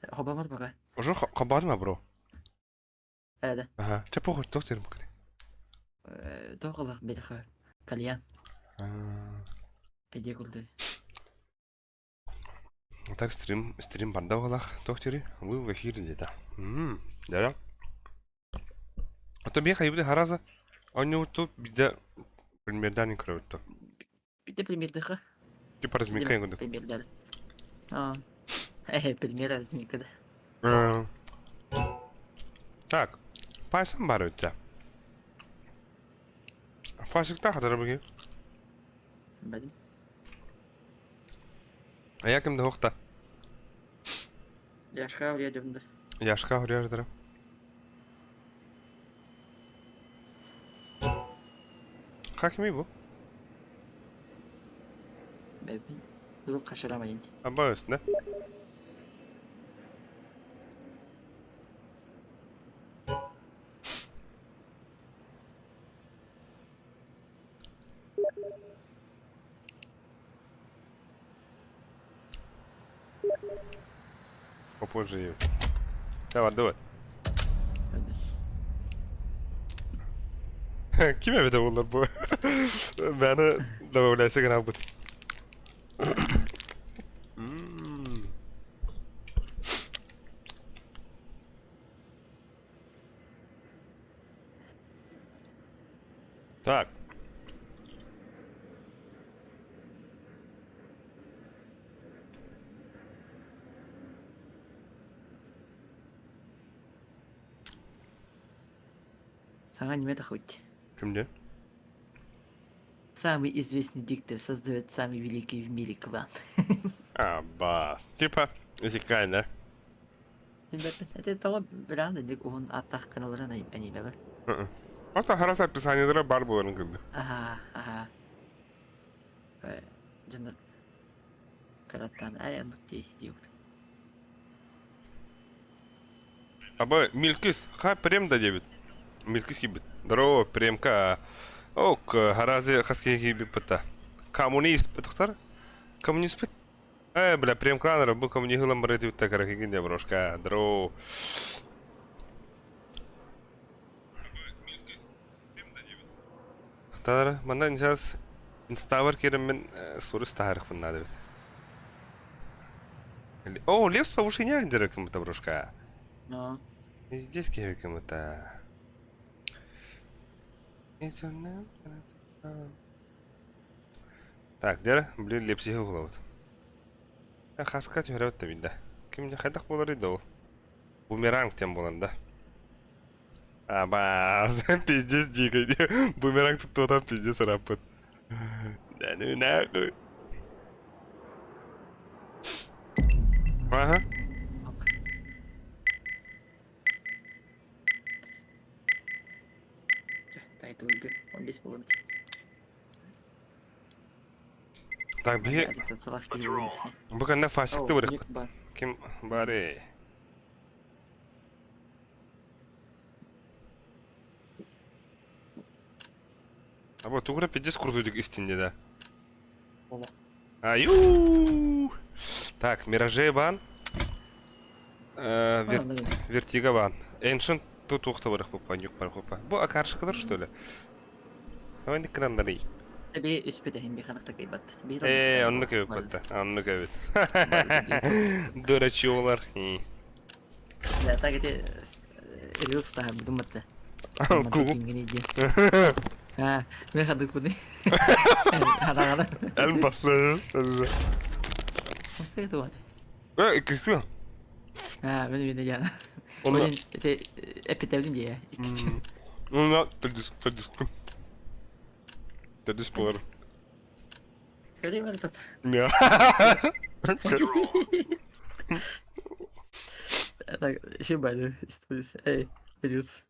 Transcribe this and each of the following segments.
Хобомор пока. Уже хобаатыма бро. Ээ Аха. Чэ похуй, туох диэрим буккуни. Туох ылах биэтэхэ кальян. Пиде курдук. Так стрим, стрим барда буолах. Туох дири? Вы в эфире где-то. Да. А то биэ хайбыты хараза. Онньууту биде примердан көрөбүтту. Биде примердыха. Типа разминка курдук. Примердер. А. Пример разминка да. Так. Пайсан бар өттө. Фасикта хатара буги. Бадим. А я кимде хохта. Яшка урия дьомдор. Яшка урия Как ми бу? Бэбин. Дурук хашарама дин. Аба өстүнэ. Попозже. Давай, давай. Ким эбитэ буоллар бу? Мээнэ добавляйся гынаабыт. Так. Саҥа аниме тахыбыт. Кимде? Самый известный диктор создает самый великий в мире клан. Аббас. Типа, исекай, да? Это того билан дик уһун аттах каналларын анимелер. Ото харас описаниелара бар буоларын кырдык. Аха, аха. Дьоннор караттан ай оннук дии диюктук. Аба Милкис, ха прем да диэбит. Милкис киирбит. Здорово, премка. Ок, харази хас киһи киирбит бытта. Коммунист бытыктар. Коммунист бит. Э, бля, премкалар бу коммунист ылан барыт битта карахигин де брошка. Здорово. Тадара, манна сейчас инставар киреммин сурус таһарыхпын наада бит. О, лепс повышение диреком брошка. Но. Здесь кем-то. Так, дьэ, блин, лепсиһи уһулабыт. Хаска түһэрэ да. Ким хайдах буоларый да ол? Бумеранг тем буолан да. Абаас, пиздец дикой. Бумеранг туттуотан пиздец араппыт. Да ну нахуй. Ага. Тайтылгы 15 буолабыт. Так, биһи бу кэннэ фасикты барыахпыт. Ким бары? Аба тугура пиздец крутой истинде да. Аю! Так, Миражей бан. Вертига бан. Эншин тут ухта барых пупа, нюк бар пупа. Бу акаршыкалар что ли? Давай никрандарый. Эби үспүтэ би ханак такайбат. Э, онну көбүт онну көбүт. Дурачулар. Да, так эти рилс таһар думатта. Кугу. А, мен хадык буны. Хадагада. Эл баслы. Басты это Э, кикү. А, мен мен яна. Блин, эти эпитевдин дие. Иккис. Ну, на, тадис, тадис. Тадис болар. Көрей бар этот. Я. Так, еще байды, Эй, рилс.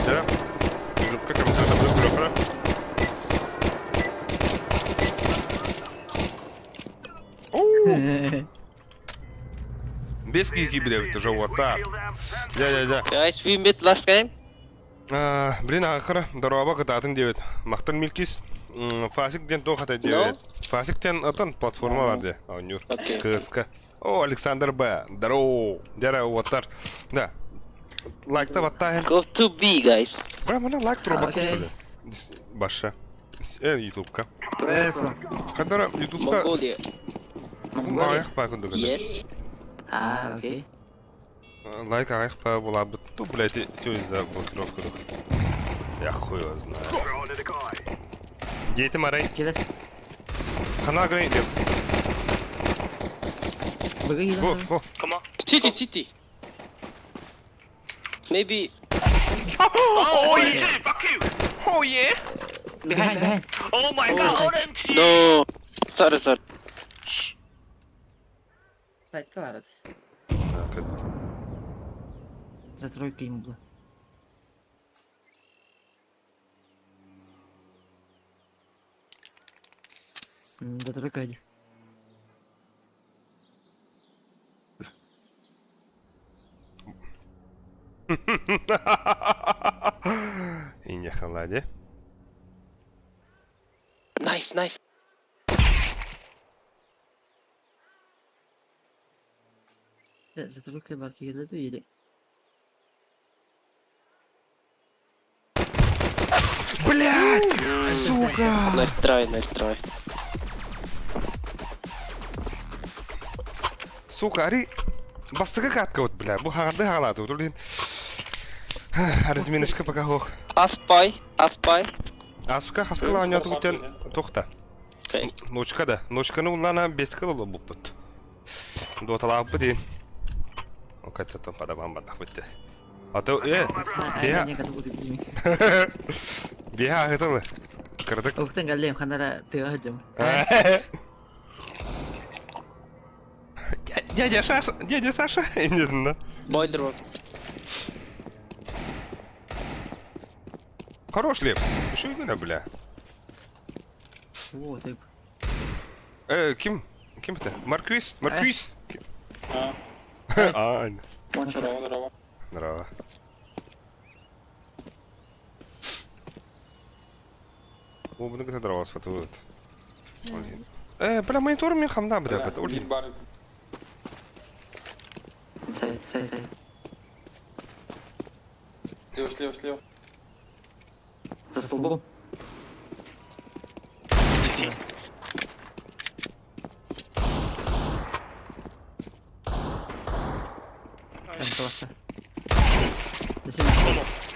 Да? Как там там. Бес киһи киирбит уже уоттаах. Дьэ-дьэ-дьэ. Guys, we met last game. Блин, ахыр дороба кытаатын диэбит. Махтан Милкис Фасик диэн туох ата диэбит. Фасик диэн отон платформа бар дии оонньуур. Кыска. О, Александр Б. Здорово. Дьэрэ уоттар. Да. Лайкта баттааһын. Go to B, guys. Бра, мана лайк туруба кушали. Баша. Ютубка. Where from? Хадара Ютубка. Mongolia. Mongolia. Аяқ па күндүгү. Yes. А, окей. Лайк аяқ па булабыт. Ну, блядь, все из-за блокировки. Я хуй его знаю. Дети марай. Кида. Хана грей. Быгы Го, го. Come on. City, city. Maybe. Oh, yeah. Fuck you. Oh yeah. Behind, behind. Oh my god. Orange. No. Sorry, sorry. Сайт барат. За тройка ему было. За тройка один. Инья халади. Knife, knife. За тройка барки кида или. Блять! Сука! Nice try, nice try. Сука, ари бастыгы катка вот, бля, бу хагарды хагалаты, вот, блин. Разминочка пока хох. Half pie, half pie. А сука, хаскала аня тугутен тохта. Okay. Ночка да, ночканы уллана бестка лоло буппут. Доталааппы дейін. Окаттан падабан бадах битте. А то Я бия не готов буду. бия ахытылы. Кырдык. Октан галлем ханара ты ажым. Дядя Саша, дядя Саша, не знаю. Boiler one. Хорош леп. Еще именно, бля. О, ты. Ким? Ким это? Марквиз? Марквиз? А, А, здорово, здорово. здорово. О, буду здорово, спатывают. Бля, монитор мне хамда, бля, Бля, это, блин. бар. Сайт, сайт, сайт. Слева, слева, слева. За столбом.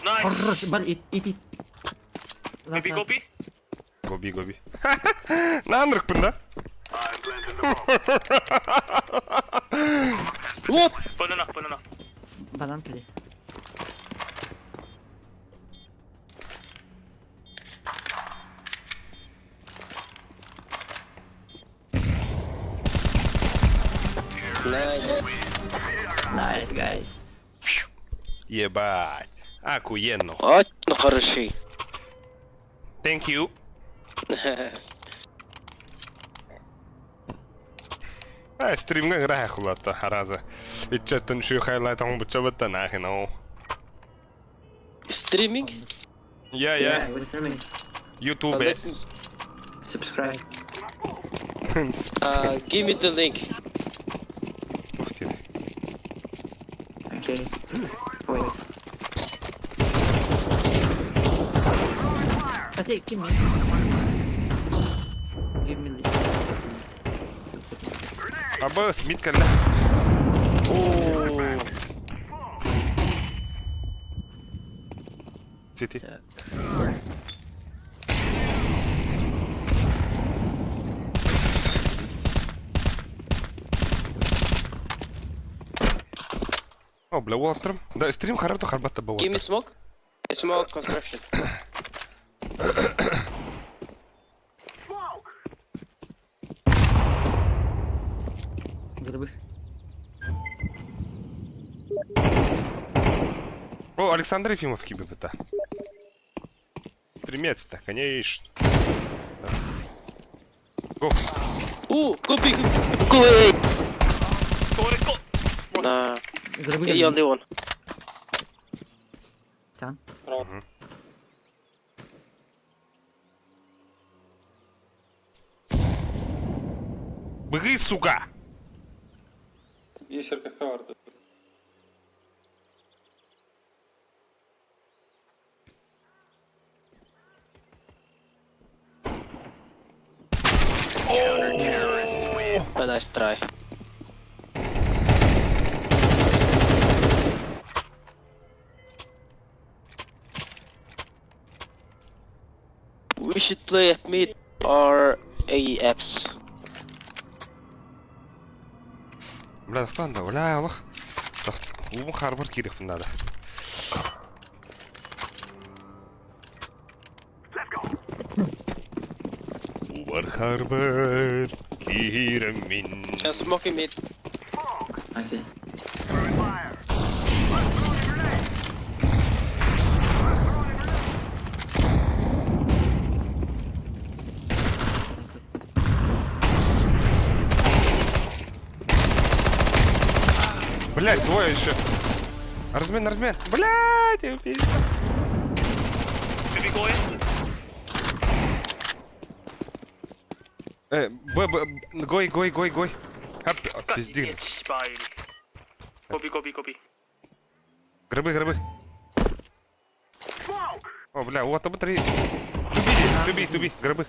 Nice. Хорош, бар, ит, ит, ит. Maybe go B. Гоби, гоби. Наанрыкпын да? What? Banana, banana. Банан кири. Nice. Nice, guys. Ебать. Охуенно. Очень хороший. Thank you. А, стримга грах хулата, хараза. Ичеттен шу хайлайт он бучабата нахин о. Streaming? Я, я. we're streaming. YouTube. Let me, Subscribe. give me the link. Ух ты. Okay. Wait. I think give me. Give me the. Аба, Смит калля. Oh. Сити. Так. О, бля, Уолстром. Да, стрим харарту харбатта бауатта. Give me smoke. Smoke construction. Грибы. О, Александр Ефимов кибепыта. Стримец-то, конечно. Го. Ooh, go B. Go A. Go go. Nah, Гробы A only one. Сан. Здорово. Быгы, сука! Есть РКХ варта. But nice try. We should play at mid or A apps. Бля, тохтоон да, бля, олох. Уум харбар киириэхпин наада. Убар харбар киирэммин. Can smoke in mid. Окей. Блять, двое еще. Размен, размен. Блять, я пизда. Maybe go in. Э, Б, Б, гой, гой, гой, гой. Ап, 干你 пизди. 娘鸡巴你！Go B go B go B。 Гробы, гробы. О, бля, вот там три. Туби, туби, туби, гробы.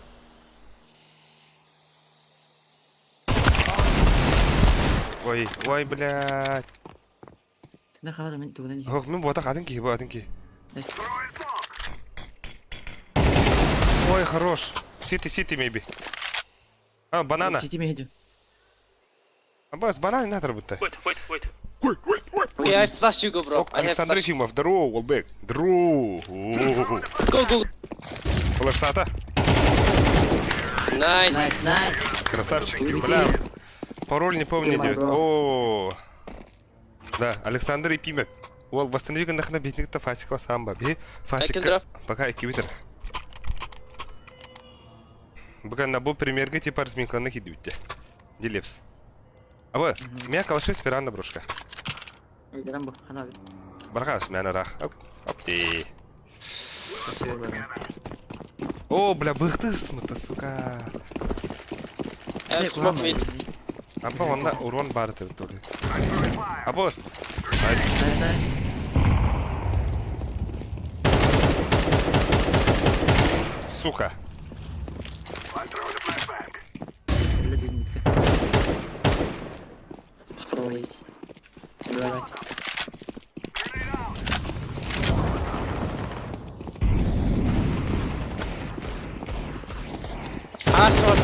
Ой, ой, блядь. Тына хаалар мин тугунан иһин. Ох, мин буотах атын киһи, бу атын киһи. Ой, хорош. Сити, сити, maybe. А, банана. Сити миһин. Абас, банан не надо работать. Wait wait wait. Okay, I flash you go bro. Ок, I have Александр flash. Ефимов, здорово, Уолбек. Здорово. Go go. Флештата. Nice. Nice, nice. Красавчик. Бля, пароль не помню, Ты девять. бро. О, Да, Александр Ефимов. Уол, восстанови нахна битник-то Фасикова самба. Би, Фасик. drop. Пока экивитер. Пока на бу примерге типа разминканы хидвитте. Дилепс. А вот, меня калаши спиранда брошка. Грам бу. Хана. Бархас, меня рах. Оп, опти. Спасибо, брат. О, бля, быхтыс, сука. I have smoke mid. Апа онда урон бар территория. А босс. Найс. Nice, nice. Сука. Бля, бил мидка. Справа есть. Давай. Ah, short.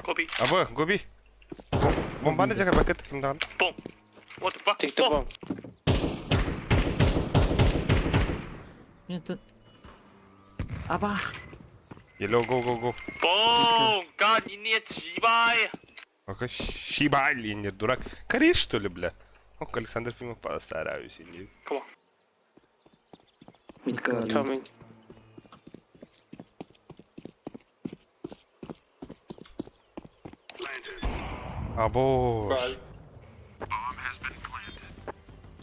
Go B. Абы, губи. Бомбаны жагар бакет кимдан. Bomb. What the fuck? Take the bomb. Нет, тут... Абах! Еле го го го. Bomb！干你娘鸡巴！ Ака щибали, не дурак. Корей, что ли, бля? Ок, Александр Фимов постараюсь. Не... Come on. Мидка. Coming. А боже. Каль.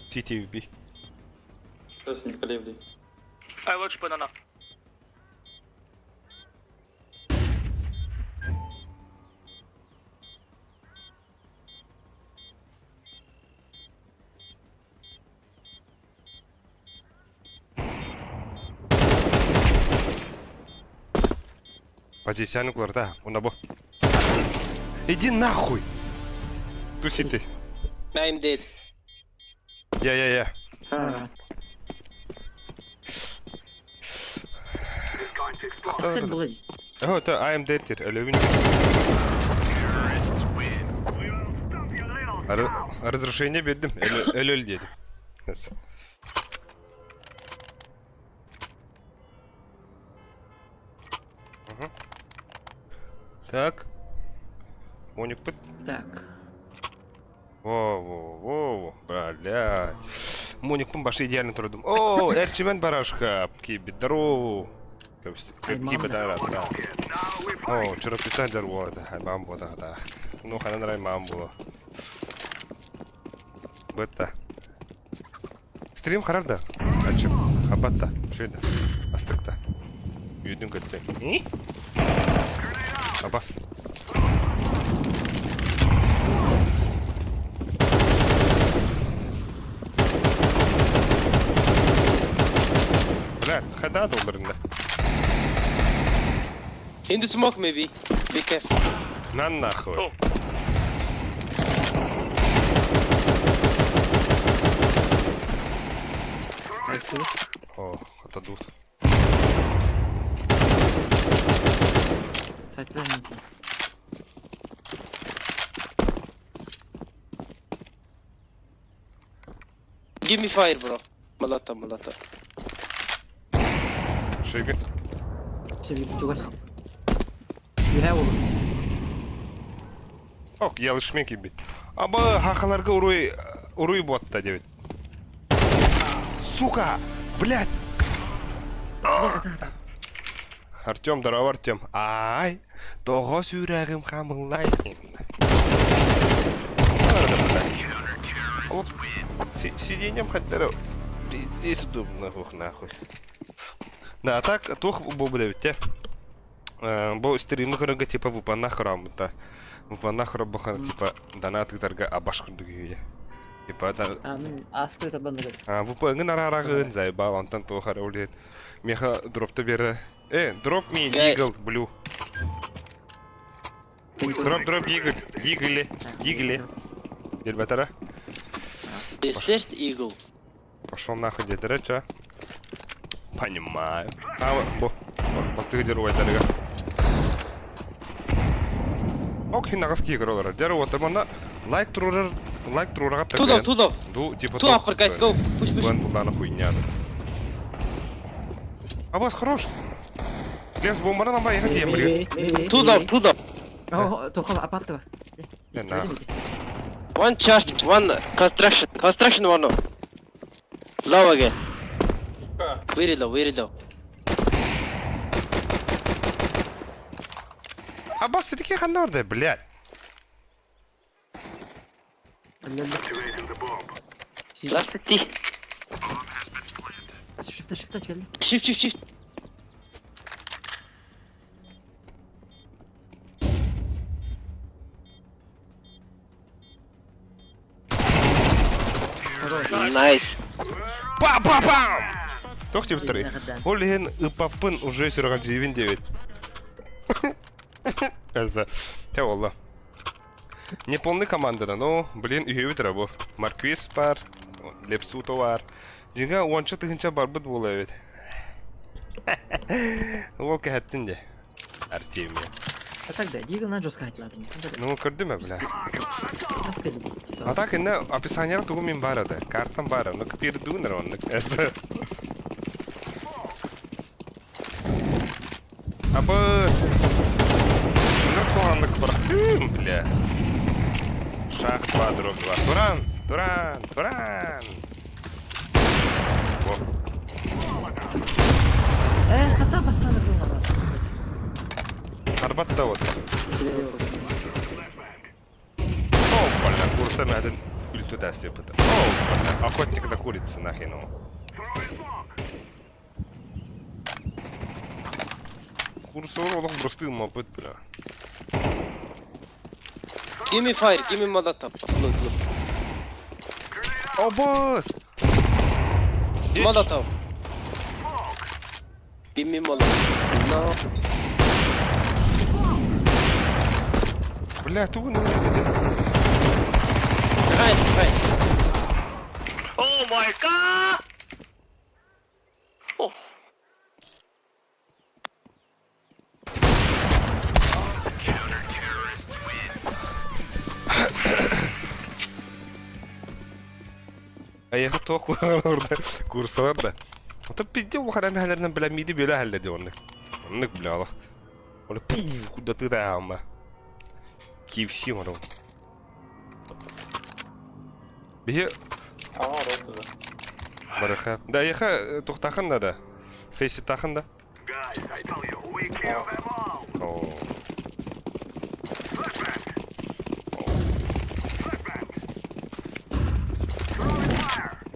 TTV. Сейчас не колебли. I watch banana. Позиция да, он або. Иди нахуй! Туси ты. I'm dead. Я-я-я. А. Астер была. О, это AMD тир, алюминий. Разрушение беддим, өлөл дедим. Yes. Мгм. Так. Моник пыт. Так. Во-во-во-во, блядь. Моник пын башы идеально турдум. О, Эрчимен барашка. Киби, здорово. Кибетара. О, чурапчыттан дьар буолата. Аймаҕым буолатаҕа. Ну, ханан эрэ аймаҕым буолуо. Бытта. Стрим харар да? Ачып. Хабатта. Шөйді. Астыкта. Үйдің көттө. Абас. Бля, хада долларында. In the smoke maybe. Be careful. На нахуй. Oh. О, отадут. Give me fire bro. Malata malata. Шиги. Чугас. Үһэ олу. Ок, ялышмен кибит. Аба хахаларга уруй уруй ботта дебит. Сука! Блядь! Артем, здорово, Артем. Ай, тоҕо сүрэҕим хамыллай. Сиденьем хотя Здесь удобно, ох, нахуй. Да, а так, туох бу те. Бу стримы көрөргө типа выпанна хороммута. Выпанна хоробохан типа донат ыытарга абаш курдук үһү. Типа да А, мин аскы табандыгы. А, выпаҥын араарагын заебал, онтон туох эрэ улиһит. Меха дропта бере. Э, дроп ми Eagle Blue. Дроп, дроп, Eagle, Eagle, Eagle. Дербатара. Desert Eagle. Пошел нахуй дедere, чё? Понимаю. А, бу. Бастыгы дер уайтарыга. Ок, хин нагас кии көрөлөр. Дер уота манна лайк турурар, лайк турурага Two low, two low. Ду, типа Two upper guys, go. Push, push. Бен булданы хуйня. Абас хорош. Лес бомбаран аба ехать ем, блин. Two low, two low. О, тохол апарты бар. One charge, one construction. Construction one. Low again. Very low, very low. Абас, ты такие ханорды, блядь. Last T. Shift, shift geldi. Shift, shift, shift. Nice. Па-па-пам! Туох диэбиттэрий? Ол иһин ыппаппын уже сүрэҕэлдьиибин диэбит. Эзэ. Тэ буолла. Не полный командана, но, блин, үһүөбүт эрэ бу. Марквиз бар, Лепсуто бар. Дьиҥэ уонча тыһыынча барбыт буолуо эбит. Уол кэһэттин дии. Артемия. А так да, Дигл на жестко айтылады. Ну, көрдүм э, бля. А так инне описанияҕа тугу мин баар этэ. Картам баар, онно копируйдугун эрэ оннук. Абы! Ынырык куһаҕаннык бырахтым, бля. Шах 2, дробь 2. Туран! Туран! Туран! Во. Э, хата бастаны кылмала. Арбат да вот. О, бля, курса мяден үлтү тәстеппит. О, бля, охотник на курицы нахрен его. Курсор олох бырастыы маппыт, бля. Give me fire, give me molotov. Look, look. О, босс! Molotov. Give me molotov. No. Бля, тугу не Behind, behind. Oh my god! Oh. Эйиэхэ туох куһаҕан курсалар да. Ото пизде улахан эмэһэлэринэн бля миди бүөлэ аһалла дии оннук. Оннук бля олох. Ону пуф курдатыы таһаама. KFC оҥоробут. Биһи Аҕа барыха. Да эйиэхэ туохтаахын да да. Фейситтаахын да. О.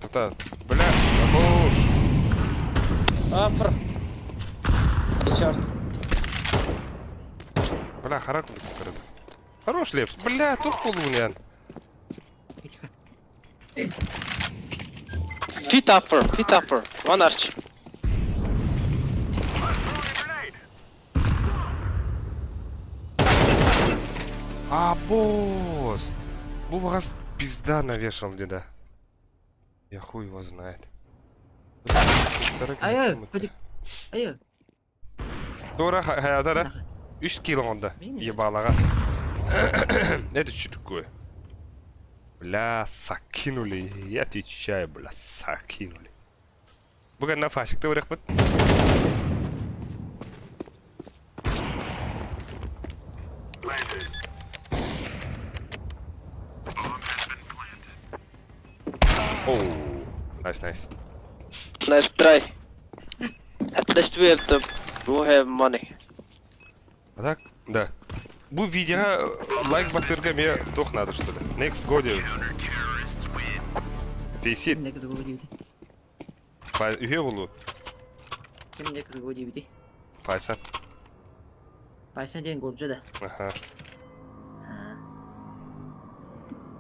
Тута, бля, хорош. Upper. Short. Бля, харак көрөд. Хорош, Лепс. Бля, тух буолуун Тихо. Pit upper, pit upper. One arch. А, босс! Бу баҕас пизда навешал деда. Я хуй его знает. Айы, көтүк. Айы. Тура хаятара. Үс кило онда. Ебалага. Это что такое? Бля, сакинули. Я отвечаю, бля, сакинули. Бүгін на фасикті өрек бұд. Оу, nice, nice. Nice try. At least we have the we have money. А так, да. Бу видео лайк баттырга мне тух надо что ли. Next годи. Висит. Next go диэбитий. Үһүө буолуо. Ким next go диэбитий. Пайсан. Пайсан диэн Горджа да. Аха.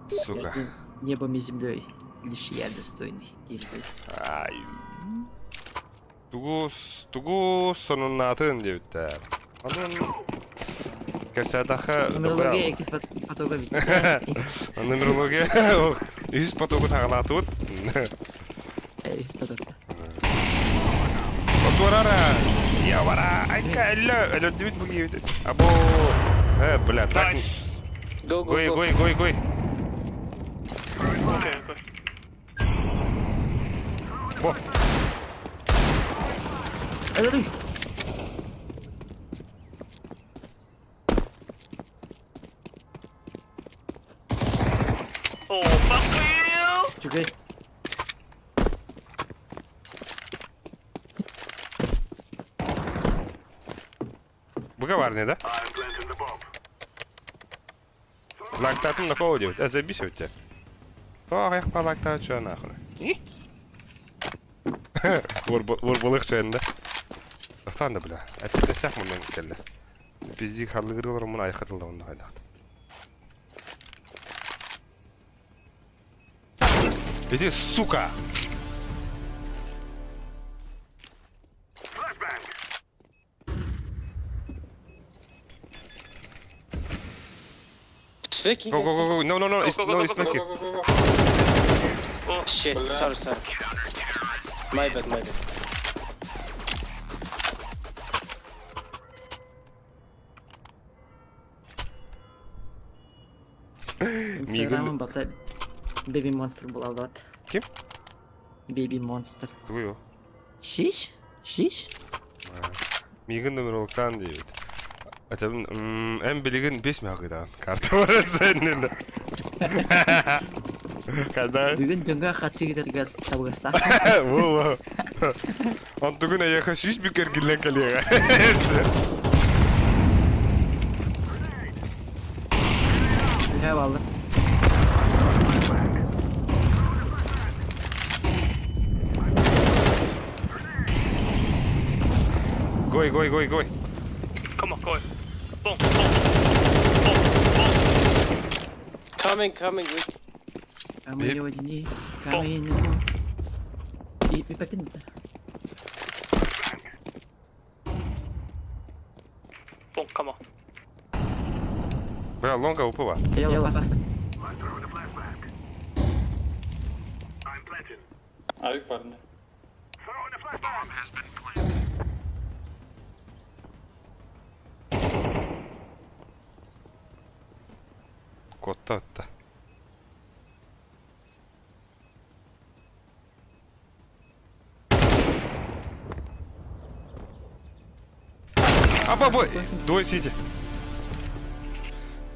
Сука. Между небом и землей лишь я достойный. Диэбитий. Ай. Тугу тугу сонуннаатын диэбиттэр. Онон кэпсээтэххэ Нумерология иккис потога бүттэ. Нумерология үһүс потогун хаҕалаатыбыт. Үһүс потокта. Отуарара! Я вара! Айка, өллө! Өлөрдүбүт бу киһибит. Або! Э, бля, так. Nice. Go go Гой, go. гой, гой, гой. Okay, okay. Бо. Өлөрүй! Oh, fuck you! Үчүгэй. Быга да? Лактатын на кого делать? А забись у тебя. Ох, эх, по лактату, чё нахуй. Уорбалых чайында. Тохтаан да бля. Әппетесэх мунан кэллэ. Пизди халлыгырылар мун айхатылда онно хайдахт. Иди, сука! It's faking. Go, go, go, go. No, no, no. Go, It's, go, go, no, go, it's go, making. Go, go, go, go. Oh, Shit, Бля. sorry, sorry. My bad, my bad. Инстаграмым балта Baby Monster буолаллар. Ким? Baby Monster. Тугуй Шиш? Шиш? Миигин нумерологтаан диэбит. Этэбин эн билигин бес мягыдан карта бар сенин. Когда? Бүгүн дьоҥҥо харчы киирэригэр табыгастаах. Во, во. Онтугун эйиэхэ сүүс бүк эргиллэн кэлиэҕэ. Үһэ буолла. Гой, гой, гой, гой. Come on, go. Boom, boom, boom, boom. Coming, coming, wait. Камень камень. И пипетин. Boom, come on. Бля, лонга упыва. Yellow fast. Авик парни. Котта отта. Аба бой! Двое CT.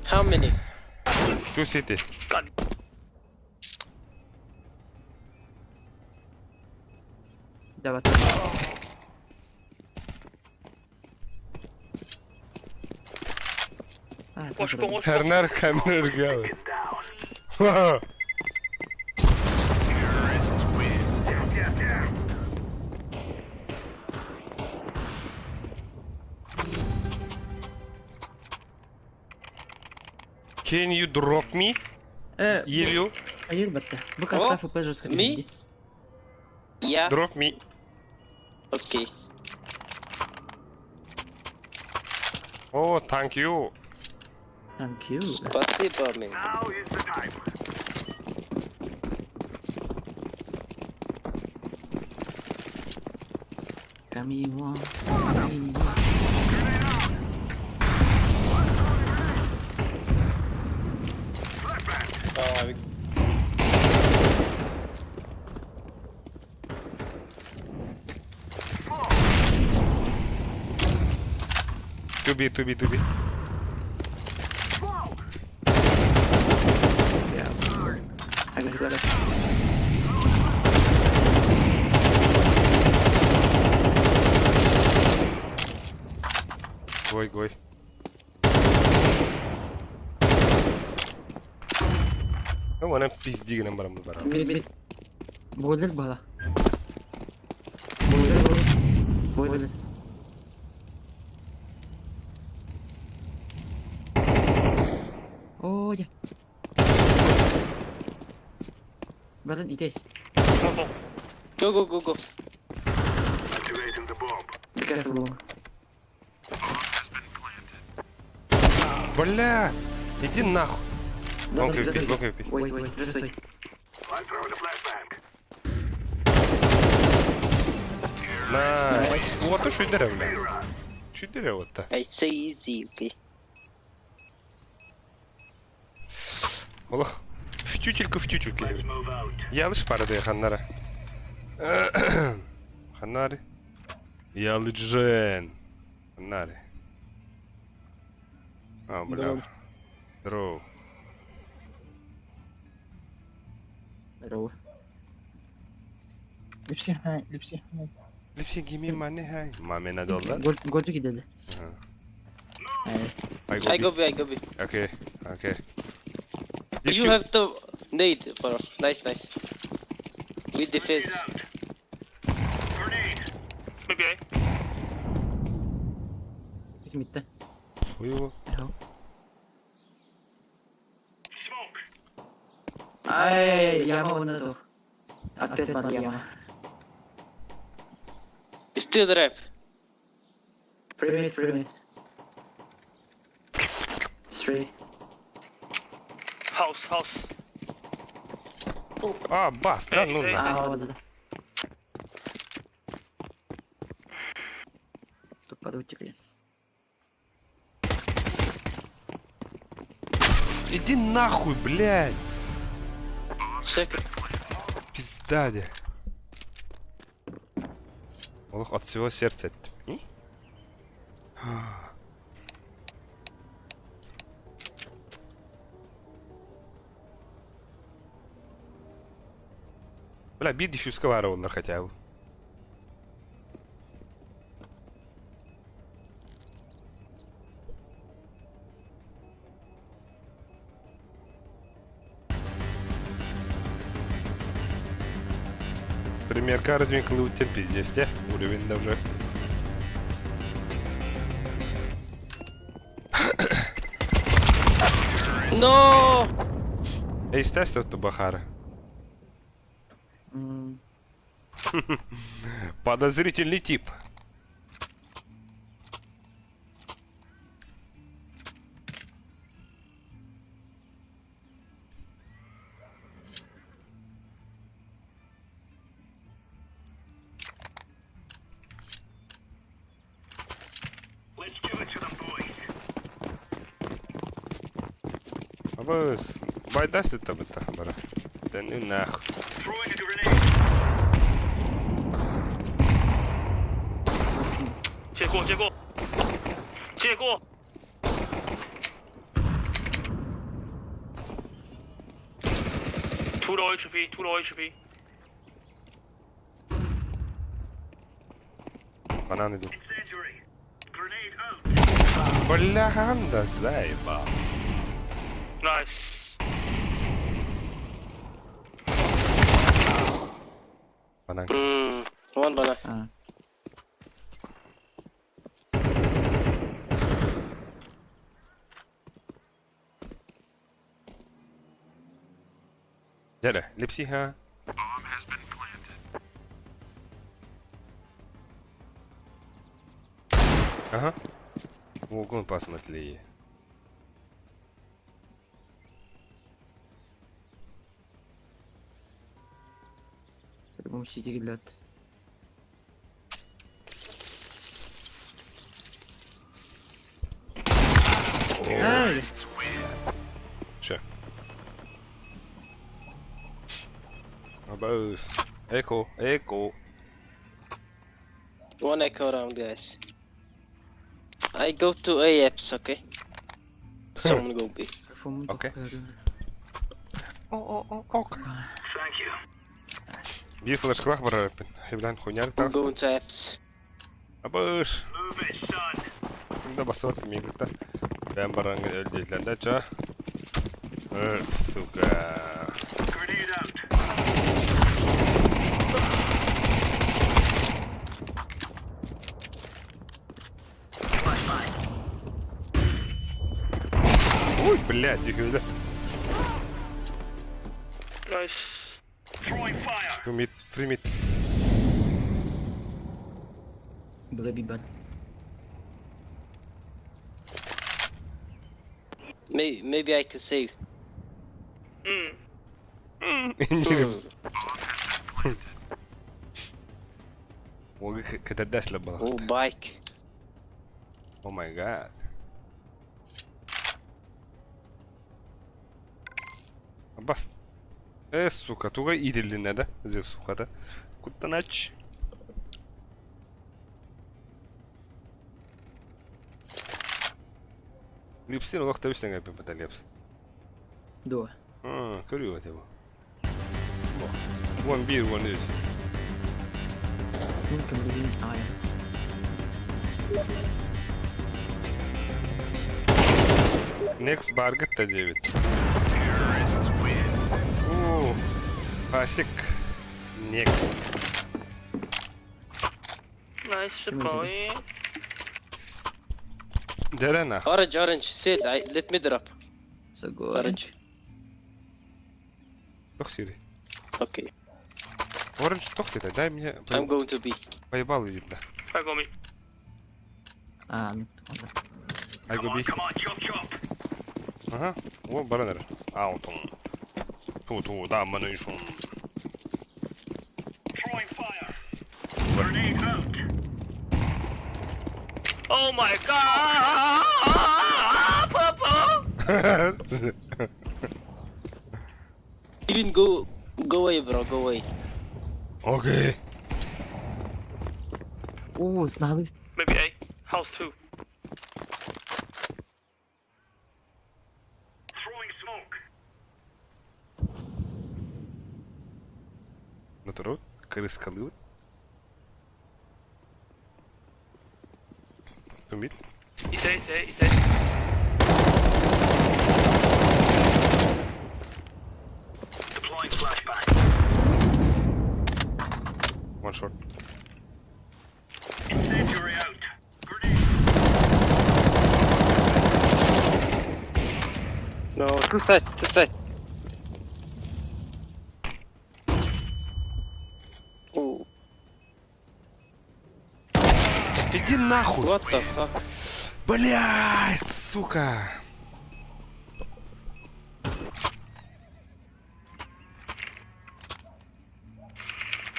How many? Two CT. God. Давай. Хернер камера галы. Can you drop me? Елю. Айыр батта. Бу катта ФП жестко Me? Yeah. Drop me. Okay. Oh, thank you. Thank you. Спасибо, man. Kami wa. Давай. To be, to be, to be. Yeah. I got it. Гой, гой. Ну, она пизди нам барам барам. Mid mid. Boiler бала. Boiler. Boiler. Оо, я. Братан, здесь. Go, go, go, go. Be careful. Бля, иди нахуй. Да, Long да, VP, да, long VP. Wait, wait, just wait. Nice. Вот уж и бля. Чуть вот-то. I say easy, okay. Олох. В тютельку, в тютельку. Ялыш парды ханнара. Ханнари. Ялыджен. Ханнари. А, бля. Здорово. Здорово. Липси хай, липси хай. Липси гими мани хай. Мамина доллар. Гольчик кидели. I I go go B, I go B. B. Okay, okay. You have the nade, bro. Nice, nice. We defense. Maybe A. Biz midde. Хуево. Ай, яма оны то. Ответ под яма. Still the rap. 3 minutes, 3 minutes. 3. House, house. А, бас, да, ну Эй, нахуй. А, да, да. Тут подутикли. Иди нахуй, блядь. Second. Пизда, де. Олох от всего сердца. эттим. Бля, би дефьюзка баар олар хотя бы. Примерка разминка пиздец, те. Уровень да уже. No! Естественно, это Бахара. Подозрительный тип. Абыз, байдаст это быта, бара. Да ну нахуй. 借过，借过，借过。Two low HP, two low HP. Банан иду. Бляха, да заебал. Nice. Банан. One banana. А. Дядя, лепсиха. Ага. Угон посмотри. По-любому сити лед. Эй! Че? Абаус. Эко, эко. One echo round, guys. I go to A apps, okay? Someone go B. Фому Окей. похуй. О, о, о, ок. Биир флешкалаах барарыппын. Хебдан хуйняр I'm таас. going to apps. Абыш. Да басып мигрта. Бәм баран өлдейләндә ча. Э, сука. Ой, блядь, дигәндә. Nice. Мид, примит. Блэби бан. Maybe I can save. Кэтэрдээс л байна. Oh, bike. Oh my god. Бас. Э, сука, туга идилинне да? Зев сухата. Куттанач. Липсин олох табистен гайпен бата лепс. Дуо. А, көрү его. One beer, one is. Мин кем А, я. Next баргет та 9. О, Пасик. Next. Nice boy. Дерена. Orange, orange. Sit. I let me drop. Согор. Orange. Тохсири. Okay. Оранж тохсири, дай мне I'm going to B. поебал видно. I go mid. А, ну, ладно. I go B. Ага, о, баранер. Аутон. Ту-ту, да, манышун. Oh my god! Purple! Even go, go away, bro. Go away. Окей. О, знали. Maybe A. House 2. Натуру, крыска лы. Тумит. He's A, he's A, he's A. One shot. No, two side, two side. Oh, Иди нахуй! what the fuck? Блядь, сука!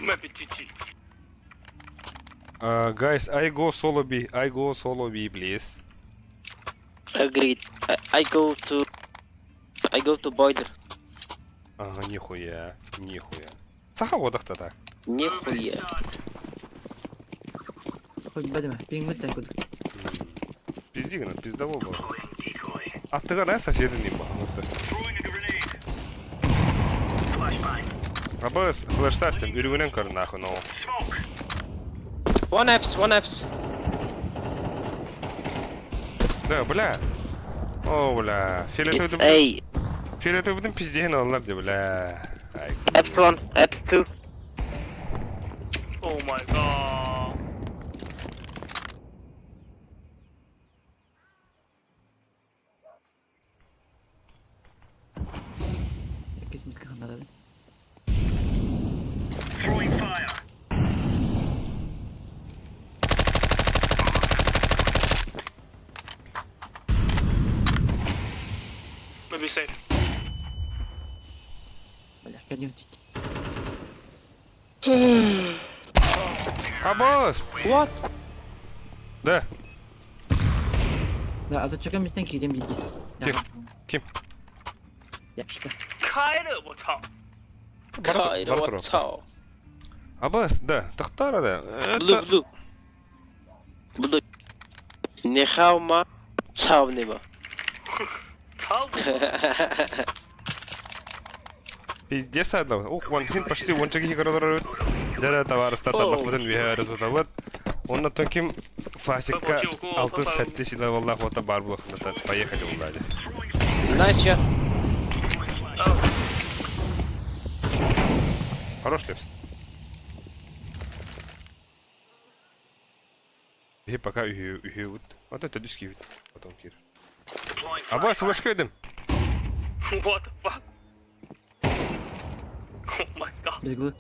Maybe GG. Guys, I go solo B. I go solo B, please. Agreed. I go to, I go to boiler. Ага, нихуя, нихуя. Саха водах-то так. Нихуя. Хоть бадыма, пинг мыттан куд. Пизди, гына, пиздово было. А ты гына соседи не был. Абы флештастым, үрүгүнэн көр нахуй, но. One apps, one apps. Да, бля. О, бля. Фиолетовый Эй. Фиолетовый пиздehen алалар де, бля. Ай. Apps 1, Apps 2. Oh my god. Иккис митка ханнарабын. Maybe safe. Бля, кэлиҥ тик. Абос! What? Да. Да, а то чекам миттен киирэн бииргэ. Ким? Ким? Яшка. 开了，我操！开了，我操 Абас, да, тахтара да. Blue, blue. Blue. 你好吗？操你妈！操！ Пиздец одного. Ух, вон хин почти вон чеки королор. Дара товарищ табак бутын вихәрі тутабыт. Онна тонким фасикка алты сәтте сила валлах ота бар булахында. Поехали улады. Nice shot. Хорош лепс. И пока үхе үхе вот. Вот это дүски бит. Потом кир. Абас, флешка едим. What the fuck? Oh my god. Без глы.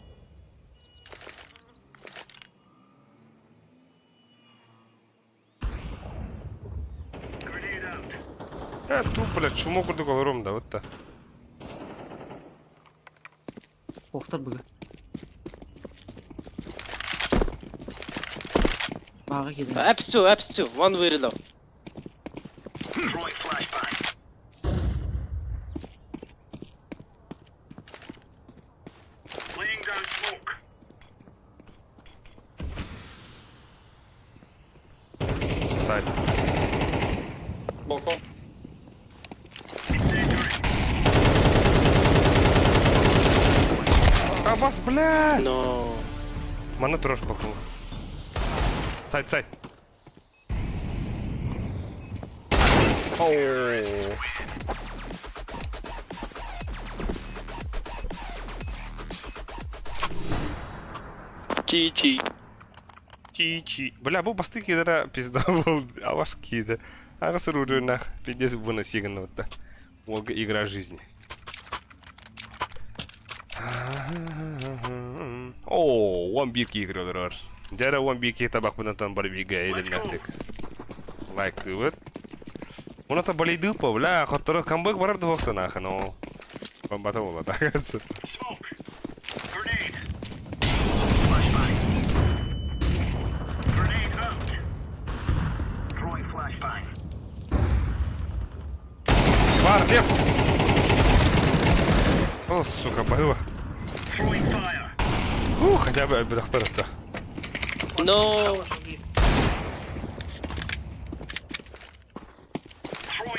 Э, ту, блядь, чумо курдук олорум да, вот та. Охтар быгы. Баҕа киирдим. Apps 2, apps 2. One very low. Сайт. Балкон. Абас, бля! No. Мана турар балкон. Сайт, сайт. Оу. GG. Чи-чи. Бля, бу басты кидера пизда был, а ваш кида. Ага сырурю нах, пиздец выноси вот Ога игра жизни. О, one big игры олорор. Дьэ one big табакпынатан бар бигэ эдемнэхтик. Лайк тыбыт. Уната балейдыпа, бля, хотторо камбэк барар дуохта нахын, о. Бомбата була, так. Бар, лев! О, сука, баһыба. Фу, хотя бы бедахтар No.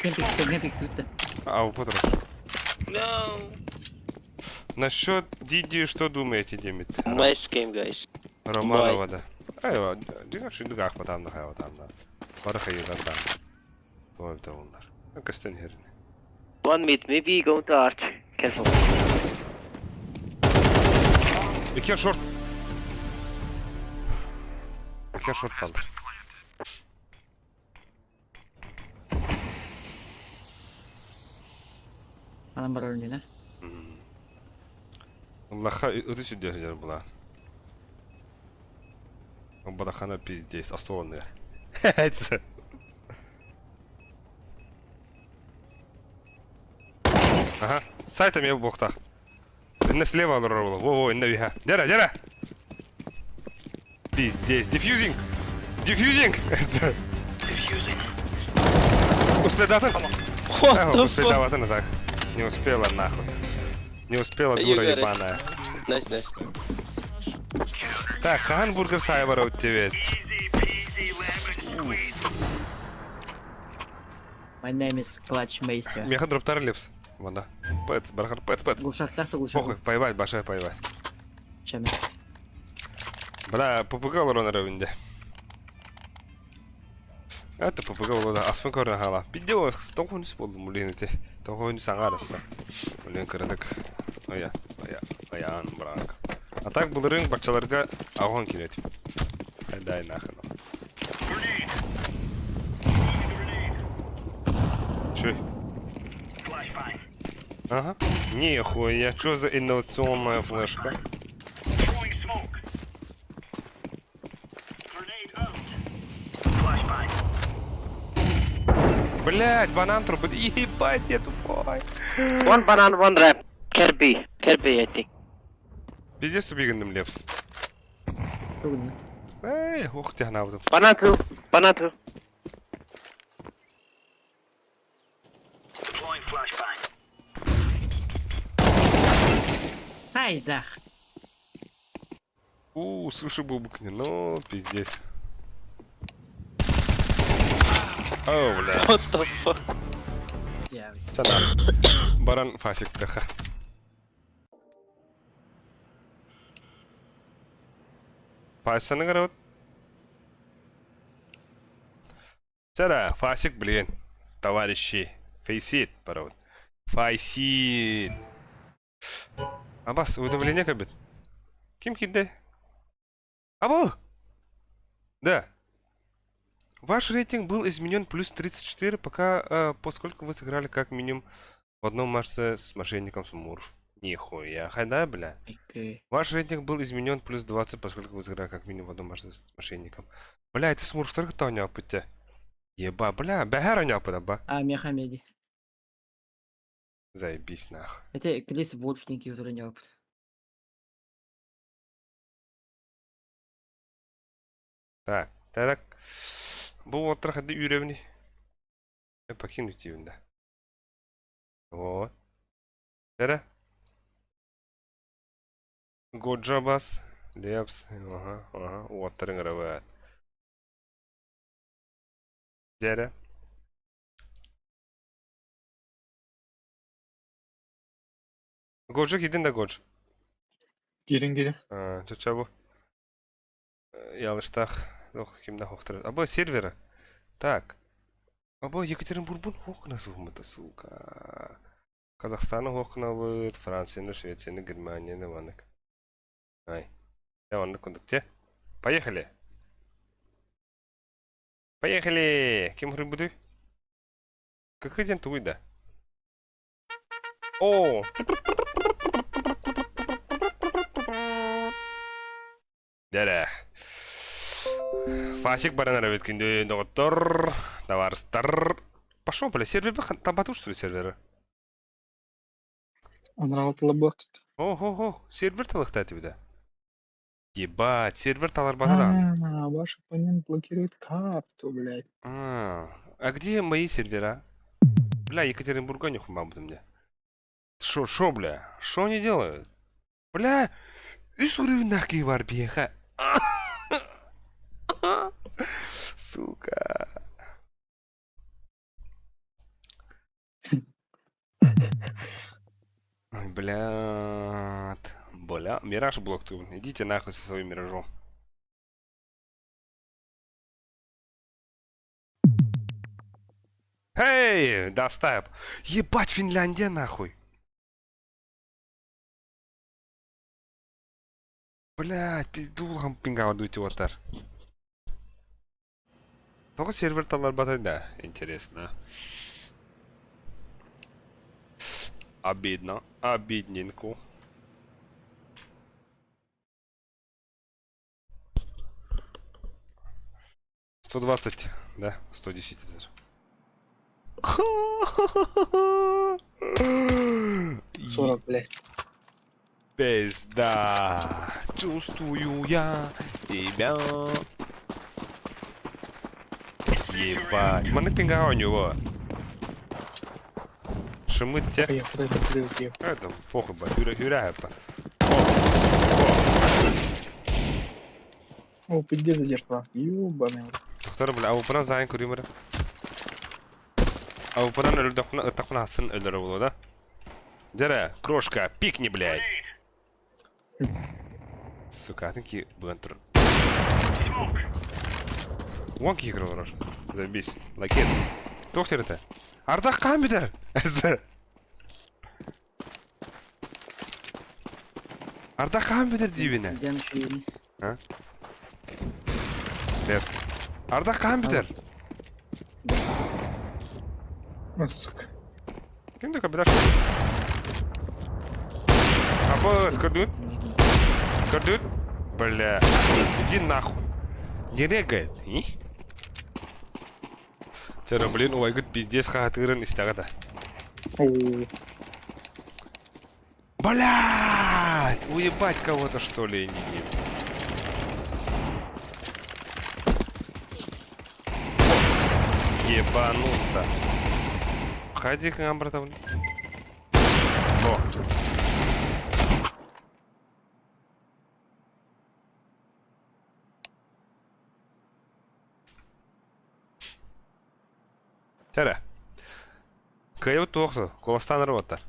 Кем пик, кем пик тут. А, употреб. No. Насчет Диди, что думаете, Демид? Nice game, guys. Романова, да. Айва, дигар шүндүк ахпатам да хайватам да. Бары хайдан да. Той да онлар. Көстөн херин. One mid, maybe going to arch. Careful. Иккен шорт. Иккен шорт kaldı. Анан бар өрүнүнэ. Аллаха ыты сүддө була. Бадахана пиздец, основанная. Ага, сайтом я буохтах. Инна слева олорор була. Во-во, инна виха. Дера, дера! Пиздец, дефьюзинг! Дефьюзинг! Успедатын? What the fuck? Успедаватын так. Не успела нахуй. Не успела, You дура got it. ебаная. Nice, nice. Так, гамбургер сайбара у тебя. My name is Clutch Master. Меха дроптар лепс. Вон да. Пэц, бархар, пэц, пэц. Глушактах то глушак. Похуй, поебать, большая поебать. Чами. Бля, ППК лорона рөвінде. Это ППГ буолла аспын көрөн хаала. Бидде тоҕо буоллум блин ити. Тоҕо саҥа арасса. Блин кыратык. Ая, ая, аян брак. А так былырыын баччаларга аҕон киирет. Дай нахрен. Чё? Ага. Нихуя, что за инновационная флешка? Блять, банан трубы. Ебать, я тупой. One banana, one ramp. Can be. Can be, I think. Пиздец тупигандым лепс. Тугунна. Эй, ух ты, навдым. Banana two. Banana two. Хайдах. У, слушай, бубукни, ну, пиздец. О, бля. What the fuck? Дьэ. Чана. Баран фасиктаха. Фасаны говорят. Чара, фасик, блин. Товарищи. Фейсит, паровод. Файсит. Абас, уведомление кабит. Ким киде? Або! Да. Ваш рейтинг был изменен плюс 34, пока, поскольку вы сыграли как минимум в одном матче с мошенником Смурф. Нихуя, хайда, бля. Икки. Ваш рейтинг был изменен плюс 20, поскольку вы сыграли как минимум в одном матче с мошенником. Бля, это Смурф только то не опыте. Еба, бля, бэхэр не опыта, ба. А, Мехамеди. Заебись нах. Это Крис Вольф динки который опыт. Так, так. Бу оттар хады үйревни. Покинуть его, да. Вот. Тара. Годжабас. Лепс. Ага, ага. Уоттарын ырабат. Дәрі. Годжа кидин да Годж. Киирин киирин. Чача бу. Ялыштах. Ох, кимда хохтыр. Або сервера. Так. Або Екатеринбургбун хохна сугмата, сука. Казахстаны хохна Францияны, Швецияны, Германияны, ванык. Ай. Я ванык кондукте. Поехали. Поехали! Кем буду? Какой день туй, да? О! Дәрә. Фасик баран арабит күндө доктор, товарыстар. Пошел, бля, сервер там что ли сервера? Анралатылабыт. Ого-го, сервер талыкта тебе. Ебать, сервер талар батадан. А, ваш оппонент блокирует карту, блядь. А, а где мои сервера? Бля, Екатеринбурга не буду мне. Шо, шо, бля? Шо они делают? Бля, үс уровень бар беха. Сука. Ой, блядь. Бля, Мираж блок тут. Идите нахуй со своим миражом. Эй, достап. Ебать, Финляндия нахуй. Блядь, пизду пинга дуйте отар. Только сервер талар батай, да, интересно. Обидно, обидненько. 120, да, 110 это. 40, блядь. Пизда. Чувствую я тебя. Ебать. Маны пинга у него. Шымыт те. Это похуй, ба. Юра, юра это. О, пиздец задержка. Ёбаный. Доктор, бля, а упра зайн көрүмөр. А упран өлдөхүнэ ытакына хасын өлөрө болу, да? Дәрә, крошка, пикни, блядь. Сука, атын ки бүгін тұр. Вон ки играл, Рош. Забись. Лакец. Туох терете? Ардах хаһан бүтэр? Ардах хаһан бүтэр диибинэ? Дем шүйүнү. Бер. Ардах хаһан бүтэр? О, сука. Ким да кабинаш? Абы, скордут? Скордут? Бля. Иди нахуй. Не регает. И? Чара, блин, убайгыт пиздец хаһатыырын истэҕэ да. О, Блядь! Уебать кого-то что ли, не не. Ебануться. Ходи к нам, братан. О. Тэрэ. Кыайбыт туох дуо? Куоластаан эрэ уоттар.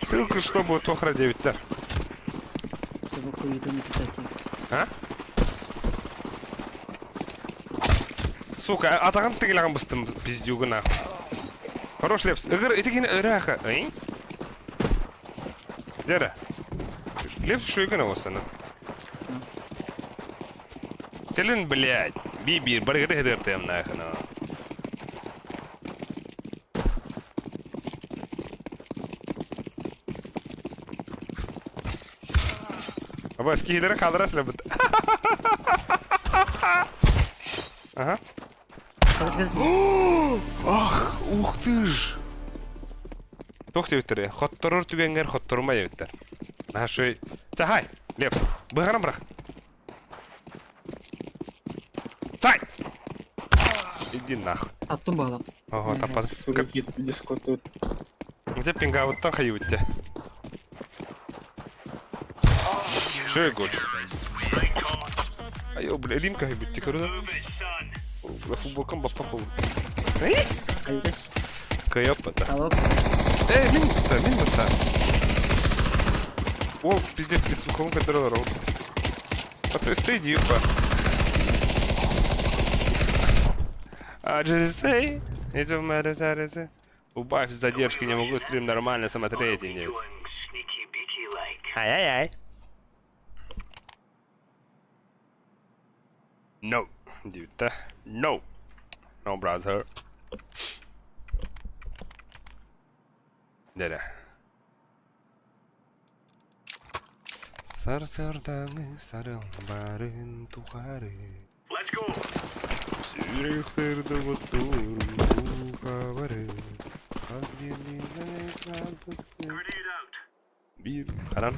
Ссылка, чтобы туох эрэ диэбиттэр. Чтобы хуету не писать. А? Сука, атаҕын тигилэҕин быстым, пиздюгу нахуй. Хорош Лепс. Ыгыр, ити кини ырааха. Ый? Дера. Лепс шуйгана осана. Кэлин, блядь. Би-би, барыгыты хыдыртыам нахуй. Абас киһилэрэ хаалара сылабыт. Ага. Ах, ух ты ж! Туох диэбиттэр Хотторор түгэҥҥэр хотторума диэбиттэр. Наһаа Чахай, Лев, быһаран бырах. Сай! Иди нахуй. Аттым баалам. Ого, таппат. Сука, дискоту. Дьэ пингабыттан хайыбыт дьэ. Шею год. Айо, бля, Римка хайбыт, көрүнэ. Бля, футболкам баппа был. Кайоппата. Алло. Э, мин бутта, мин бутта. О, пиздец, спецухом, который рот. Потрясты, юпа. А just say, Убавь задержки, не могу стрим нормально смотреть. Ай-яй-яй. No, dude. No. No, brother. Дядя. Сарсарданы сарылбарын тухары. Let's go. Сүрөхтерді оттурун тухабары. Grenade out. Бир. Харан.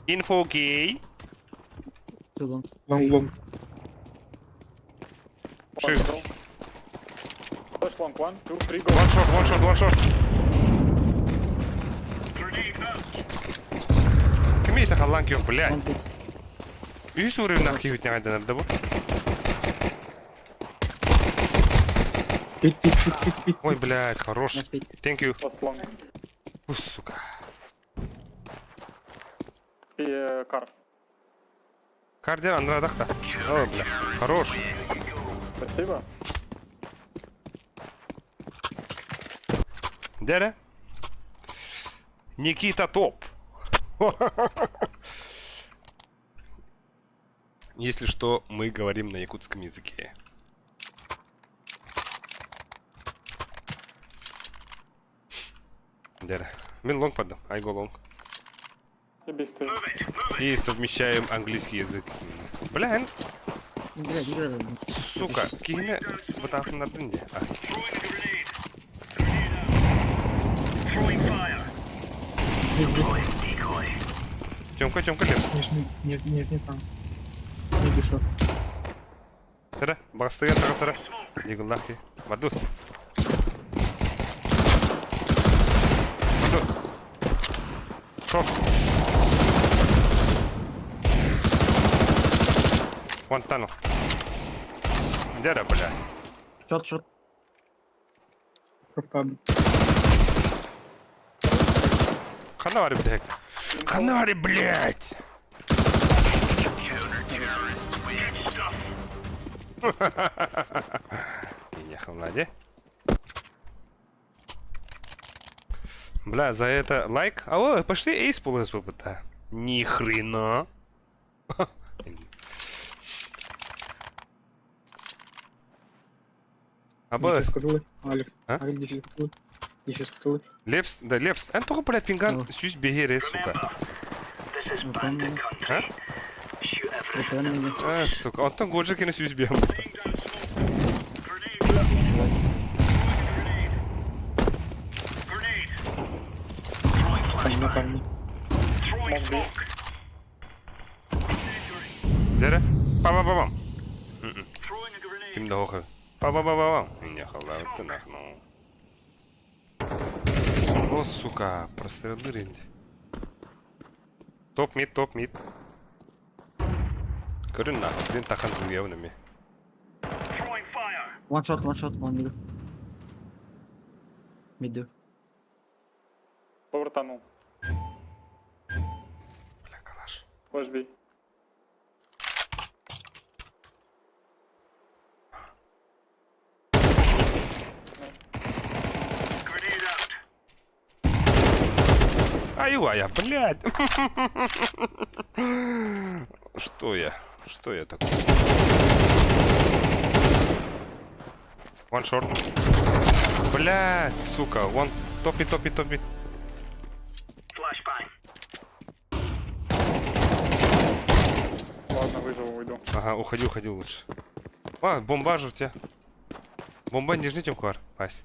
Info gay. Too long. Long, long. Шип. Flash long, one, two, three, go. One shot, one shot, one shot. Grenade out. Кими сахаллан киох, блядь. Long pit. Үс уровень киһитнэҕэ да бу. Пит, пит, пит, пит, пит. Ой, блядь, хорош. Last pit. Thank you. Last long. Ух, сука. И car. Кардер андрадахта. О, бля. Хорош. Спасибо. Дядя. Никита топ. Если что, мы говорим на якутском языке. Дядя. Мин long поддам. I go long. И быстрее. Move it. Move it. И совмещаем английский язык. Блин, Бля, не надо. сука, киһини бытаахыннардын дии. А, Throwing a grenade. Grenade out. Throwing fire. Deploying decoy. Тёмка, Тёмка, лев. Нижний, нет, нет, не там. Не дешев. Сара, бастыга тага сара. Дигуллах ди. Бардут. Бардут. Шок. Вон tunnel. Дядя, бля. Short, short. Пропаб. Хана бар бит. Канари, блядь! Нехуй, Бля, за это лайк. Алло, пошли эйс пол СППТ. Ни хрена. Абы. Алик. А? Алик дефис кутулы. Дефис кутулы. Лепс, да, Лепс. Эн тоҕо, блядь, пинган сүүс биэһи сука. А? А, сука. Онтон Годжа кини сүүс биэһи. Камни, камни. Дere. Па-ба-ба-бам. Ким да хохы. Па-ба-ба-ба-бам. Не халаты нахну. О, сука, прострелы ренди. Топ мид, топ мид. Көрүн нахуй, блин, тахан зуявны ми. One shot, one shot, one middle. Mid Lower tunnel. Бля, калаш. Flash B. Ай, блядь. Что я? Что я такой? One short. Блядь, сука, one топи, топи, топи. Ладно, выживу, уйду. Ага, уходи, уходи лучше. А, бомба же у тебя. Бомба не ждите, Квар. Пась.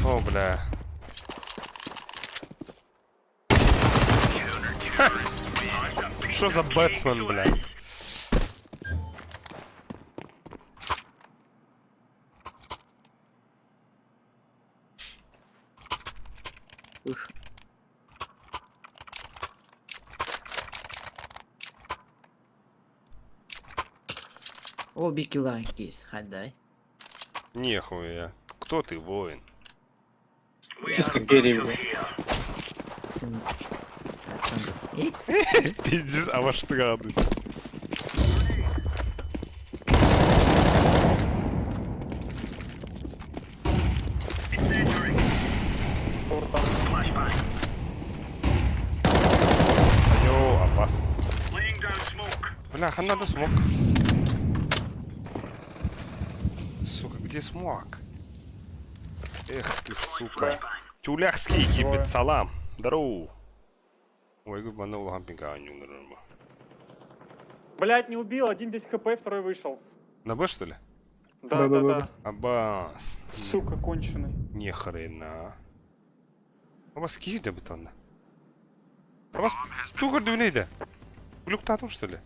О, бля. Что за Бэтмен, бля? Уф. Ол би килла кейс, хандай. Нехуя. Кто ты, воин? Чисто Герри, бля. Сын. И? Пиздец, а ваш ты Lower tunnel. Йоу, Аббас. Бля, хан надо smoke. Сука, где smoke? Эх ты, сука. Тюляхский кибет, салам. Здорово. Ой, губ, манна улахан пинга анюнер. Блять, не убил, один 10 хп, второй вышел. На Б, что ли? Да, да, да. Аббас. Сука, конченый. Ни хрена. Аббас, киһи бутанна. Аббас, тугар дүнейді. Глюктатым, что ли?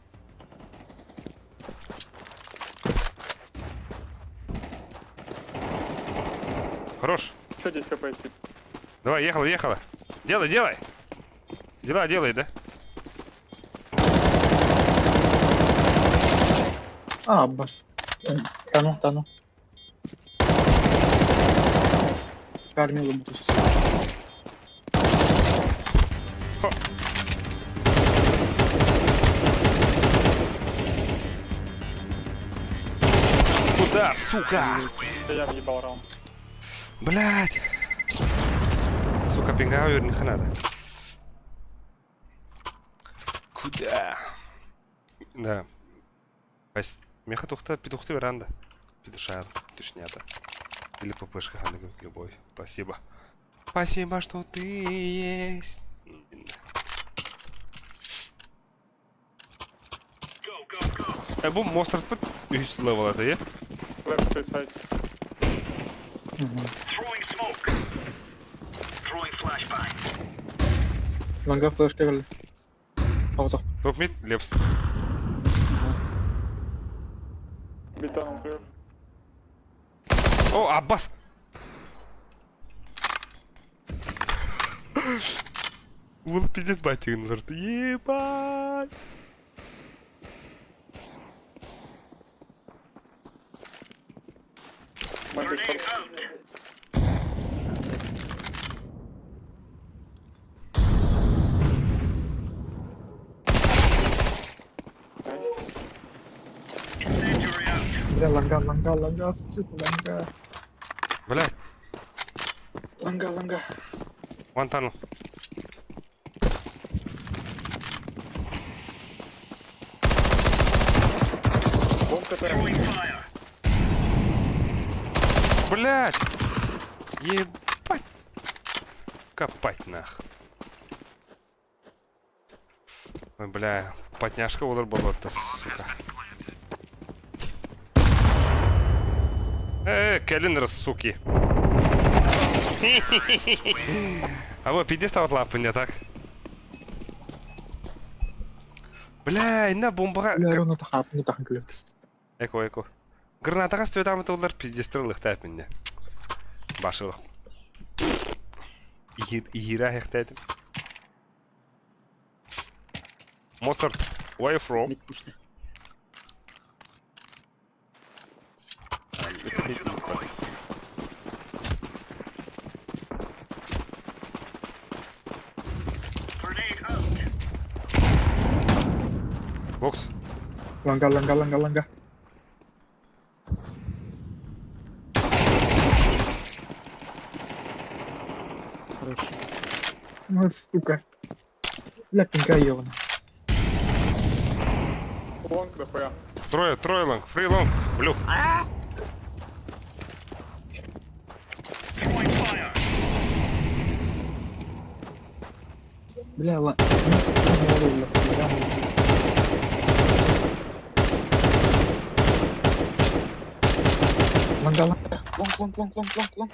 Хорош. Еще 10 хп, тип. Давай, ехала, ехала. Делай, делай. Дела делай, да? А, бас. Тану, тану. Кармилу буду. Куда, сука? Я въебал раунд. Блять. Сука, пингаю, не надо. Куда? Да. Пась. Меха тухта, петухты веранда. Петушар, петушнята. Или ППшка, она говорит, любовь. Спасибо. Спасибо, что ты есть. Бу монстр пыт үс level это, е? Left suicide. Ланга флешка кэллэ. Тоҕотох. Топ мид, лепс. Mid tunnel clear. О, Аббас! Ул пиздец батигин ылырды. Ебать! Maybe. Бля, ланга, ланга, ланга, сука, ланга. Блядь, Ланга, ланга. one tunnel. Bomb КТ. Блядь! Ебать! Копать нах. Ой, бля, потняшка олар болот сука. Э, кэлин суки. А вот пиздец вот лапы не так. Бля, инна бомбаға... Бля, руна тахап, ну тахан күлөкс. Эко, эко. Гранатаға стветамы олар пиздец лыхтайт минне. Башылық. Игира хехтайт. Моцарт, where you from? Мид пушты. Бокс. Ланга, ланга, ланга, ланга. Хороший. Ну, сука. Бля, пинка ёбана. Long дохуя. Трое, трое long, three long, blue. Бля, ла... Ну, бля, Ланга, ланга. Long, long, long, long, long, long.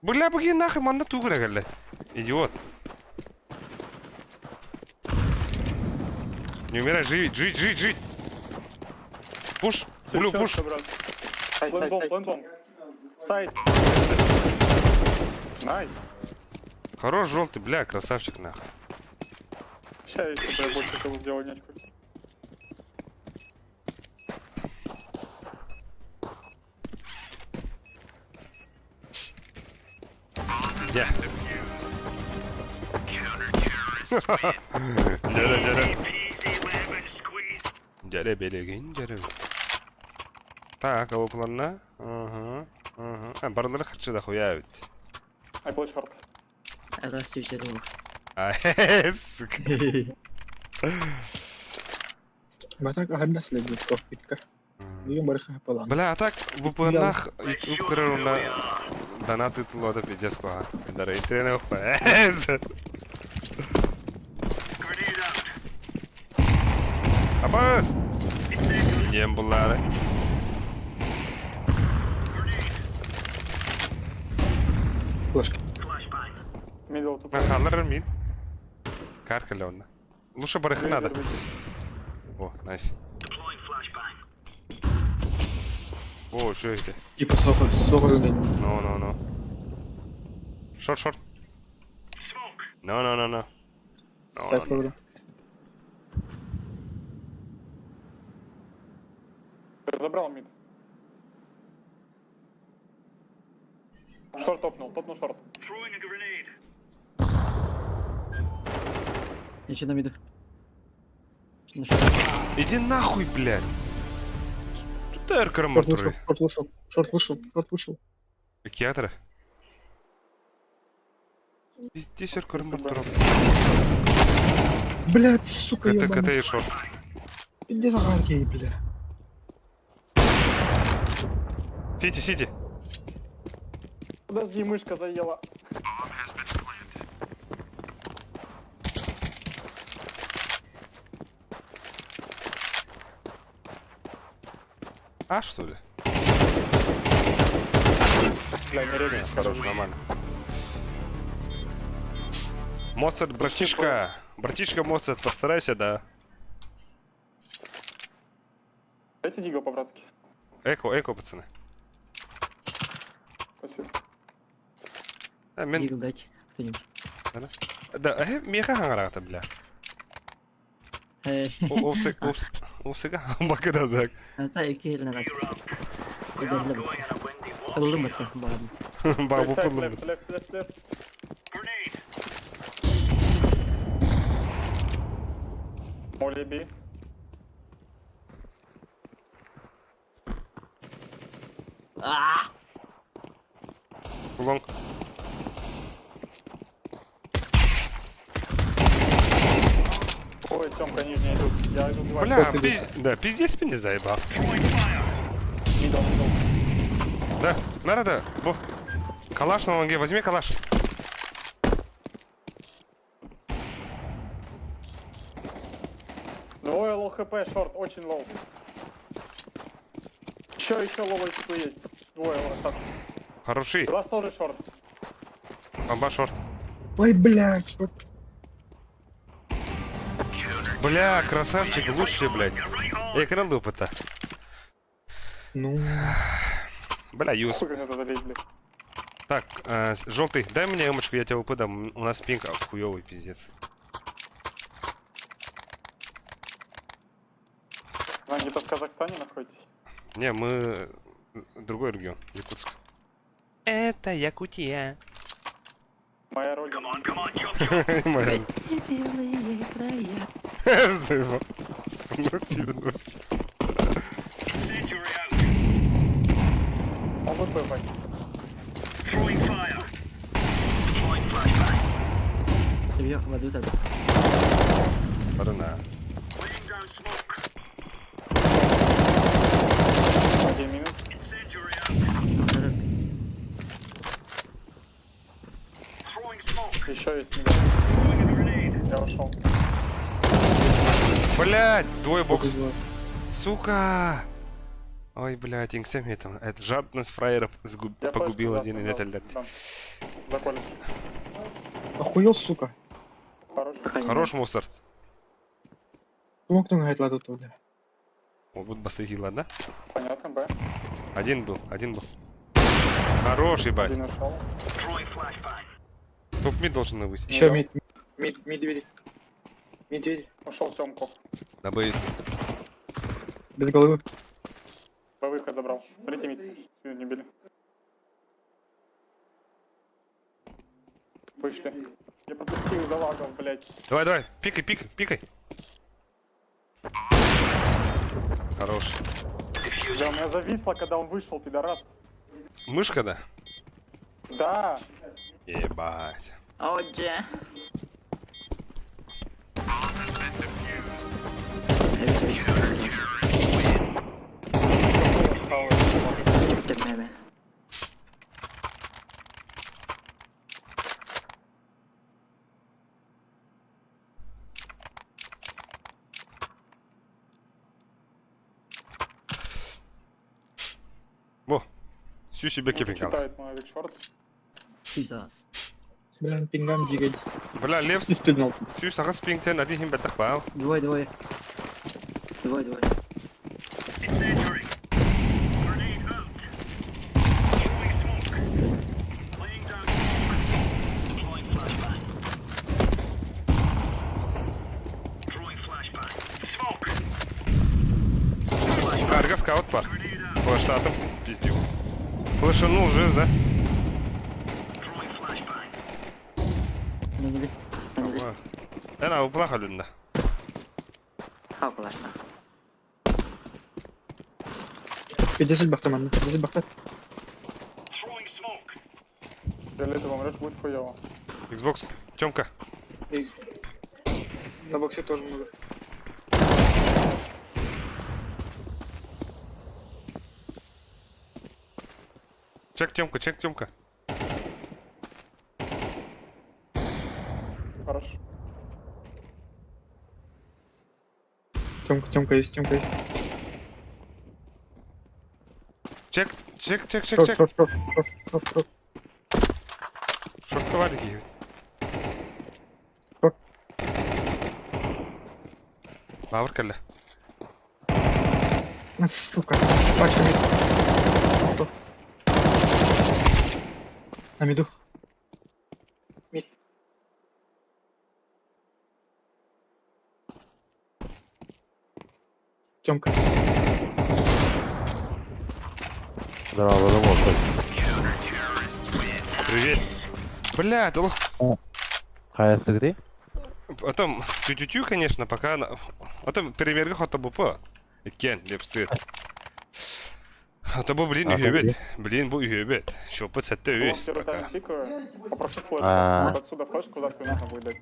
Бля, буги нахуй, манна тугра галля. Идиот. Не умирай, жить, жить, жить, жить. Push, blue, push. брат. Side, Plant side, bomb, side. Plant bomb. Side. Nice. Хорош желтый, бля, красавчик нахуй. Сейчас еще, бля, больше кого сделал нечку. Я. Дядя, дядя. Дядя, белеген, дядя. Так, а планна? Ага, ага. А, барлары хачы да хуя ведь. I play short. Раз тебе думал. А, сука. Батак ахарда следует копитка. Дигэн барыха палан. Бля, а так в ПНах YouTube көрөр на донат тыллады пиздец куха. Дара интернет опа. Абас! Ем буллары. Флешки. Middle to Халар мид. Каркаля онна. Лучше барыхы надо. О, найс. О, что это? Типа сохо, сохо No, no, no. Short, short. No, no, no, no. No, Side no, no. флора. Забрал mid. Short топнул, топнул short. Ничего на миду. На short. Иди нахуй, блядь. Тут эркер Short вышел, мартуры. Short вышел, short вышел, short вышел. Киатры. Пиздец, эркер мартуры. Блять, сука, КТ, ебаный. КТ и short. Пиздец, аркей, бля. CT, CT. Подожди, мышка заела. А, что ли? Бля, не регай. Хорош, нормально. Моцарт, братишка. Братишка Моцарт, постарайся, да. Дайте deagle по-братски. Eco, eco, пацаны. Спасибо. А, мен... Deagle дайте. Кто-нибудь. Да, меха хаңарағата, бля. Э, Опсык, опсык, опсык, бакыда так. Ата екі елін ана. Эдерлі бит. Ыллым бит бағым. Бабу Side, пылым. left, left, left, left. Molly B. Аа! Long. Ой, Тёмка, нижний идут. Я иду два. Бля, пи... да, пиздец меня заебал. Middle, middle. Да, надо, бо. Калаш на лонге, возьми калаш. Двое low HP, short, очень low. Еще, еще low HP есть. Двое оставшихся. Хороший. Два тоже short. Бомба short. Ой, блядь, что? Бля, красавчик, лучший, блядь. Я экран опыта. Ну, Бля, юз. Хуй как надо залезть, блядь. Так, желтый, дай мне эмочку, я тебе УП дам. У нас пинг хуёвый, пиздец. Вы где-то в Казахстане находитесь? Не, мы другой регион, Якутск. Это Якутия. Моя родина. Моя. Белые края. Заебал. Ну, пизду. АВП, Вань. Тебе воду тогда. Барана. Один минус. Еще есть middle. Я ушел. Блядь, двое бокс. повезло. Сука! Ой, блядь, инксем там. Это жадность фраеров Я погубил флешку один дам, или дам, это, блядь. дам. За колледж. Охуел, сука. Хорош. Пока не Хорош мусор. Смог там гайд ладу бля. Вот басыги, ладно? Понятно, Б. Один был, один был. Хорош, ебать. Один ушел. Топ mid должен быть. Еще да. mid, mid, mid двери. Mid двери. Ушел Тёмку. На Б. Без головы. Б выход забрал. Смотрите, mid. Спину Не били. Вышли. Я пропустил, залагал, блядь. Давай, давай, пикай, пикай, пикай. Хорош. Да, у меня зависло, когда он вышел, пидорас. Мышка, да? Да. Ебать. Отже. Во. Всю себе кипинг. Читает мой авик short. Сюзас. Бля, пингам двигать. Бля, лепс. И спигнал. Сью сагас пингтен один хим бетах бау. Двое, двое. Двое, двое. Арга скаут пар. Флештатом пиздил. Флешанул жизнь, да? Не били. Не били. Ана, уплаха людна. Хавкалашна. 50 бахта, ман. 50 бахта. Фиолетовый умрешь, будет хуёво. Xbox. Тёмка. И На боксе тоже много. Чек Тёмка, чек Тёмка. Хорош. Тёмка, Тёмка есть, Тёмка есть. Чек, чек, чек, чек, Short, чек. short, short, short, short, short. Short ковалики. Short. Лавр кэллэ. А, сука. Пачка mid. Кто? На миду. Mid. Тёмка. Здорово, здорово. Привет. Бля, да лох. Хайа ты Потом, тю-тю-тю, конечно, пока... Потом перемерга хота бупа. Кен, лепстыт. А то бу блин А, үһүөбүт. Блин бу үһүөбүт. Шоппут сэттэ Long үс первый пока. тайминг пикаю. Попрошу флешку. А. Вот отсюда флешку завтра нужно будет дать.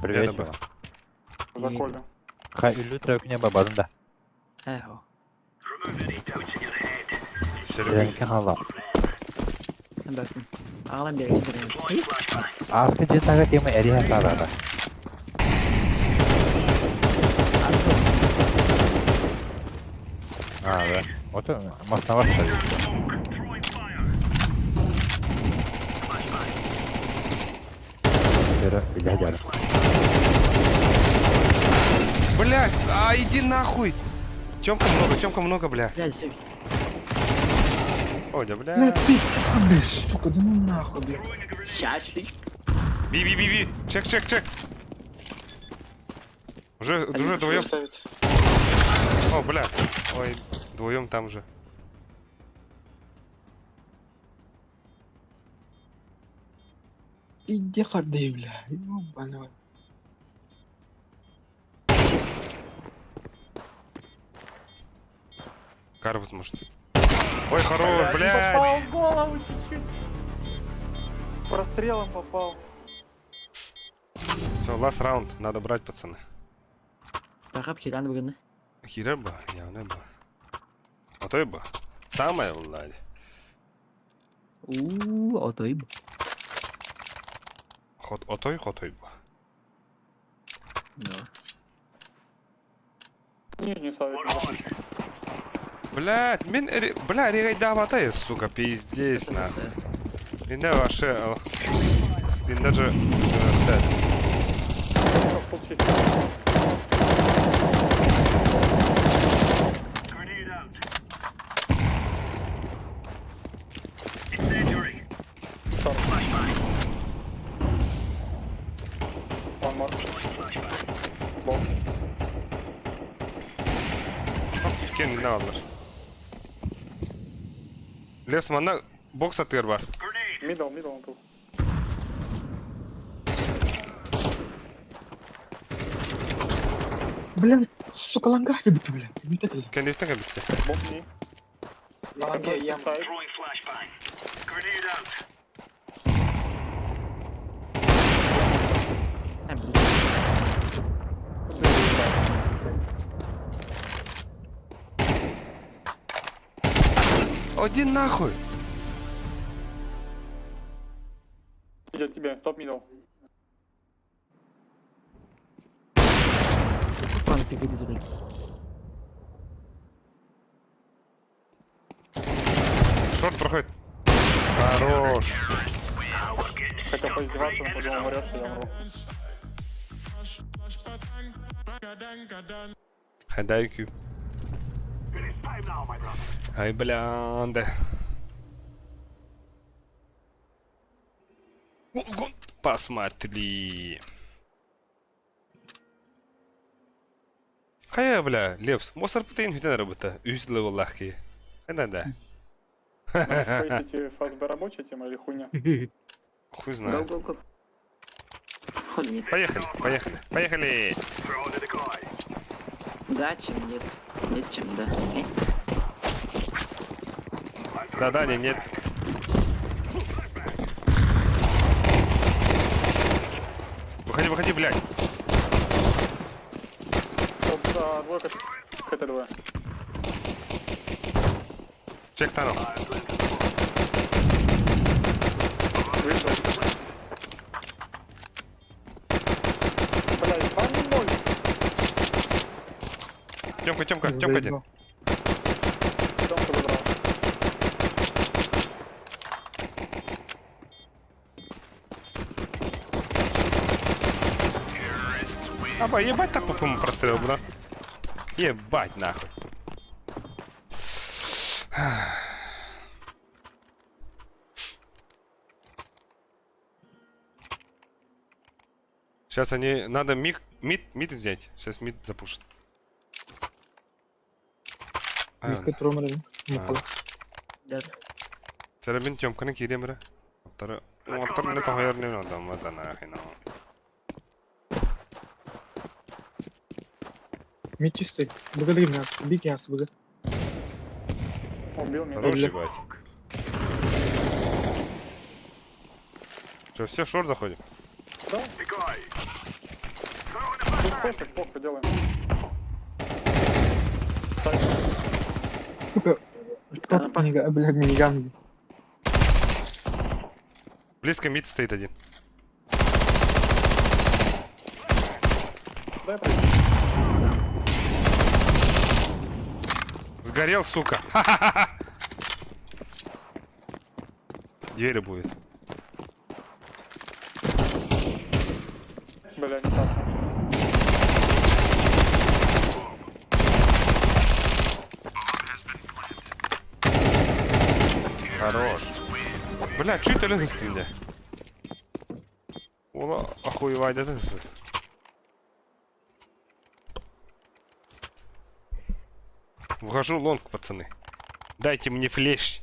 Привет. добро. За Колю. Хай үллү трөкүнэ бабадын да. Эхо. Серега. Тренке хала. Мен бәктім. Ағалам берген берген. Аркы жетага тема эриһэ саадата. А, да. Вот маснавар шайы. Бері биле жары. Блядь, а иди нахуй. Тёмка много, бля. Бля, все. Ой, да бля. Бля, пиздец, бля, сука, да ну нахуй, бля. Шашлик. Би, би, би, би. Чек, чек, чек. Уже, уже вдвоем. Ставит. О, бля. Ой, вдвоем там же. Иди харды, бля. Ёбаный. в рот. Кар, возможно. Ой, хорош, блядь. Попал в голову чуть-чуть. Прострелом попал. Все, last раунд. Надо брать, пацаны. Тақап кетанды бүгін. Хера бы, явно бы. А то и бы. Самое, блядь. Ууу, отой. Хот, отой, хотой бы. Ну. Нижний ставит. Блядь, мин, бля, регай даватай, сука, пиздец, на. Инде вообще, инде же, блядь. Фул чистый. Шорт. One more. Бог. Kendini alır. Лес манна бокс атыр бар. Мидл, мидл он тут. Бля, сука, ланга ты, бля. Не так ли? Kendiften bitti. Бог не. На ланге я. Сайд. Один нахуй. Идет тебе, топ мидл. Пан пикайды зүрен. Шорт проходит. Хорош. Хотел поиздеваться, но подумал, умрешь, я умру. Хайдай Q. Ай, блянда. Посмотри. Кая, бля, Лепс, мусор пытайын хүтен работа. Үз левеллахи. Да, да. Фейсите ФСБ рабочая тема или хуйня? Хуй Гоу, знает. гоу, гоу. Ходу нет. Поехали, поехали, поехали. Да, чем нет. Нет, чем да. Да, да, не, нет. Выходи, выходи, блядь. Вот а, двойка, это двое. Чек tunnel. Вышел. Бля, 2-0. Тёмка, Тёмка, Тёмка один. Заебал. Тёмка забрал. Аба, ебать так по-моему прострел, бля. Ебать нахуй. Сейчас они... Надо миг, мид, мид взять. Сейчас мид запушит. А, Микка тромер. Да. Вчера мин Тёмканы киирем бра. Оттары... Оттар не тоһойор не надо, да нахуй, ну. Мид чистый. Благодари меня. Биг яс, благодари. Убил меня. Хорош, ебать. Что, все, short заходим? Да? Тут похуй, похуй делаем. Сайт. Сука. Тот бля, миниган. Близко mid стоит один. Дай пройти. Сгорел, сука. Ха-ха-ха. Двери будет. Бля, не так. Хорош. Бля, чуть это мне? Ола, охуевай, да ты? Вхожу long, пацаны. Дайте мне flash.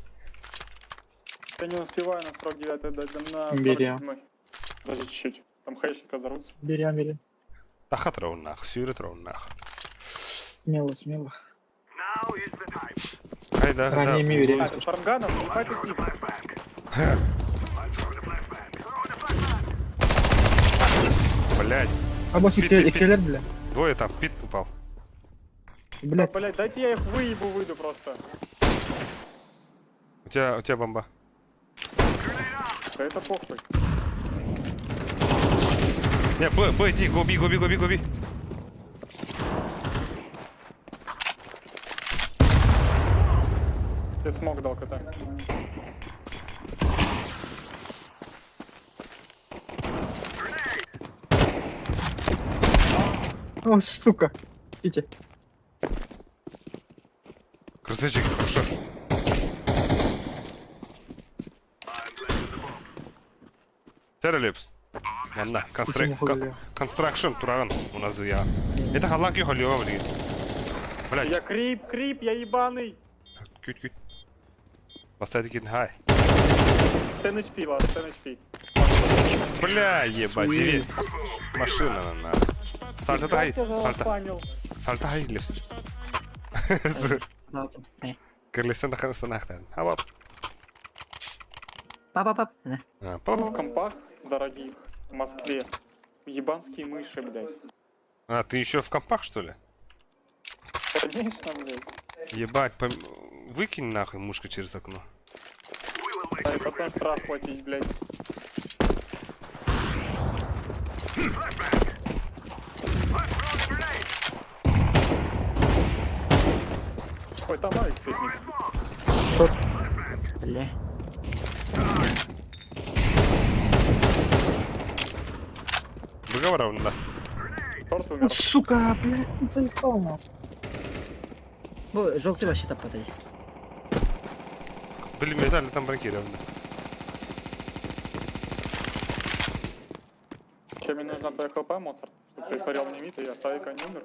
Я не успеваю на 49 дать, дам на Бери. 47. Даже чуть-чуть. Там хэшника взорвутся. Бери, бери. Тахат нах, сюрет нах. Смело, смело. Ай, да, Ранее да. мире. А, это с фармганом? Ебать ты тип. Блять, А босс, Пит, пит, пит. икелер, бля. двое там, пит упал. Блядь, Блять, дайте я их выебу, выйду просто. У тебя бомба. Да это похуй. Не, Б, Б, иди, гоби, гоби, гоби, гоби. Я смог дал кота. о, сука. Идите. Красавчик, хорошо. Террелипс. Манна, construction тураган у нас я. Это халланки холлева, блин. Блядь, Я крип, крип, я ебаный. күт, күт. Поставь кит хай. 10 HP, ладно, 10 HP. Бля, ебать, дверь. Машина на на. Сальто хай, Как я сальто. залфанил? Сальто хай, лепс. Да, э. Керлесен ханстанахтан. Хабап. Па-па-па. На. А, В па- компах дорогих в Москве. Ебанские мыши, блядь. А, ты еще в компах, что ли? Конечно, блядь. Ебать, выкинь нахуй мушку через окно. Да, и потом штраф платить, блядь. Ой, там авик стоит, Ник. Бля. Договор, да. Торт умер. Сука, блядь, заебал нахуй. Бу желтый вообще таппатай. Блин, металл там бронкирован. Чем мне нужна твоя хлп, Моцарт? Чтобы ты смотрел мне мид, и я с авика не умер.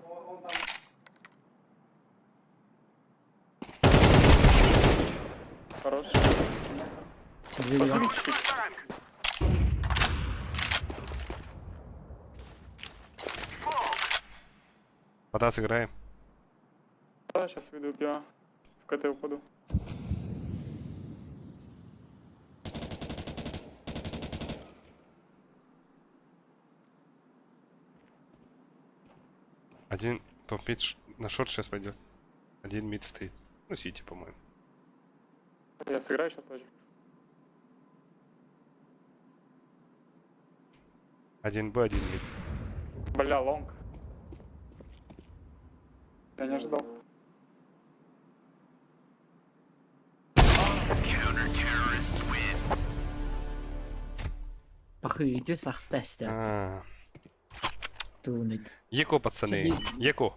Хорош. Две два. Поживи чуть-чуть. Пока сыграем. Да, сейчас выйду пиво. В КТ упаду. Один топ mid на short сейчас пойдет. Один mid стоит. Ну, сити, по-моему. Я сыграю сейчас тоже. Один Б, один mid. Бля, long. Я не ожидал. Похуй, сахтестя. А, Тунит. Eco, пацаны. Eco.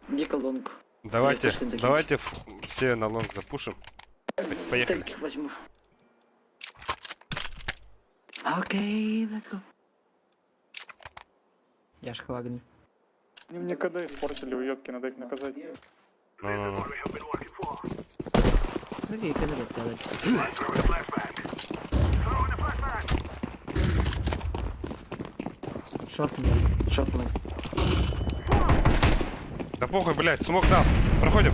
Дико long. Давайте, Я точно закинь. давайте все на long запушим. Поехали. Так, возьму. Окей, let's go. Я ж хвагну. Они мне КД испортили, уёбки, надо их наказать. Ну-ну-ну. Какие камеры делать? Short мне. Short мне. Да похуй, блядь, smoke дал. Проходим.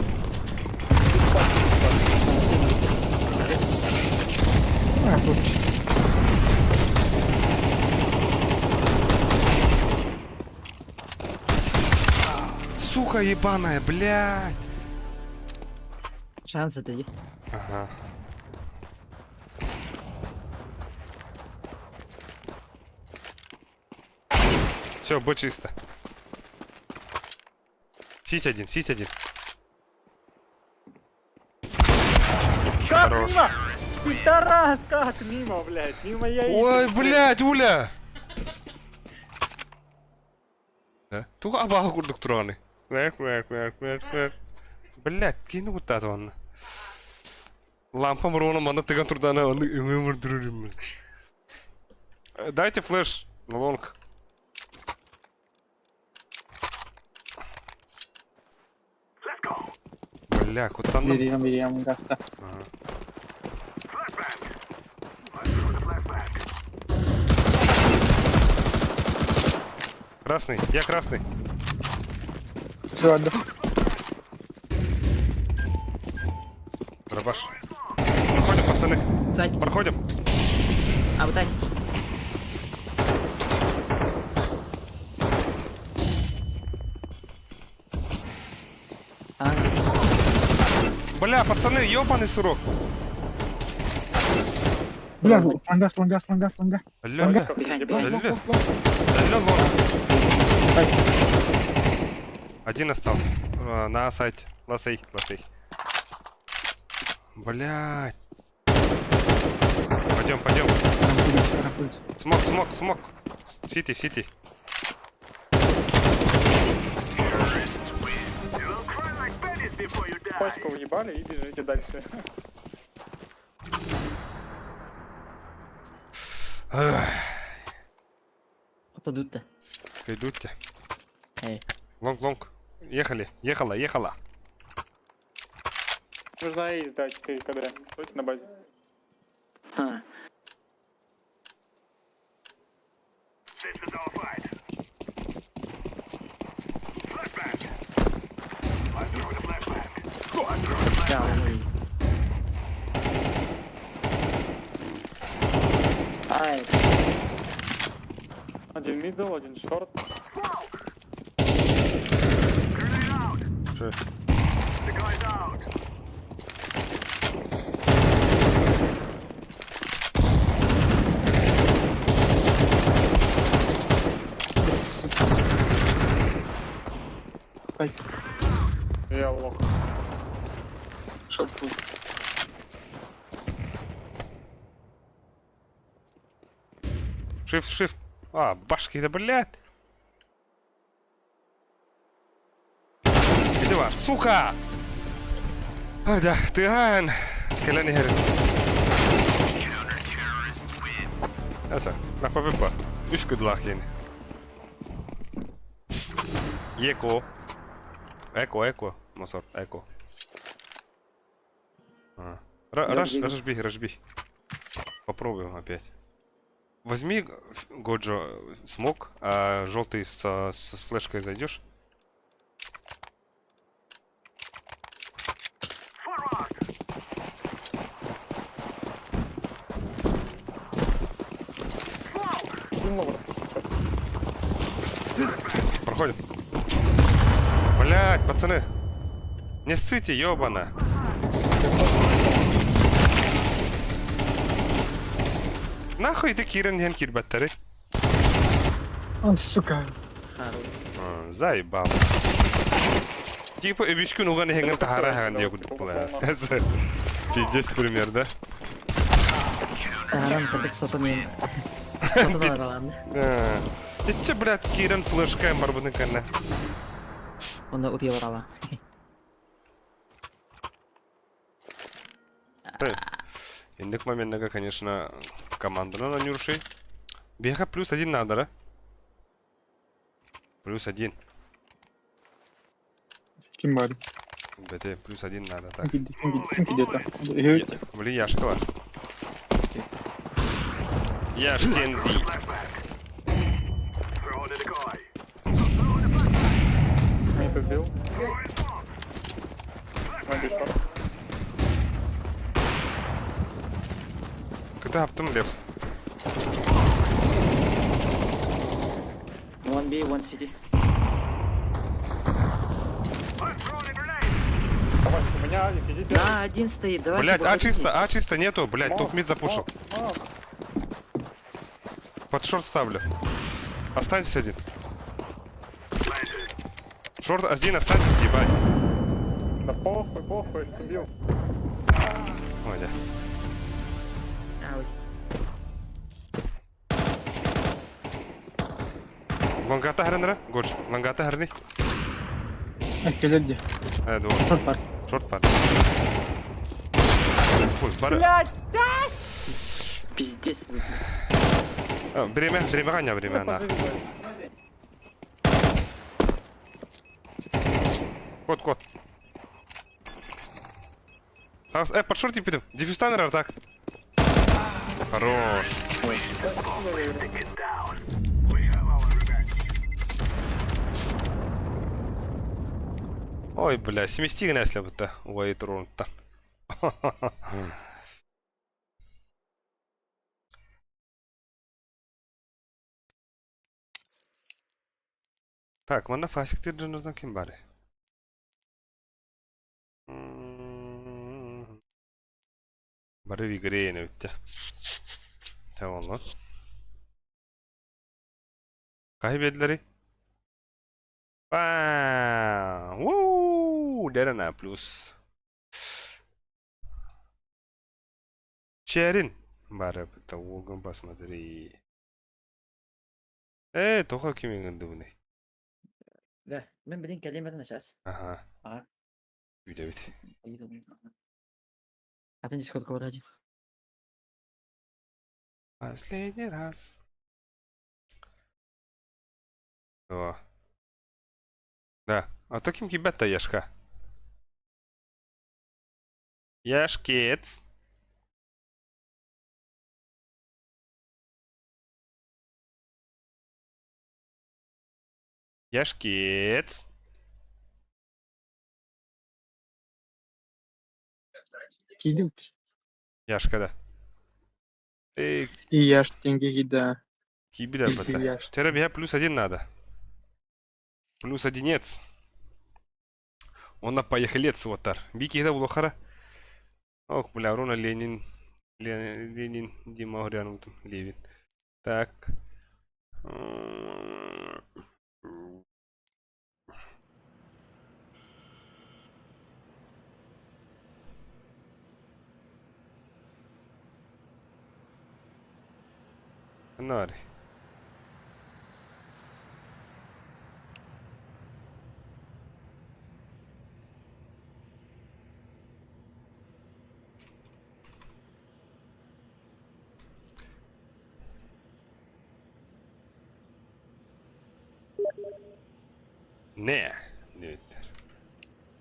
А, тут. Сука ебаная, блядь! Шанс это ди. Ага. Все, будь чисто. Сить один, сить один. Как Хорош. мимо? Пидорас, как мимо, блядь? Мимо я и... Ой, блядь, Уля! Да? Туга абаха курдук тураны. Вэк, вэк, вэк, вэк, вэк. Блядь, кини куттааты манна. Лампа муруна манна тыган турдана оны өңө мурдурурум. Дайте флеш на лонг. Бля, куттанным. Берем, берем, гаста. Ага. Красный, я красный. Все, отдох. Дробаш. Проходим, пацаны. Сзади. Проходим. А вот так. А, Бля, пацаны, ёбаный сурок. Бля, ланга, сланга, сланга, сланга. Алло, алло. Behind, Ебать. behind. Алло, алло, лонг. Один остался. На сайте. Лосей, лосей. Блядь. Пойдем, пойдем. Карампулец, карампулец. Смок, смок, смок. Сити, сити. Пачку въебали и бежите дальше. Эх, Кто тут-то? Идут те. Эй. Лонг, лонг. Ехали, ехала, ехала. Нужно эйс дать 4 кд. Стойте на базе. А. Да, он увидел. Ай, Один мидл, один шорт. Че? Сука. Ай, Я лох. шорт будет. Shift, shift. А, башки, да блядь. Где ваш? Сука! Ай, да, ты айн. Кэлэн иһэр. Это, на ПВП. Үс кыдлах ен. Еко. Эко, эко. Мосор, эко. А. Раш, рашби, рашби. Попробуем опять. Возьми, Годжо, смок, а желтый с флешкой зайдешь? Один lower сейчас. Проходим. Блять, пацаны. Не ссыте, ёбана. Нахуй ты кирен ген кирбаттары? Он, сука. хорош. Заебал. Типа эбишкүн уган хеңен тахара хаган дия курдук була. Пиздец пример, да? Таран курдук сотон Сотон араланды. Ичче, блядь, кирен флешка барбытын канна. Онда утуя барала. Индик моментага, конечно, команда на Нюрши. Беха плюс один надо, да? Плюс один. Ким бар? БТ, плюс один надо, так. Ким киди, ким киди, ким киди это? Э, Блин, Яшка var. Яш Кензи. Мид убил. Один шорт. Икки хаптым Лепс. One B, one city. Давай, у меня авик, иди первый. Да, один стоит, давайте Блять, а выходите. чисто, а чисто нету, блять, Смок, топ мид запушил. смок, смок. Под шорт ставлю. Останьтесь один. Шорт один, останьтесь, ебать. Да похуй, похуй, я сейчас убил. Ой, да. А, ой. Лонгата хәренера, Гош, лонгата хәрни. Кэлэр дии. Э, дуо. Шорт бар. Шорт бар. Ой, бар. Пиздец, блядь. А, Время, время ганя, время на. Кот, кот. Ас, э, под шорт пидем. Дефьюстанер, так. Хорош. Ой, бля, семисти гына эсләп Ой, турунта. Так, манна фасик дьоннортон ким баарый? Бары в игре бүттэ. Tamam lan. Kaybedileri. Вау! Вуу! Дерена плюс. Черин. Бары быта уолгун посмотри. Э, тоха кимин гындыбыны. Да, мен билин кэлиэм этэ сейчас. Ага. А. Үйдэбит. А ты дискордка барады. Последний раз. О. Да. А то ким кибетта Яшка? Яшкец. Яшкец. Киирдим. Яшка да. Эй, И яш тенге кида. кибеда бата. Яш. Теперь мне плюс один надо. Плюс одинец. Он на поехалец вот тар. Бики это улохара. Ох, бля, Руна Ленин. Ленин, Дима Горянов там, Левин. Так. Нари. Не. Диэбиттэр.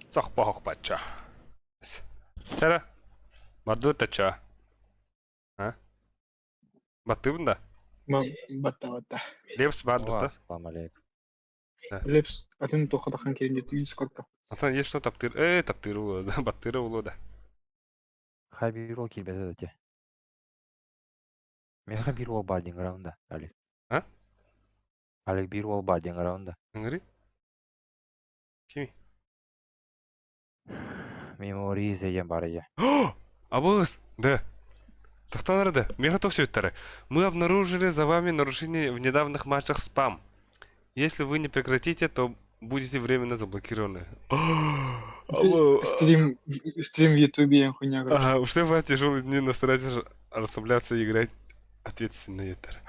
Сохпо бачча. Тэра. Бардыбыт ча. А? Баттыбын да. Батта батта. Лепс барды да. Ассалам алейкум. Лепс атын туха тахан кирин дии дискордка. Atan есть что таптыр. Э, таптыр улу да. Баттыры улу да. Хай биир уол киирбэтэ этэ. Миэхэ биир уол баар диэн гыраҕын да, Алик. А? Алик биир уол баар диэн гыраҕын да. Ыҥырый. Кими? Мемориз диэн баар ийэ. Абыс! Да. Тохтонор да. Меха тохсүттары. Мы обнаружили за вами нарушение в недавних матчах спам. Если вы не прекратите, то будете временно заблокированы. Алло. Стрим, стрим в ютубе хуйня короче. Ага, уж бывают тяжелые дни, но старайтесь расслабляться и играть ответственно. Етер.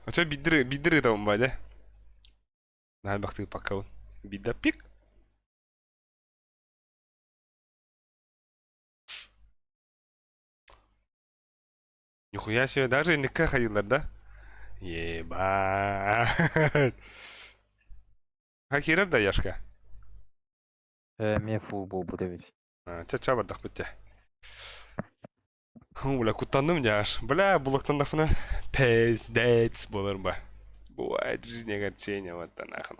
А что бидеры, бидеры там, бадя? На бахты пока. Бида пик. Нихуя себе, даже НК ходила, да? Ебать. Хакирер да, Яшка? Э, эмиэ фул буолбут эбит. Ча-ча бардах битте. Бля, куттанным аж. Бля, булактаннафына. Пиздец болар ба. Бывает в жизни огорчение, вот нахрен.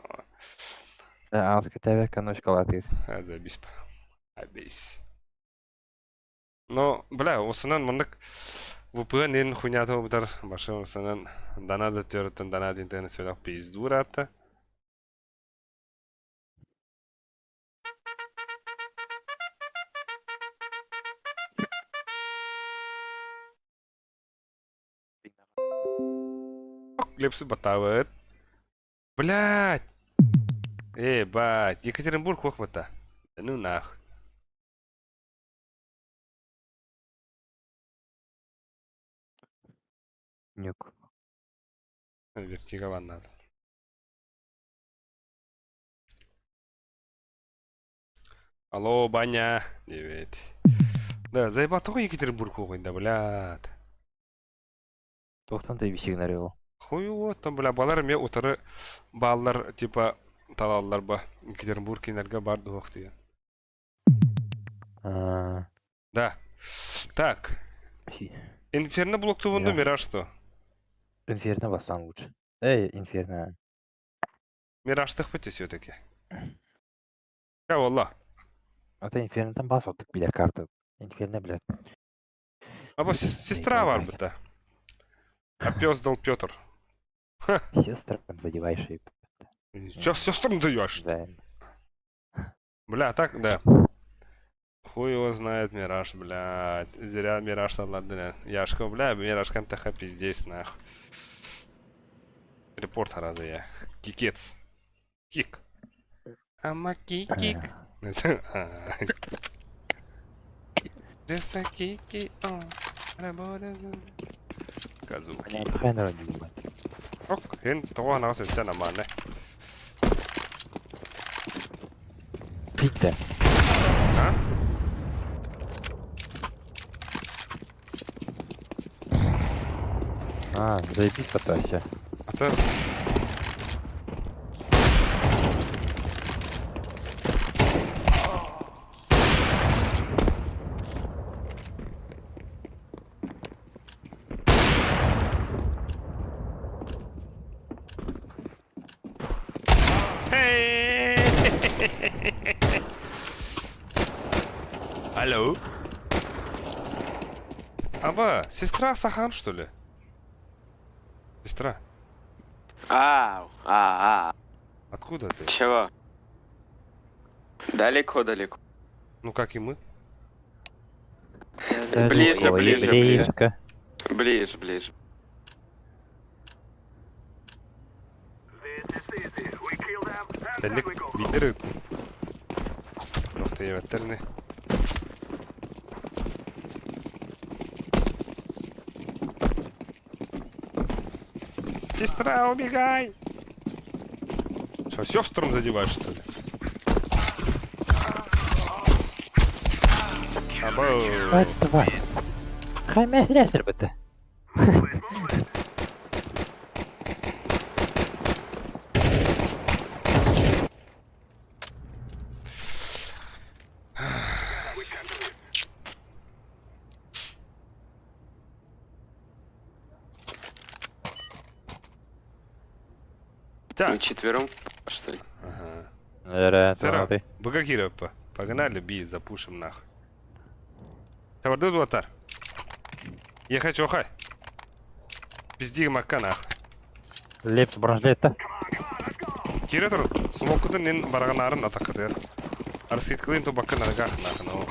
Э, ааска тэбэккэ ночкалаатыыр. А, забись. Абись. Но, бля, осынан маннык VPN ин хуйнята бутар башы осынан дана да төрөттөн дана дин тыгын сөйлөк пиздур атта. Лепсы батавыт. Блядь! Эй, бать, Екатеринбург хохмата. Да ну нах. Нюк. Вертигован надо. Алло, баня. Девять. Да, заебал только Екатеринбург да, блядь. Туохтан тэйбисигинэр ол? Хуй там, бля, балар ме утары баллар, типа, талаллар ба. Екатеринбург кинерге бар дуох деген. Да. Так. Инферно блоктубунду Мираж что? Инферно бастан лучше. Эй, Инферно. Мираштых бите все-таки. Я wallah. Ата Инфернотан бас оттук билер карта. Инферно, блядь. Аба сестра бар быта. Опездал Петр. Сестрам задеваешь и... Че сестрам даешь? Да. Бля, так, да. Хуй его знает, Мираж, блядь. Зря Мираж ладно. Яшка, бля, Мираж кем-то пиздец, нахуй. Репорт раза я. Кикец. Кик. Ама кик-кик. Just a kiki on. Kazuki. Ок, эн тоҕо анаҕас өттөн амааны. Питте. А? А, заебись вообще. А то... Алло. Аба, сестра Сахан, что ли? Сестра. Ау, а, а. Откуда ты? Чего? Далеко-далеко. Ну, как и мы. Ближе, ближе, ближе. Близко. Ближе, ближе. Тэллик биир Нохтуйбаттарны. Сестра, убегай! Что, сестрам задеваешь, что ли? Або. Отставай. Хай мясрясер бы ты. Так. Мы четвером, что ли? Ага. Наверное, Сара, ты. Богакира, погнали, би, запушим нахуй. Таварду дуатар. Я хочу хай. Пизди макка нахуй. Лепс бронежилет-то. Кире тур, смокутун нин бараганарын атаккатыр. Арсит кылын ту баккын аргах нахуй. ну.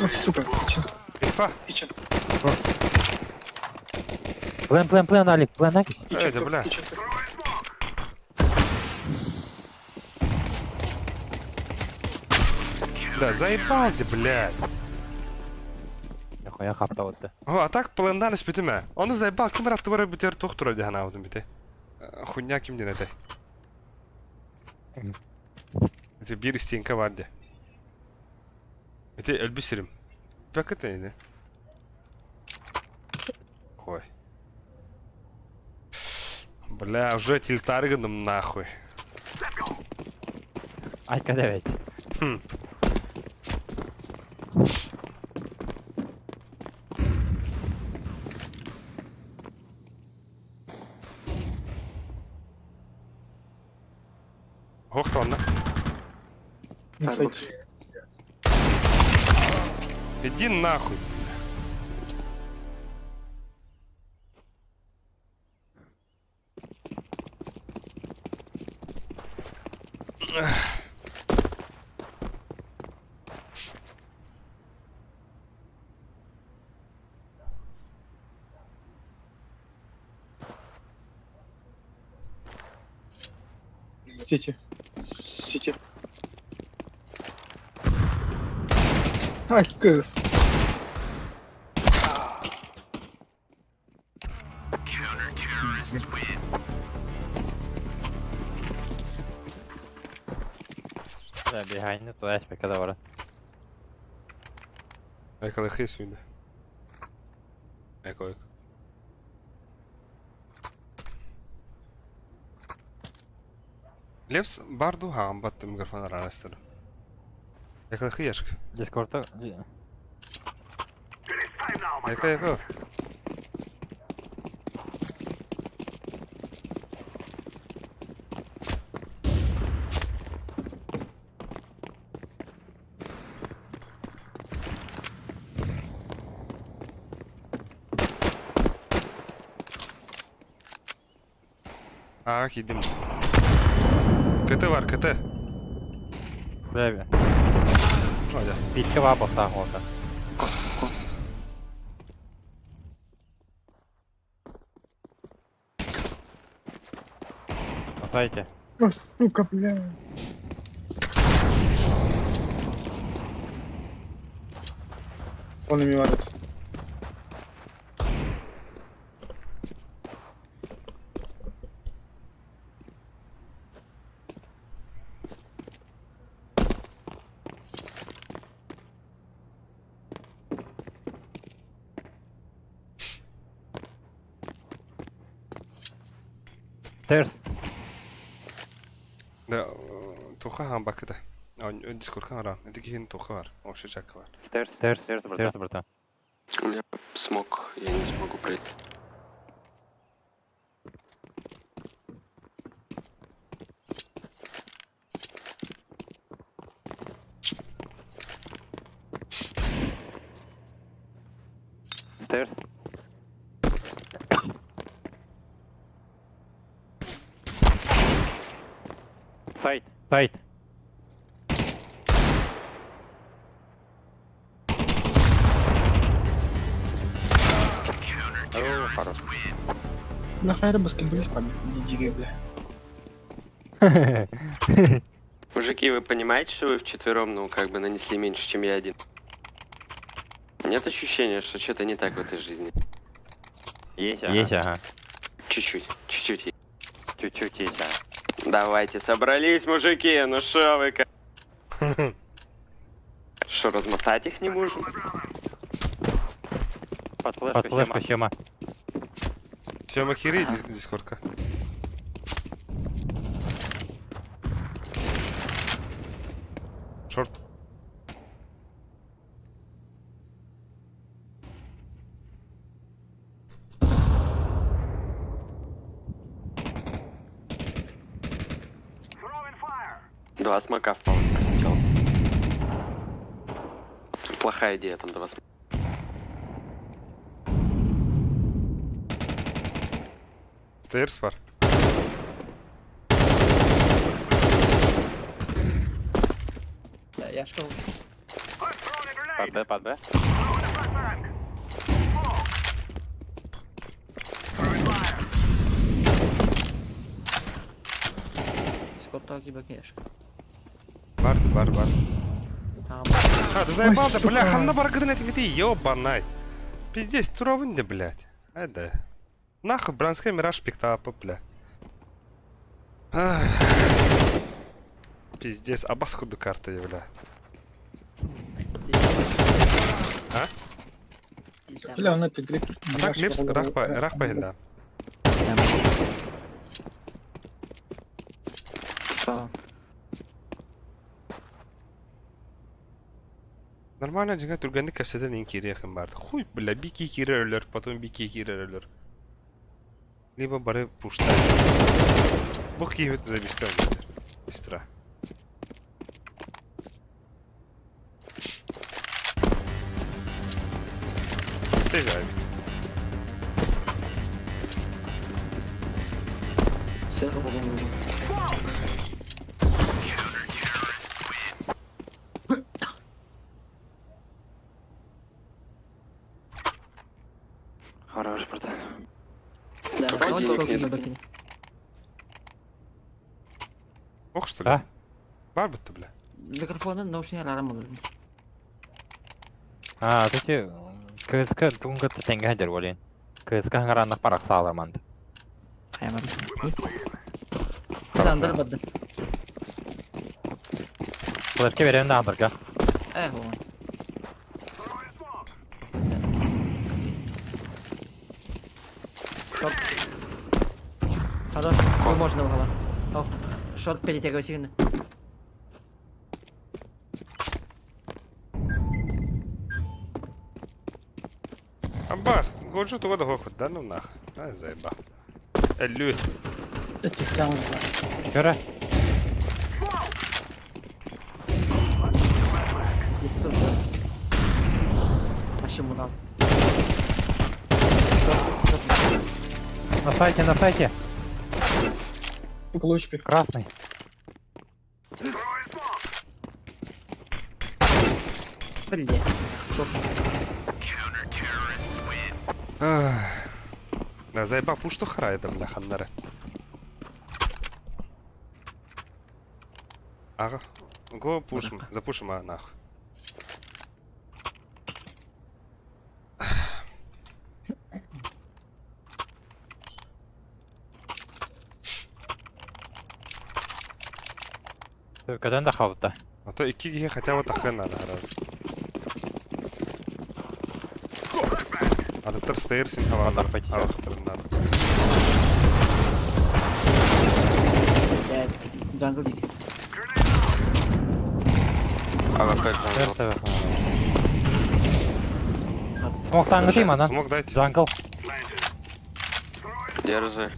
Ой, сука, kitchen, Инфа. kitchen, Плен, плен, плен, Алик, плен, Алик. kitchen, Эй, да бля. kitchen. Да, заебал ты, блядь. Нахуя хапта вот О, а так пландан испытыма. Он заебал, ким раз товары бутер тухтура дихана вот бите. Хуйня ким дин это. Это бир стенка варде. Это элбисерим. Так это не. Ой. Бля, уже тильтарганом нахуй. Айка давайте. Хм. Ох, онно. Firebox. Иди нахуй. Сити. Сити. Ай, кыз. Behind the flash kada var. Ecco, qui Ecco, ecco. Лепс барду хаамбат микрофон араастар. Ecco qui Discord'da Ecco, ecco. Аа, киирдим. КТ бар, КТ. Бля, Ой, Битке бар бахтаах уолта. На сайте. О, сука, бля. Он ими варит. Stairs. Да, туха хаамбакка да. Дискордка баран. Ити киһин туха бар. Вообще чакка бар. Stairs, stairs, stairs, stairs, братан. У меня смог, я не смогу пройти. Stairs. Сайт. Сайт. О, хорош. Бля, хайра баскетболист память. Диди, бля. Мужики, вы понимаете, что вы вчетвером, ну, как бы нанесли меньше, чем я один? Нет ощущения, что что-то не так в этой жизни? Есть, ага. Есть, ага. Чуть-чуть, чуть-чуть. есть. Чуть-чуть есть, ага. Давайте, собрались, мужики, ну шо вы как? Шо, размотать их не можем? Под флешку, Сема. Сема кири дискордка. Шорт. Два смока в палец прилетел. Плохая идея там два смока. Stairs бар. Я, я шел. Под Б, под Б. Дискордтағы киберкеш. Бар, бар, бар. Там. А, ты заебал, да, бля, сука. ханна баргыдын этиң ты, ёбанай. Пиздец, туровын да, блядь. Айда. Нахуй, бранская мираж пиктапа, бля. Ах. Пиздец, абас худу карта, бля. А? Бля, он это грипп. А так лепс, рахпа, рахпа, да. Спал. Нормально, дьиҥэ түргэнник кэпсэтэн иин киириэхин баарда. Хуй, бля, бики киирэр өлөр, потом бики киирэр өлөр. Либо бары пуштай. Бу киһибит забистен. Быстро. Сейвай. Все. Хорош, братан. Да, Только он денег только нет. бакини. Ох, что ли? А? Бар бітті, бля. Микрофонun наушник арам olur. А, эти КСК тугун кытта тэҥҥэ сылдьар буолуон. КСК хаҥарааннах барахсаалар манна. Хайамар. Андыр бадды. Флешка берем да андырга. Эх, он. Шорт. Хорош. Ну, можно было. О, шорт перетягивай сильно. Аббас, годжу туга да хохот, да ну нах. Ай, заеба. Эллю. Көрө. Здесь тоже. Вообще мурал. На сайте, на сайте. Около HP. Красный. Блин. Шорт. Да, заеба пушту харайда, бля, ханнары. Ага. Го пушим, запушим, а нах. Көтөн да хаалта. А то икки киһи хотя бы тахын надо раз. Атыттар стейрсин хавалар. Пойти. надо. Блядь, Джангл диги. АВП джангл. Смоктаҥҥытый манан. Смок дайте. Джангл. Держи.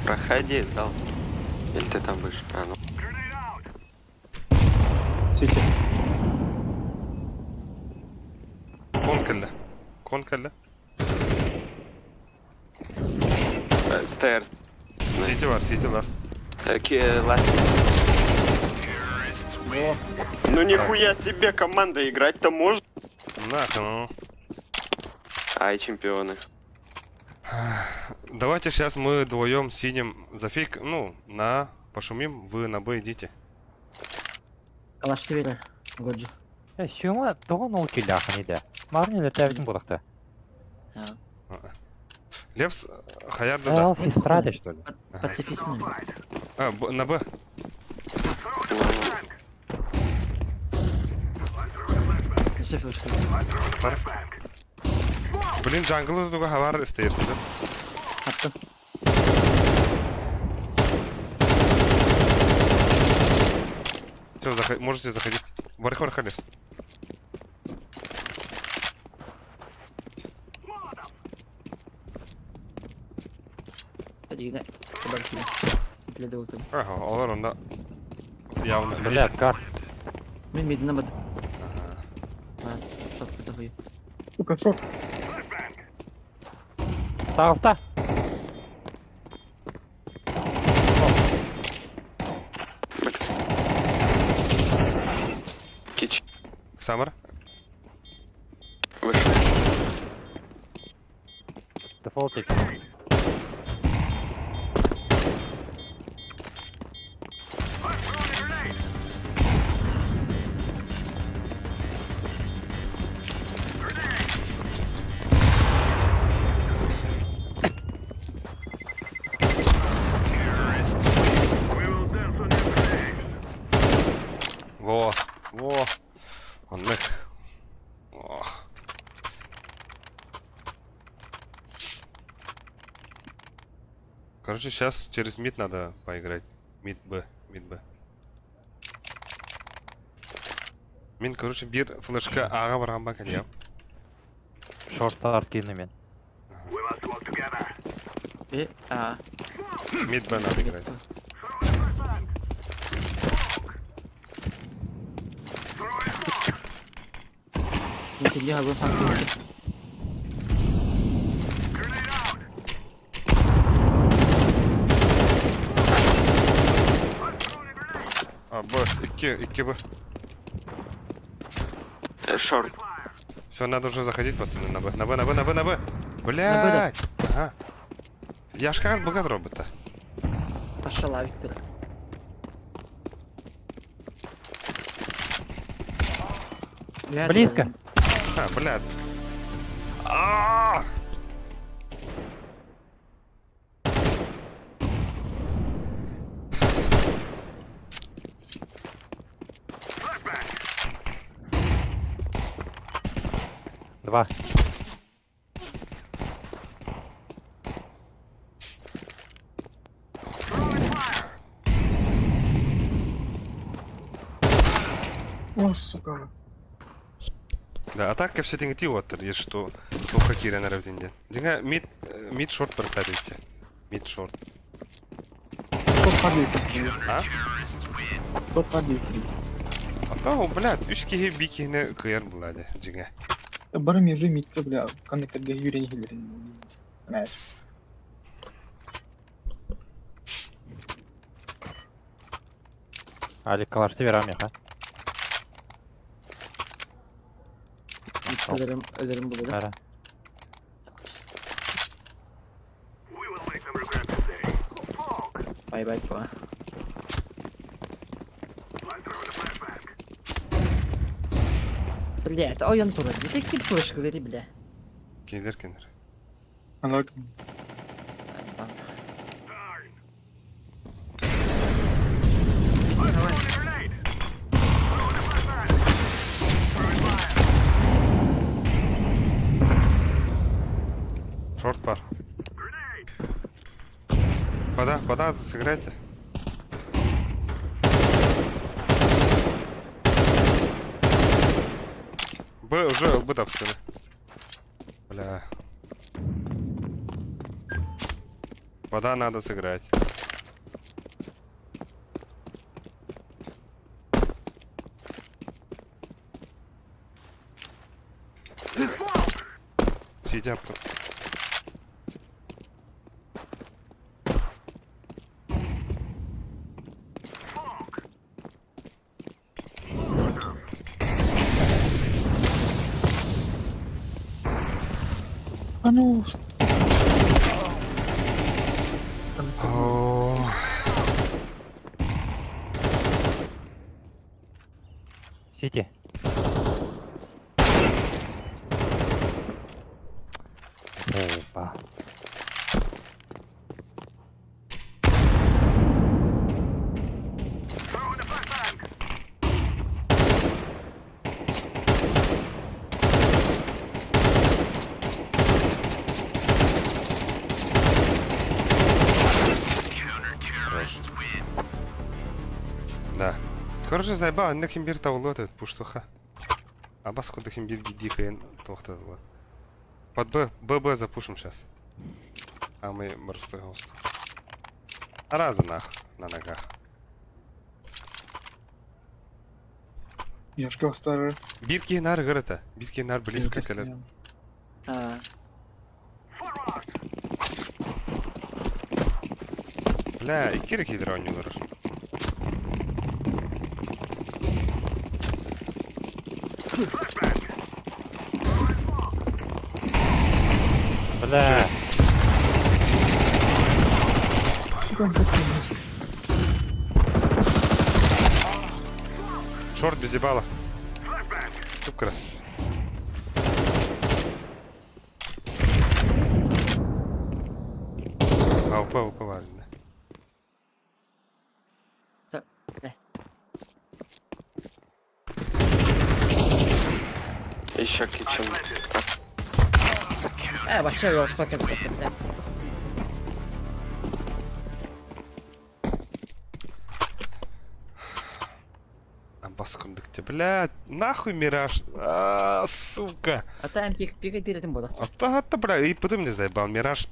Проходи, дал. Или ты там будешь? А, ну. Сити. Кон кэллэ. Кон кэллэ. Stairs. Сити бар, сити лас. Last. Ну нихуя себе команда играть-то может. Нах, ну. Ай, чемпионы. Давайте сейчас мы вдвоем синим за фейк, ну, на пошумим, вы на Б идите. Калаш тебе Годжи. Э, сюма тоҕо ол киллээхин идэ. Марын үлэтээбитин буолахта. Лепс, хаяр да. Эл сестра что ли? Пацифист. А, Б- на Б. Все флешка. Бар. Блин, джангл туга хавар стейрс да. Атты. Все, заход... можете заходить. Барых барых Лепс. Дигне. Бля, Ага, олар онда явно. Блядь, кар. Мен мидіне бады. А, шорт кыта Сука, шорт. Таҕыста. Бэкс. Кич. Самар. Вышли. Дефолтик. Во, во. Онных. О. Короче, сейчас через мид надо поиграть. Мид Б, мид Б. Мин, короче, бир флешка ага барган бак я. Шорт старт киирдим мин. Б, А. Мид Б надо играть. Митинги хабын хантыгы. А, Б, 2, 2 Б. Шорт. Все, надо уже заходить, пацаны, на Б. На Б, на Б, на Б, на Б. Блядь. Ага. Я ж как богат робота. Пошла, Виктор. Близко. А, блядь. А! Два. О, сука. Да, атака все тиңти оттыр, если что, плохо кирен рәвдинде. Динга мид мид шорт бір тәрбетте. Мид шорт. Топ падает. А? Топ падает. Ата, о, блядь, үш киһи би киһини кыйар булады, дьиҥэ. Бары межи мидке, бля, коннекторге юрен хилерин. Знаешь. Алик калашты берем миэхэ. Өлөрүм, өлөрүм булду. Бара. Бай бай чуа. Бля, это ойон турар. Это кип флешка бери, бля. Кинилэр кинилэр. Ана Шорт бар. Вода, вода, сыграйте. Б уже Б тапсыны. Бля. Вода надо сыграть. Сидят тут. А ну. О, Сити. Опа. Да. Короче, заебал, анна ким бир табылып атат пуштуха. Абас куда ким бир гиди кыйын токтотулат. Под Б, Б, Б запушим сейчас. А мы просто гост. Раза нах, на ногах. Яшка старый. Бирки нар гырыта. Бирки нар близко келет. А, Бля, иккире кидер ойнуулар. Бля. Сука, блядь, Шорт без ебала. Тупкара. АУП, АУП валина. бля. Еще ключом. Вообще его спать бля. Абас кундыкте, блядь, нахуй мираж. А, сука. А там пик пик перед этим буду. А то, а то, бля, и потом не заебал. Мираж.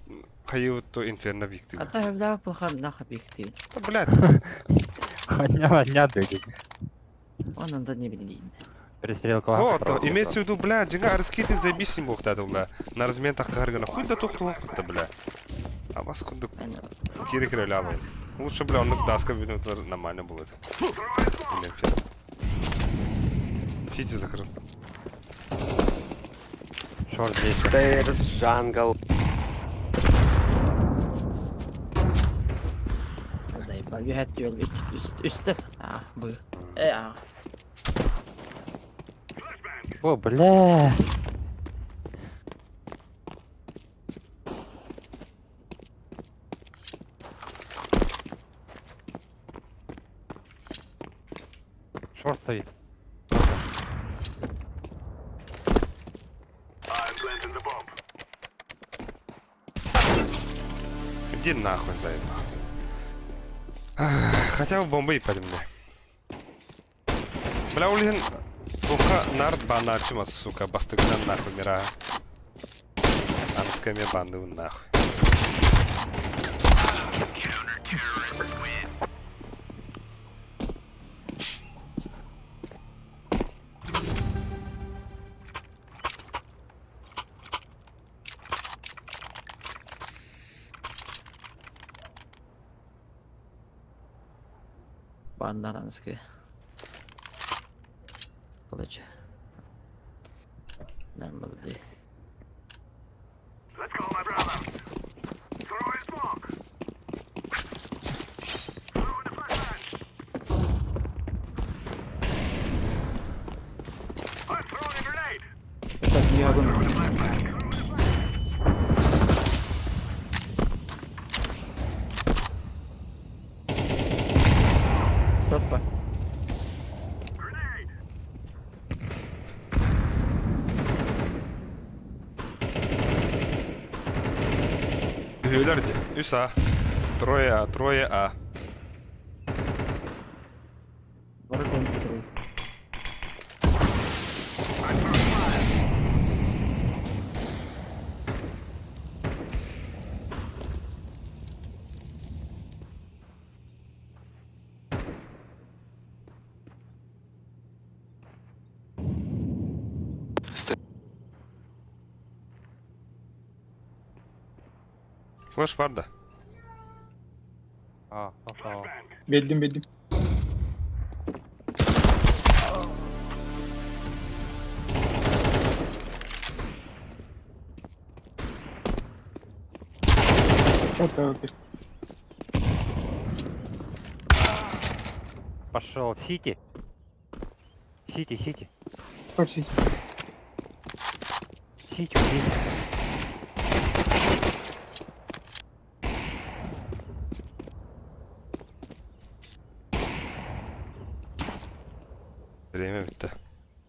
Хайыбыт то инферно биктиги. А то бля плохо нахуй бикти. Да, блядь. Ханя, ханя, дыгит. Он анда не билин. Перестрелка. О, то имеется в виду, бля, дьиҥэ арыскиты заебись им буохтаатыл, бля. На размен таххаргана хуй да тухтуох бля. А вас курдук кири кирелябай. Лучше, бля, оннук даска видно нормально будет. Сити закрыл. Шорт здесь. Stairs, jungle. Заебал. You had to үстэ. А, бу. Э, а. О, бля. Шорт стоит. Иди нахуй, заебал. Хотя бы бомбы и мне. Бля, улин... Туха нард баначима, сука, бастыгынан нахуй мира. Анская банды нахуй. Бандаранская. Короче. Нормально. Так, не огонь. Опа. Үһүлэр дии. Үс А. Трое А, трое А. Бары компьютер. Флеш бар да. А, попал. Бэлдим бэлдим. Что-то Пошел Сити. Сити, Сити. Почти. Сити убили. Время bitti.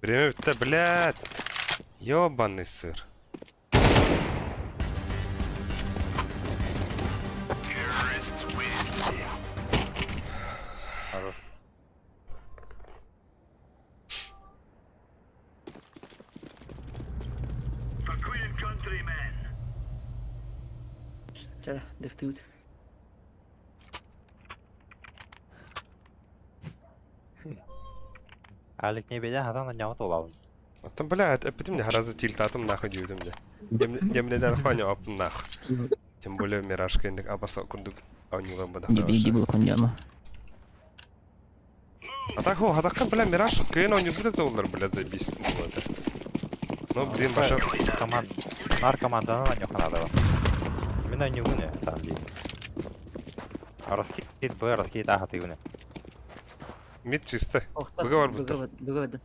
Время bitti, блядь. Ёбаный сыр. Хорош. Ча, дефтут. Алик не беда, хатан на него тулал. Оттон, блядь, эппитим де харазы тильтатым нахуй диибитим дьэ. Демледер хуаня оптум нахуй. Тем более миражка индик абаса курдук оонньуулар бадах. Иди был кондяма. А так хо, хатакка, бля, мираж кыйын оонньуурбут да буоллар, бля, заебись. буолар. Ну, блин, баша... Команд... Нар команданы на него надо. Мин на него не, там ди. Раскид Б, раскид А, ты не. Мид чисто. Быга бар бутта. Быга барды.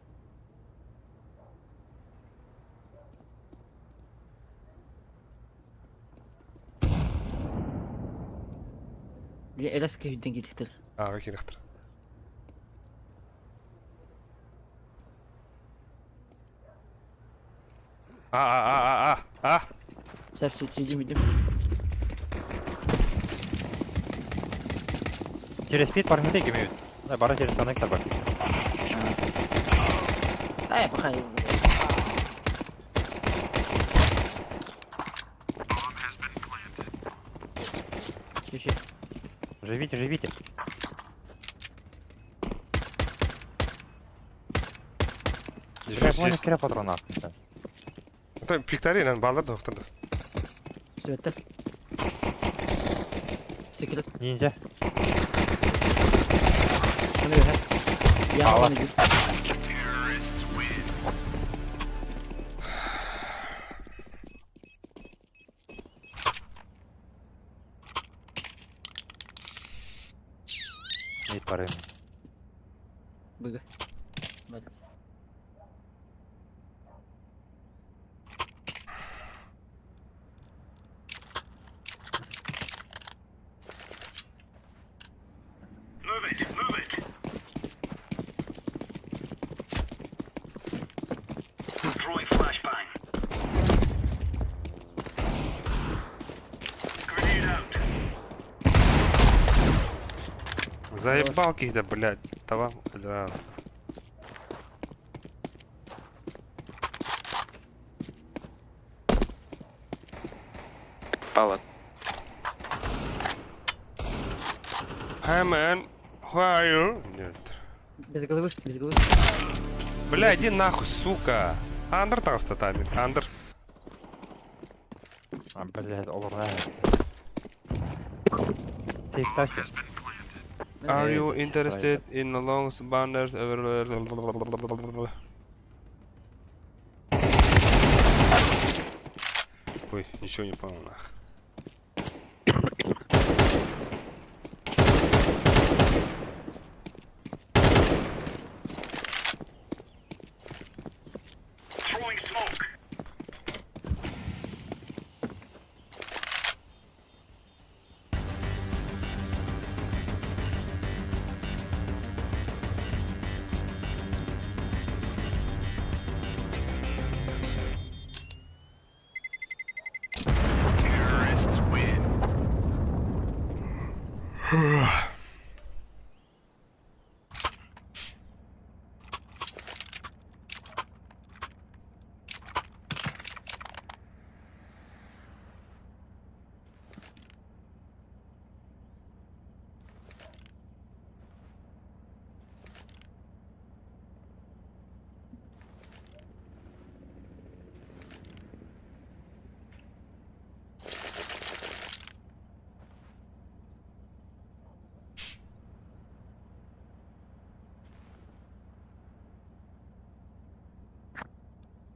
Бля, эласка хүдэн кидэхтэр. Аа, кирэхтэр. А, а, а, а, а, а. Сөп сөп сидим идем. Через пит парни имеют. Да, бара через коннектор бар. Ай, пахай. Живите, живите. Кире, кире патрон аттын. Это пиктарин, баллар да охтан да. Сүбэттэр. Секрет. Ниндзя. Аны бэһэ. Я Ала. аны бир. Не парым. Быга. Бар. Заебал каких-то, блядь. Тавам, да. Пала. Hi man, who are you? Нет. Без головы, без головы. Бля, иди нахуй, сука. Андер таҕыста Тамир, Андер. А, блядь, олорна. Сейф Are you interested in the long banners? Ой, ничего не понял нах.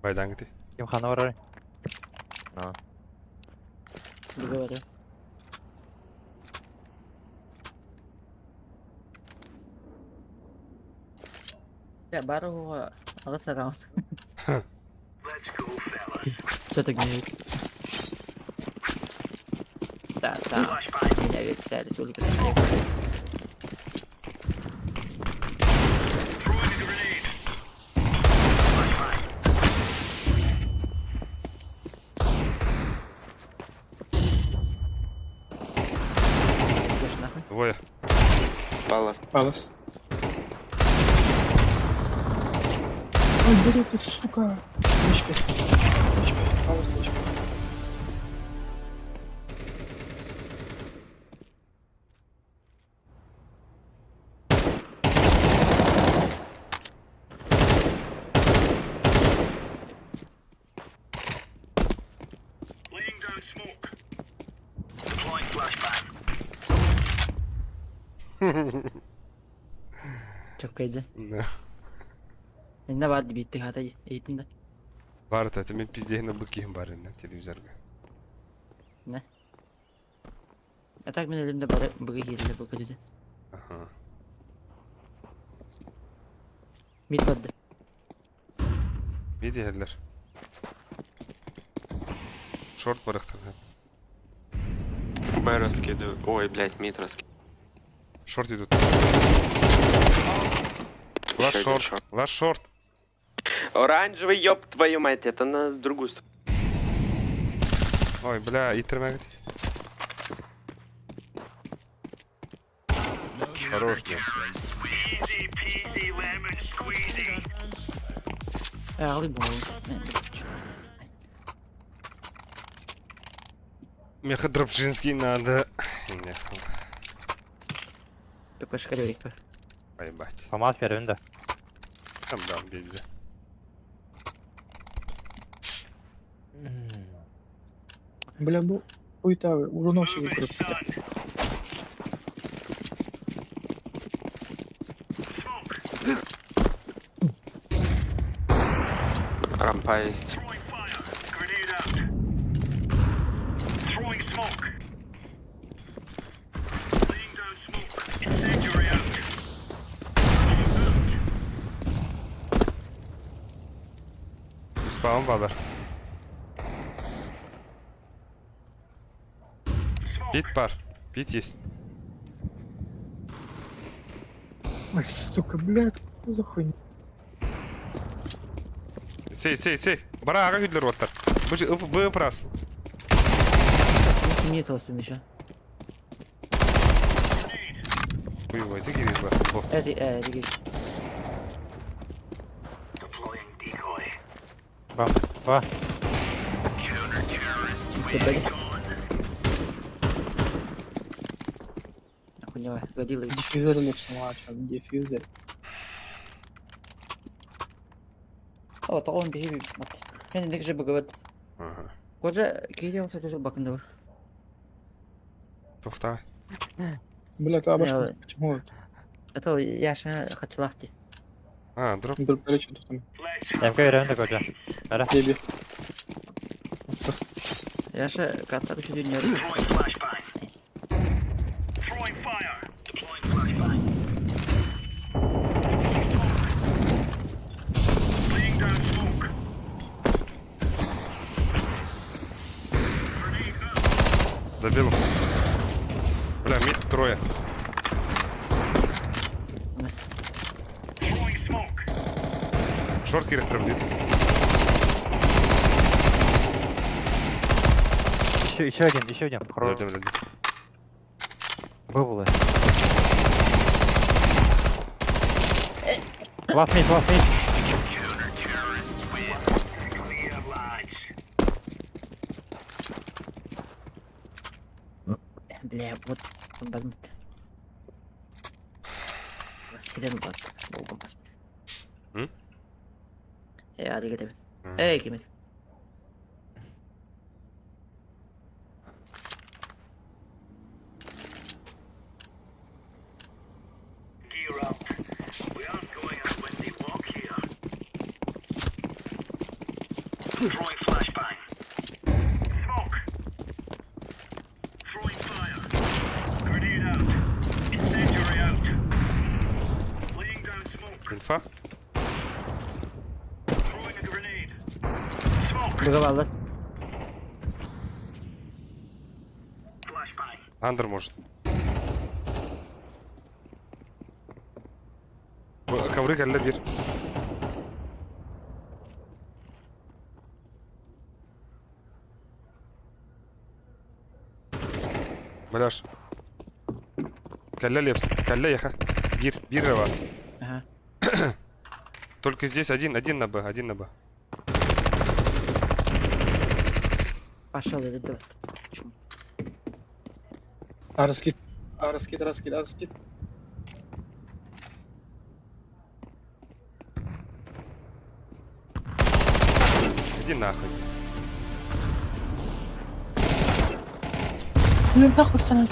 Байдаңгы Ким хана барар? Быга бар. Я бару аҕыс раунд. Что так не Да, да. Меня ведь вся республика Саха. Идешь нахуй? Двое. Пала. Палас. Ой, блядь, ты, сука. HP. HP. Палас, HP. Чоккайды. Да. Инна бар битти хата ейтин да. Бар это мен пиздehine быкиһин бар инна телевизорга. А так мен өлүмдө бары быгы киирде бу көтүдөн. Ага. Мид барды. Виделер. Шорт барахтар. Б раскидываю. Ой, блядь, мид раскидываю. Шорт идут. Лаш Еще один шорт. шорт. Лаш шорт. Оранжевый, ёб твою мать, это на другую сторону. Ой, бля, итермәгит. Хорош, бля. Алы бу. Меха дропшинский надо. ППшка берик. Ебать. Фамас беребин да. Там дам бейді. Бля, бу хуйта, урунов себе просто. Рампа есть. Спаун балар. Бит бар. Бит есть. Ой, сука, бля, что за хуйня? Сей, сей, сей. Бара ага хүдлер оттар. Б, б, раз. Мне толстый еще. Хуево, иди кирилла. Это, э, Бам. Ба. Охуела, годила. Диффюзер лучше, диффюзер. О, тоғын бейби. Мен ендігі же бүгіп. Ага. Кожа кейде болса тоже бакында бар. Тоқта. Бля, ты Не, обошел. Почему? это? Это Яша хачылахти. А, дроп. Дроп, короче, тут там. МК беребин да кожа. Деби. Яша катта күчү дүнүйө. За белым. Бля, мид трое. Шорт керек прям дейді. Еще, еще один, еще один. Хорош. Блядь, блядь. Бывало. Ласт мид, ласт мид. Бля, вот багмыт. Баскиден бат. Болгон басмыз. М? Э, ады кетебин. Эй, кемел. Инфа. Бүгіп алды. Андер может. Ковры кәлле бир. Бляш. Кәлле лепс. Кәлле яха. Бир, бир рава. Ага. Только здесь один, один на Б, один на Б. Пошел, это давай. Чум. А, раскид. А, раскид, раскид, а, раскид. Иди нахуй. Блин, нахуй ты сука.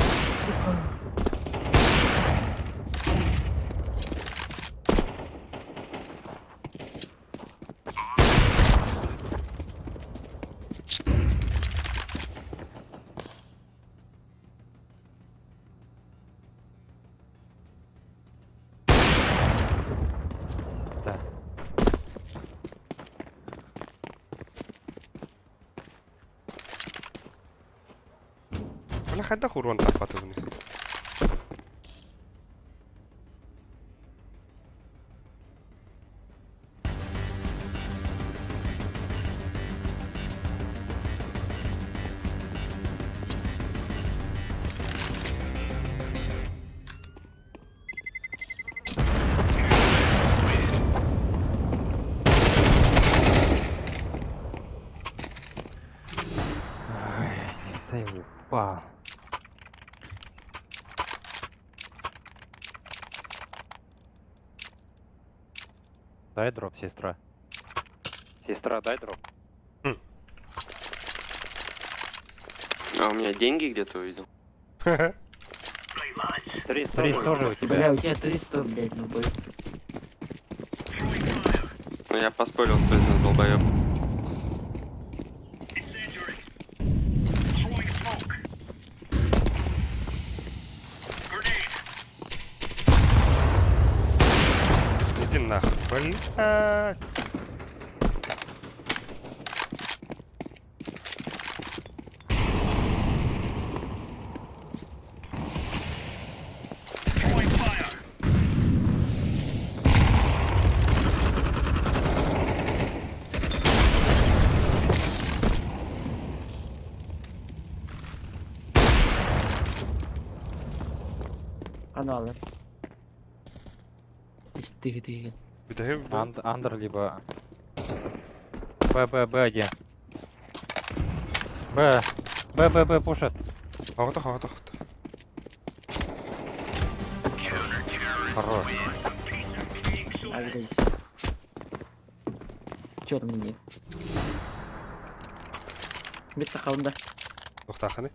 Да. Бля, хайда урон таппаты у них. Ай, заебал. Дай дроп, сестра. Сестра, дай дроп. А у меня деньги где-то увидел? Три тоже у тебя. Бля, у тебя 300, блядь, ну бой. Ну я поспорил, кто из нас долбоеб. Иди нахуй, блядь. Аны алар. Тыгы тыгы. Бүтэһи Андер либо... Б, Б, Б один. Б. Б, Б, Б, пушат. Хоҕото хоҕото хото. Хорош. А, блядь. Черный нет. Бит сақалында. Тохтааханы.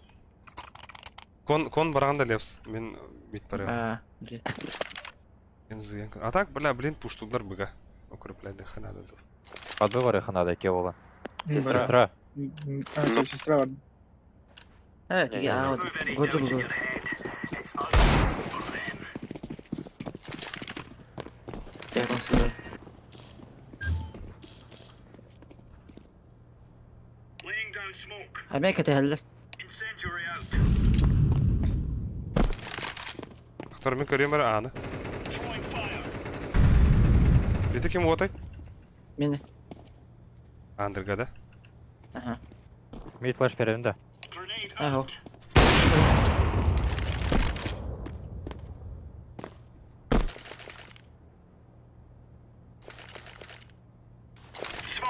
Кон кон барганда лепс. Мин бит барыам. А, блядь. Мен зыян. А так, бля, блин, пуштулар быга. Укрепляйдыха надо dur. Под выборы надо кевола. Бара. Сестра. А, сестра бар. Э, тиги, а, вот. Годжу бугу. Я сюда. Америка тәһәлләр. Доктор, мин көрүөм эрэ ааны. Ити ким уотай? Мени. Андырга да. Аха. Мид флеш берем да. Ахо.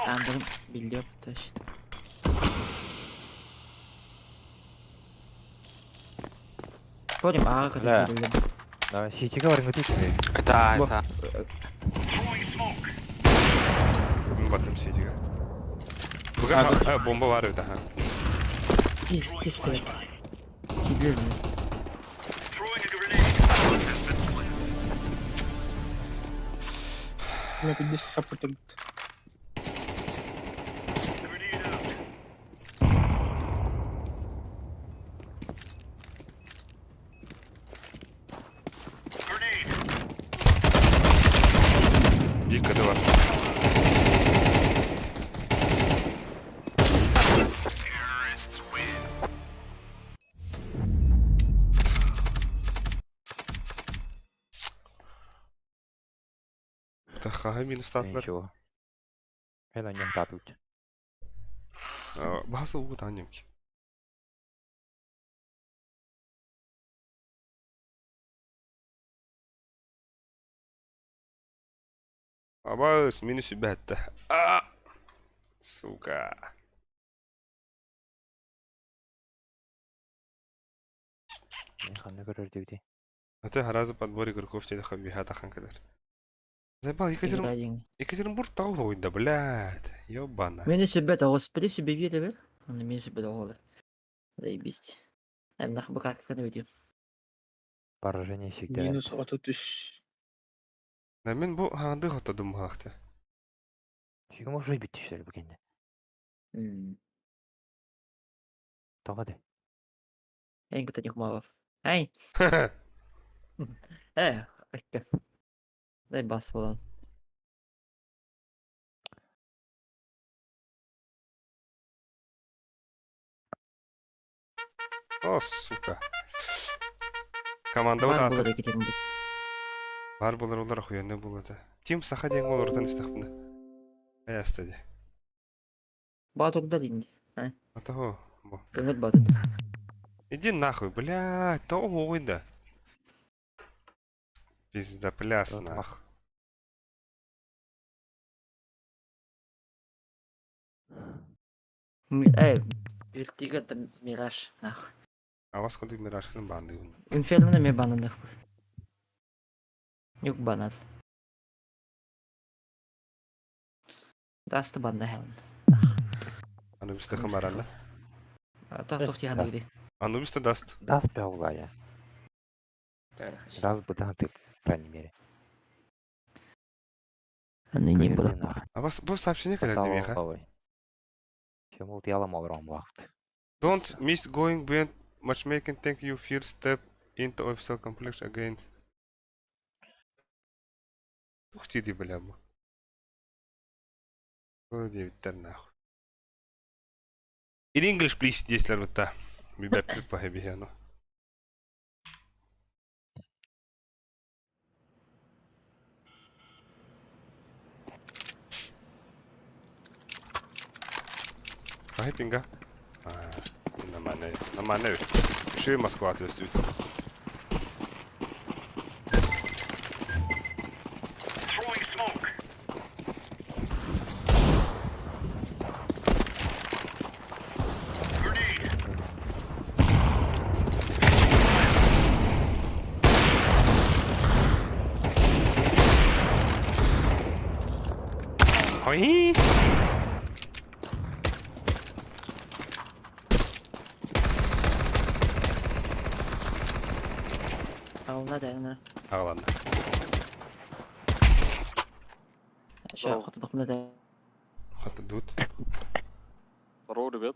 Андырым билдип таш. Көрем аға Да. көтөрүлдү. Давай, сити говорим, где тебе? Это А, Во. это А. Мин бардым ситигэ. Быга а, бомба бар эбит аха. Тиз тиз себеп. Кидлер. Мен пиздец саппорт өлбүт. Биир кыты бар. Тахаһы минус таатылар. Ничего. Мен на нем татуть. Баһасы угу таанньым ки. Абаас минус үбэттэ. А! Сука. Мен ханны көрөр дебди. Аты харазы подбор игроков тебе хабиха тахан кадar. Заебал, Екатерин... Екатеринбург того ойда, блядь. Ёбана. Мени сүбэт оҕус, били сүбэ биэрэ Оны мени сүбэт оҕолор. Заебись. Эм нах бакат кана видео. Поражение всегда. Минус 33. Да мен бу ханды хотодум халахта. Сига может бит түшөр бүгенде. Мм. Тага де. Эн кытта нихмава. Ай. Э, акка. Дай бас болан. О, сука. Команда Бар вот болар Екатеринбург. Бар болар олар охуенный болады. Тим Саха деген ол ортан истахпына. Эй, астади. Батурда динди. Атаго. Бо. Көңүл батыр. Иди нахуй, блядь, то ойда. Пизда пляс Тот нахуй. Э, вертиго там мираж нах. А вас куда мираж хрен банды. Инферно ме бананах. Юк банат. Dust банна хелен. Анубис та хамарана. Та тох тиһан гиди. Анубис та даст. Даст беулая. Даст бы да ты, по крайней мере. Аны не было. А вас бу сообщение кэлэр димиэхэ. Чем вот я ломал ром вахт. Don't miss going beyond matchmaking. Thank you first step into official complex against. Ух ты, бля, бу. Девяттер нахуй. In English, please, диэслэр бутта. Билбэппит баһы биһиэну. Хаһы пинга? Нормально, нормально. Ши Москва отвезут. Ой! Ална да, ана. А ладно. Ща, хоту да. Хата дут. Здорово, ребят.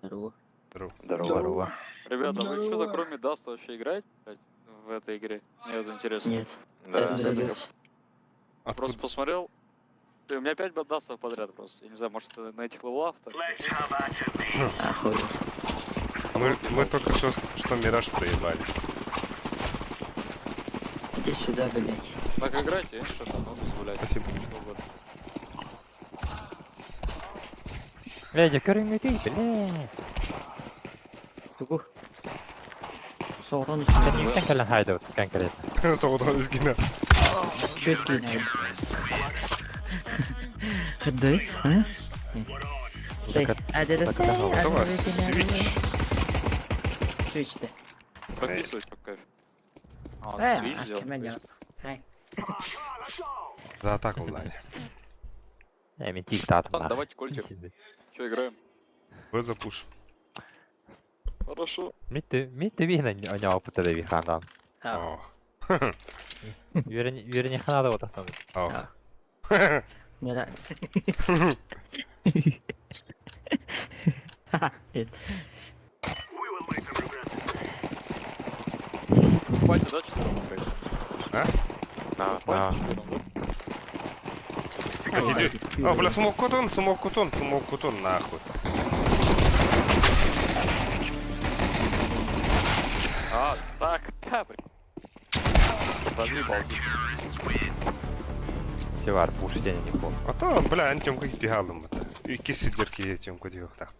Здорово. Здорово. Здорово. Ребята, вы что-то Здорово. кроме Даста вообще играете блядь, в этой игре? Мне вот интересно. Нет. Да. Это делать. Откуда? Просто посмотрел. Ты, у меня 5 Дастов подряд просто. Я не знаю, может это на этих левелах так? Охуеть. Мы только что, что Мираж проебали. Иди сюда, блядь. Так играйте, что там, ну, дозволяйте. Спасибо. Что угодно. Блядь, көрүҥҥүтүй, бля. Тугу. Соғдан үстіне. Кэнниттэн кэлэн хайдабыт конкретно. Соғудан үзгенә. Чөт кейін. Хыды, а? Stay. I did a stay. I Давай, did a Switch. Switch де. Прописывать по кайфу. А, Э, Switch а, сделал? кемен Хай. За атаку, Влади. Э, мен тик таатым Ладно, давайте кольтик. Че, играем? Вы запуш. Хорошо. Митти, митти вихна ньоопута да вихандан. А, О. Үөрени ханада отахтан. О. не да. Yes. Хватит, да, четвером играть? А? Да. Хватит четвером, да? Так, иди. О, бля, смок кутун, смок кутун, смок кутун, нахуй. А, так. Ха, при- Разъебал. Севар, пуш день не помню. А то, бля, антем как бегалым это. И кисы дерки тем куда так.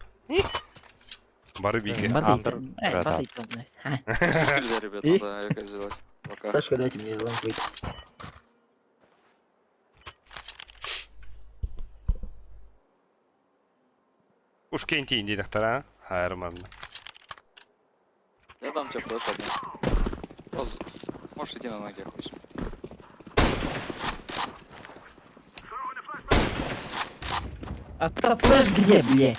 Бары биге. Андер, Э, братан. батый там, знаешь. Ха. Нельзя, ребят, И? надо эко сделать. Пока. Сашка, дайте мне ланг выйти. Уж кенти инди доктора, Хайрман. Я дам тебе флеш одну. Можешь идти на ноги, хуй с ним. А та флеш где, блядь?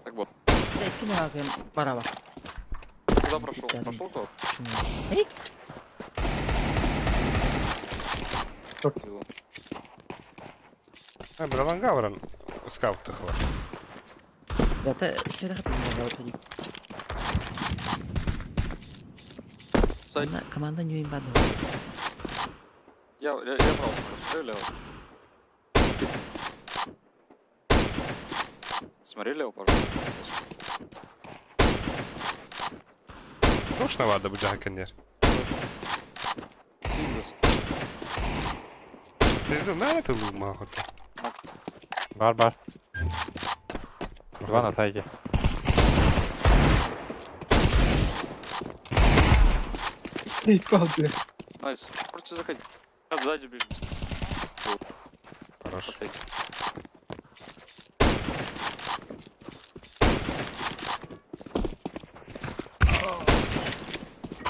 Так вот. Блядь, кем я бараба? Куда прошел? Пошел тот? Почему? Эй, А, бля, лангавран скаут хва. Да ты сюда хотел не Сзади. Команда не имбадова. Я брал, смотри лево. Смотри лево, пожалуйста. Точно вада бу жакенер. Сизис. Ты на это лума хоть. Бар, бар. Два на сайте. Ебал, бля. Nice. Можете заходить. Я сзади бежит. Хорош. Последний.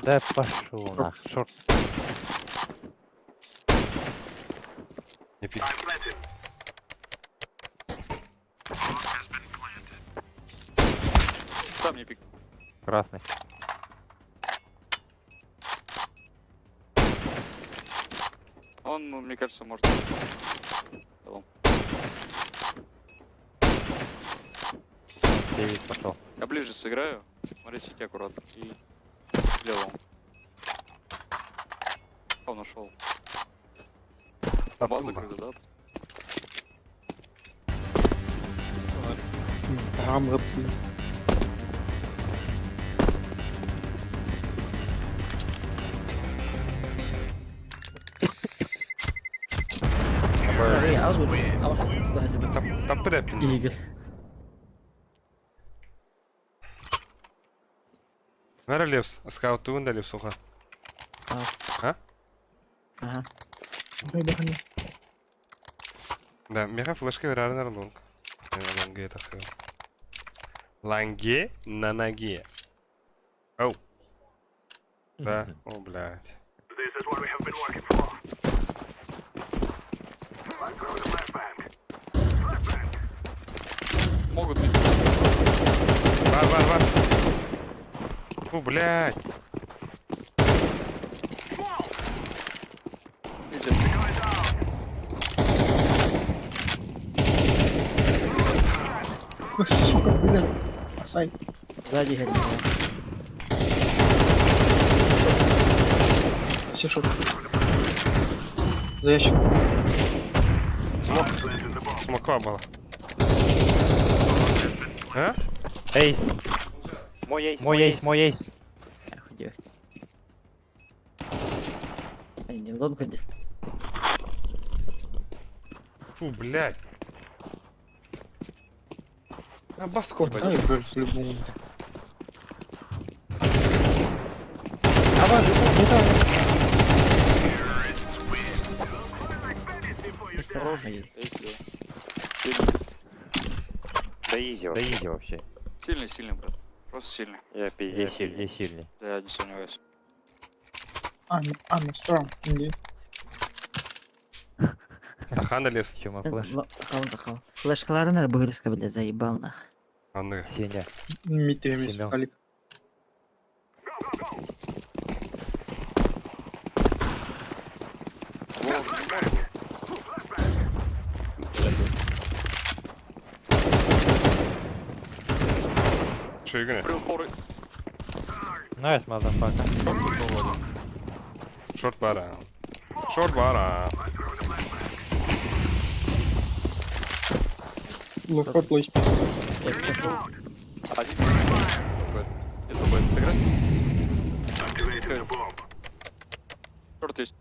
Да пошел нах. Шорт. Не пи. Не пик. Красный. Он, ну, мне кажется, может. Целом. Девять пошел. Я ближе сыграю. Смотри, сети аккуратно. И левого. Он ушел. База закрыта, да? Таам гыппы. Таппы да эппин. Игорь. Нара Лепс, скаут тугун да Лепс уха. Ага. Баханы. Да, меха флешка верары на лонг. Лонге это хрен. Ланге на ноге. Оу. Да, о, блядь. Могут быть. Бар, бар, бар. Фу, блядь. Иди. Сука, блядь. Асай. Сзади Игорь. Все шот. За ящик. Смок. Смоква была. А? Эйс. Мой эйс, мой эйс, мой эйс. Охуеть. Ай, не в лонг иди. Фу, блядь. А баско, Да, блядь. блядь, по-любому. Осторожно. Есть, да. Да изи Да изи вообще. Сильный, сильный, брат. Просто сильный. Я пиздец Пиздец сильный, сильный. Да, я не сомневаюсь. I'm strong. Indeed. Тахана Лепс. Чем мой флеш? Хаун, хаун. Флешкалары быгырска, блядь, заебал нах. А ну. Сеня. Митя вместе Семен. Халик. Что, Игорь? Припоры. Nice, motherfucker. Шорт бара. Шорт бара. Лоу плейс. Один. Это будет сыграть. Черт есть.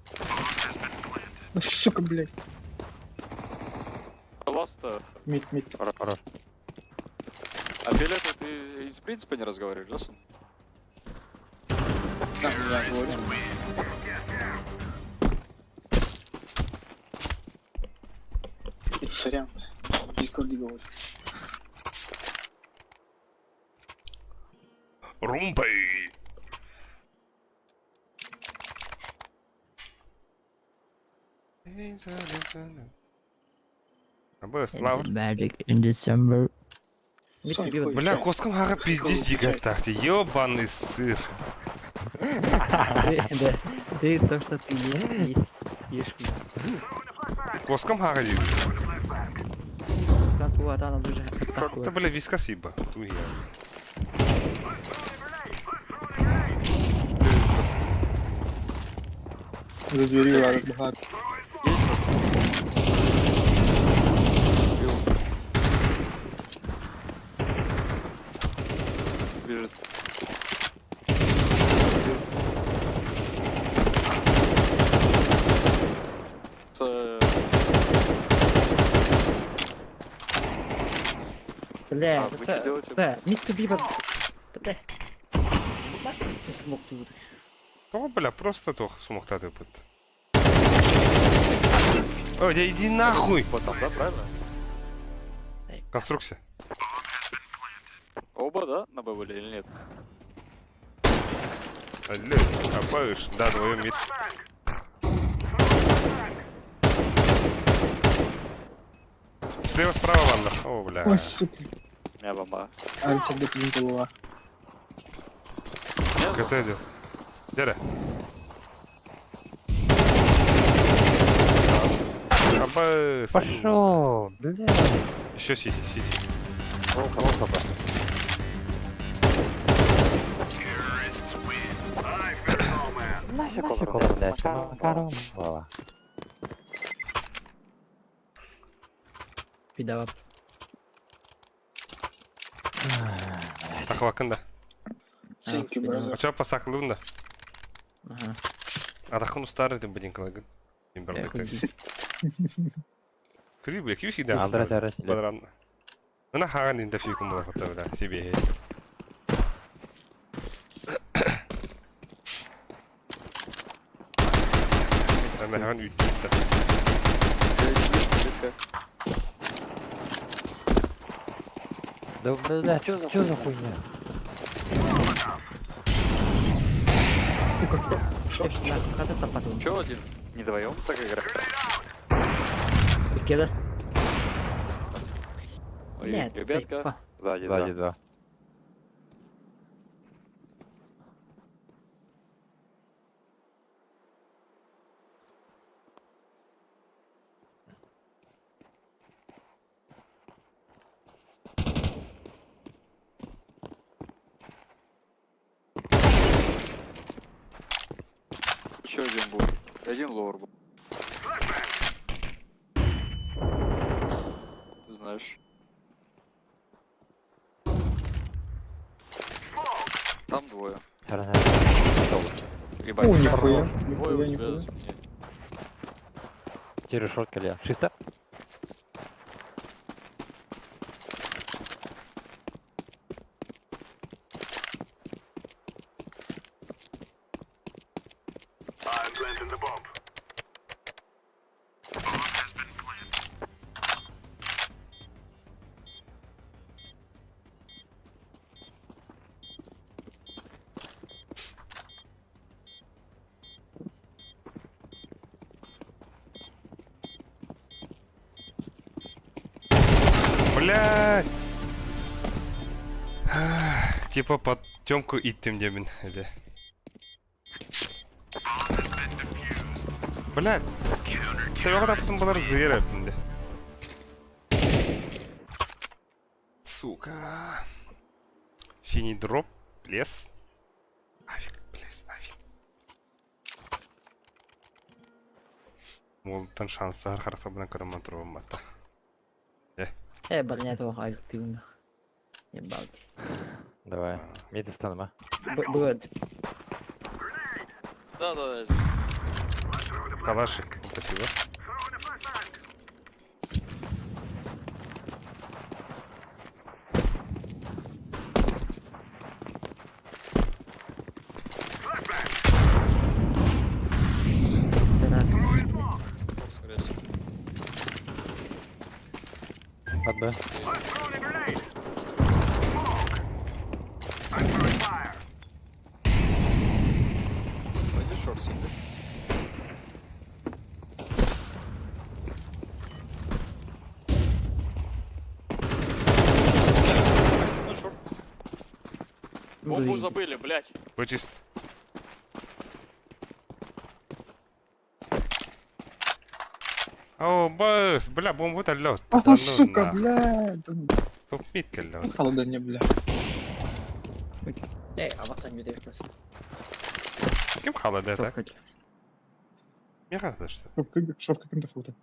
Сука, блядь. Ласта. Мид, мид. Хорош. А Фиолетовый ты из принципа не разговариваешь, да, сам? Сорян. Дискорд говорю. Румпей. Абы, Славр. Magic in December. Бля, коском хага пиздец дигаттах ты, ёбаный сыр. Ты, да, ты то, что ты есть, есть, ешь. Коском хага диг. Это, бля, вискас еба. Ту я. За дверью рад багато. Бежит. С, Бля, А, вы что делаете? Бля, мид to be, бля. Ты смог тут. О, бля, просто тох сумоктаты пыт. Ой, да иди нахуй! Вот там, да, правильно? Конструкция. Оба, да, на Б были или нет? Алло, абаешь. Да, твою мид. Слева, справа, ванна. О, бля. Ой, сука. У меня бомба. А у тебя пизда была. КТ идет. Дера. Абы. Пошел, блядь. Еще сити, сити. Лоу, лоу, хп. Нафиг он, блядь, макарон. Вова. Пидава. Таквакын да. Thank you, brother. Ача пасаклыбын да. Ага. Атакын устары деп блин кылагын. Кри бля, ким всегда. Андра террас. Бадран. Мына хаган инде фикум була хата бля себе. Мен хаган үттү. Близко, близко. Да, блядь, чё за хуйня? Хата тапатын. Чё один? Не вдвоем так игра? Иккеда. Ой, Нет, ребятка. Сзади, сзади, два. Еще один был. Один lower был. Ты знаешь. Там двое. Ебать. О, нихуя. Двое у Нихуя, тебя за нихуя. спиной. Через шорт или Чисто. Блядь. Типа под темку иттим демин. Эде. Блядь. Ты потом булар зыйыр әпінде. Сука. Синий дроп, лес. Авик, лес, авик. Молтан шанстар характер көрөмөн турбам батта. Э, барня этого авик ты умер. Ебать. Давай. Мид станем, а? Бывает. Да, да, да. Калашик, спасибо. Террас. Скорее всего. Под Б. Пойди шорт сидишь. Со мной шорт. Бомбу забыли, блять. Вычист. О, бас, бля, бомбу талло. Ах, ну, сука, бля. Топ мид келло. Холодание, бля. Эй, а вот сами просто. Ким халада так? Хотел. Мне кажется, что. Шорт, шорт каким-то фото.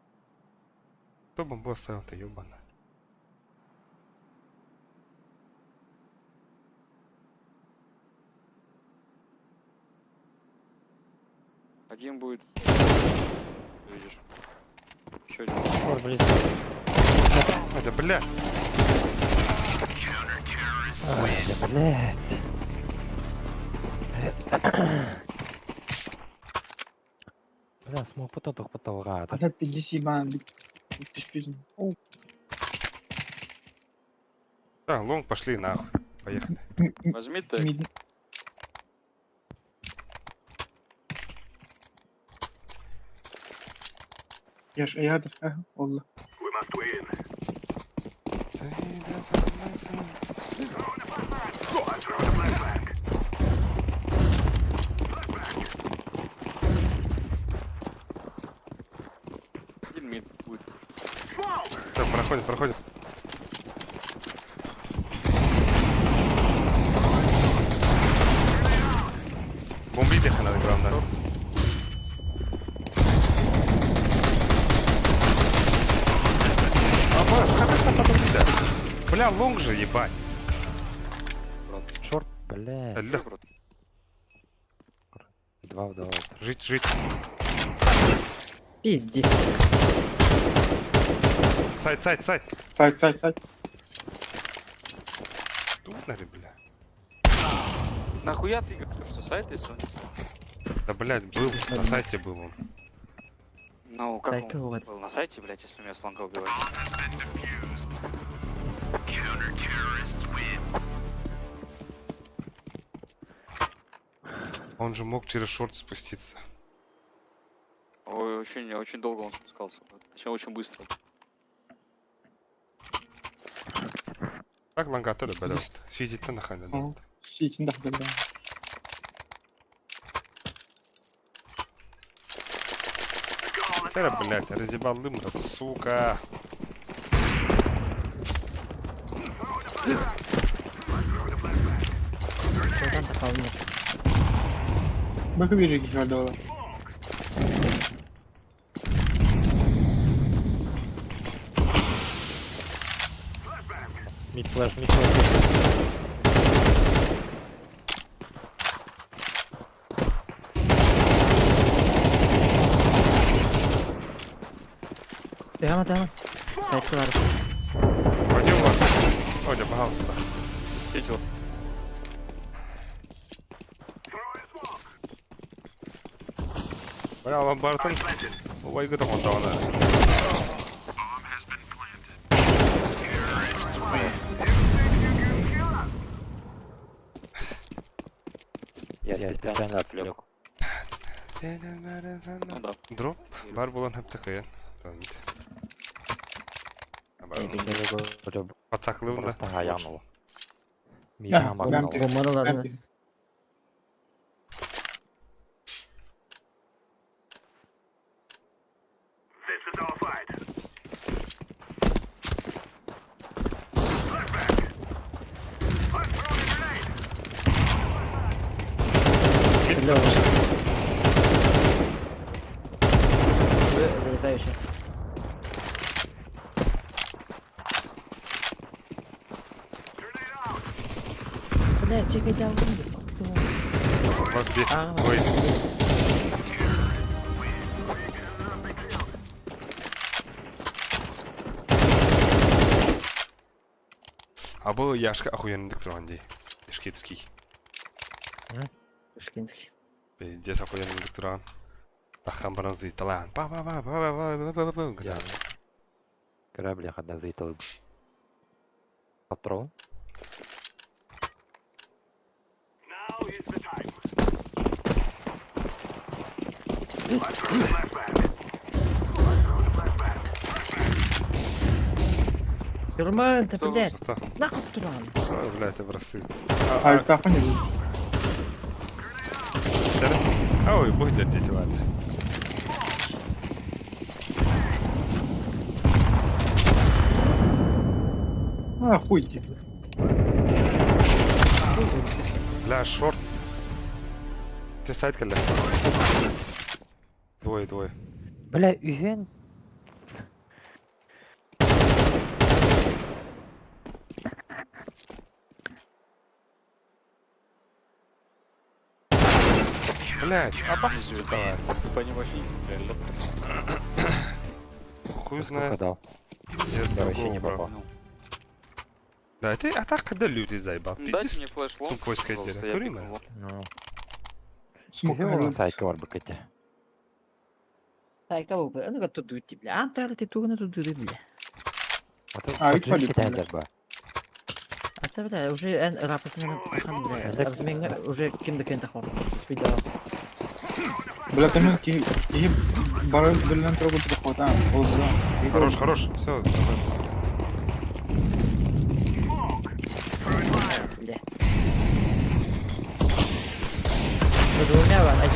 Кто бомбу оставил-то, ёбана. Один будет. Ты видишь. Еще один. Шорт, блин. Это, бля. Ай, да, блядь. Бля, смог потом только потолга. Ана 50 бан. О, А, лонг, пошли нахуй. Поехали. Возьми ты. мид. Я ж я ага, والله. Проходит, проходит. Бомбите надо, главное. А, бля, Бля, long же, ебать. Short, бля. Алло. Два в два. Жить, жить. Пиздец. Site, site, site. Site, site, site. Тут, бля. Нахуя ты говоришь, что site, если он не site? Да, блядь, был, на сайте был он. Ну, как Сайт он вот. был на сайте, блядь, если меня с лонга убивать? Он же мог через short спуститься. Ой, очень, очень долго он спускался. Точнее, очень быстро. Так лонга тоже, блядь. Сидит на хане. Ага. Ситин да, да, да. Тера, блядь, разъебал лымра, сука. Что там такого нет? Бaka bir kişi vardı oğlum. Mid flash, mid flash. Devam et, devam. Site'de var. Пойдем вас. Оля, пожалуйста. Сидел. Бля, ломбартын. Ой, гыта он давно. Я специально отвлек. Ну да. Дроп. Бар булан хеп такая. Пацаклы да. Аян Ya, ben de- Bombalı Ben Залетаю еще. Бля, чекай, я Вас здесь. А, Ой. А был Яшка охуенный доктор Анди. Ишкетский. Пушкинский. Пиздец охуенный доктор. Тахан баран зыйталан. Па па па па па па па па. Я. Корабли одна зайтал. Патрон. Юрман, ты, Что- блядь, Что? нахуй туран. Ой, бля, ты бросы. Hayır, tahmin edin. Ой, будет дети, ладно. А, хуй тебе. Бля, short. Ты site кэллэ. Двое, двое. Бля, үһүн. Блять, опас давай. По ним вообще не стреляли. Хуй Сколько знает. дал? Я Я вообще другого не брал. попал. Да, ты, а так когда люди заебал? Ну, Дайте Пиздец. мне flash long, тупой пожалуйста, скайдер. я Кури, пикну man. long. Ну. Smoke Үһүн ayrıldı. site'ка бар быкыты. Тай, кого бы? А ну-ка тут дуйте, бля. А, ты тугно тут дуйте, бля. А, их полетели. А ты, бля, уже эн рапорт на хан, бля. Разменга уже кем да кем тахмар. Спидала. Бля, там ki ki bara bilen трогать проход, а, ол да. Хорош, хорош. Все, Бля. Ну, двумя, ай.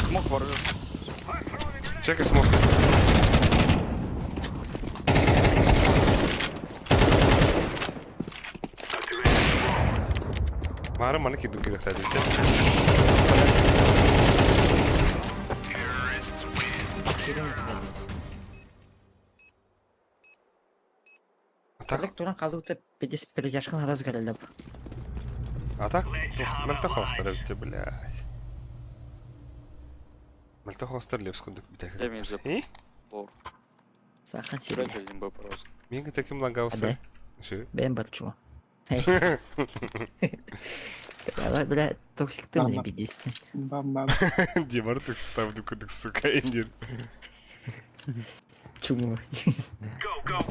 Смог ворвется. Маары маны кирдик кириэхтээдин. А так, Олег туран хаалбыта пидес перетяжканы сразу кэлэллэр. а так, мөлтөх хоостар эбит блядь. Мөлтөх хоостар лепс курдук Я бүтэхэр. мид за И? лор. Сахан сирэ. Сыграть один Б, пожалуйста. Мин таким лагался. Ши. Бэйэм бар чума. Бля, бля, токсик ты мне Ага. пидес. Бам-бам. Димар ты ставлю кудык, сука, индир. Чуму.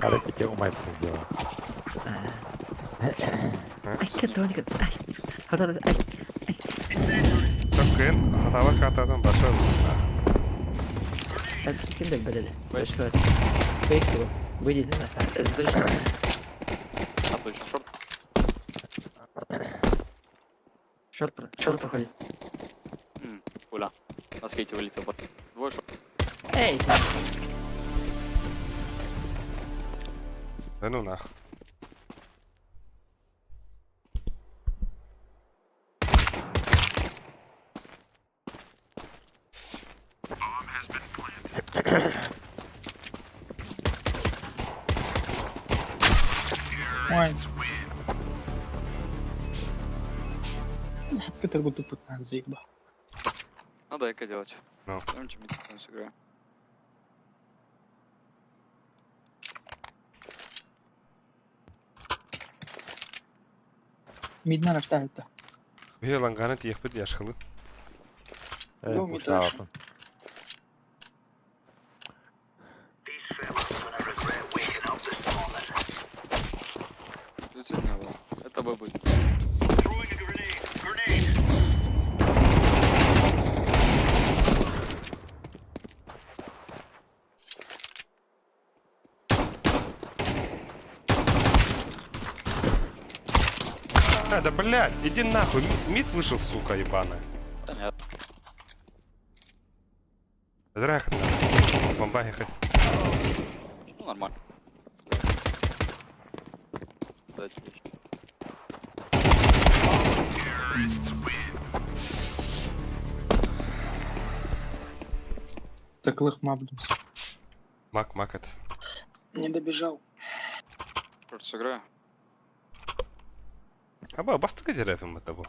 Ары пите умай дело. Ай, катоника. Ай. Хата, ай. Так кен, хатава катадан баша. Ким дек бэлэдэ? Точка. Фейк его. Выйди, да. Точно. А, точно, шорт. Шорт, шорт проходит. Уля. На скейте вылетел. Двое шорт. Эй! Да ну нах. Ой. Кытыр бу тупутан заебал. Надо эко делать. Ну. Пойдемте мид потом сыграем. Мидна рождает-то. Бе ланганы тиехпит яшхылы. Ну, Митраша. Тут не было. Это Б будет. А, да блядь, иди нахуй, мид вышел, сука, ебаная. Да нет. Зря нахуй. Бомба ехать. Ну, нормально. Да, отлично. Так лых мабдумс. Мак, мак это. Не добежал. Шорт сыграю. Аба, бастыка деревьям это был.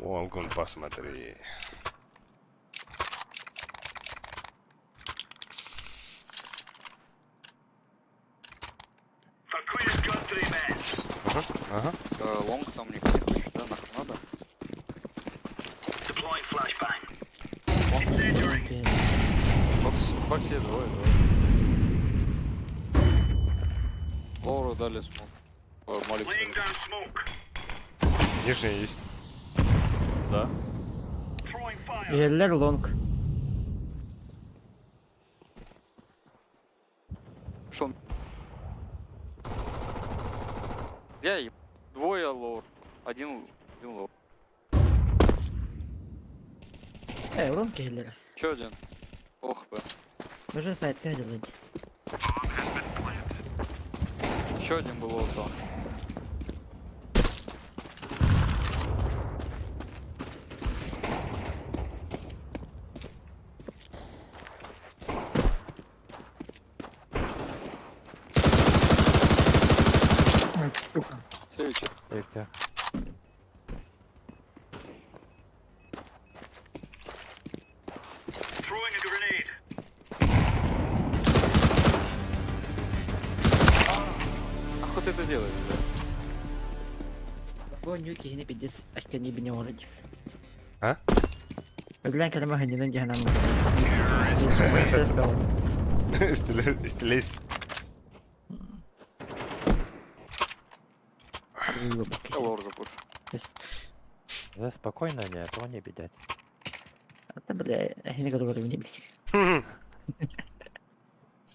О, посмотри. Ага, ага. Long там никто не хочет, да? Нахуй надо? Бокс, боксе двое, двое. Лору дали smoke. Ой, молик. Нижняя есть. Да. Еллер long. Шел. Я еб... Двое lower. Один, один lower. Эй, long еллер. Че один? Ох, б. Уже сайт делать. Еще один был вот там. Ой, сука. Следующий. Эти. Нахуй ты это делаешь, бля? Бо нюки не пидес, а не бне орать. А? Глянь, когда мы ходим, где нам. Стресс был. Стилес. Я lower запушу. Да спокойно, не, этого не бедять. Да, бля, я не говорю, не блядь.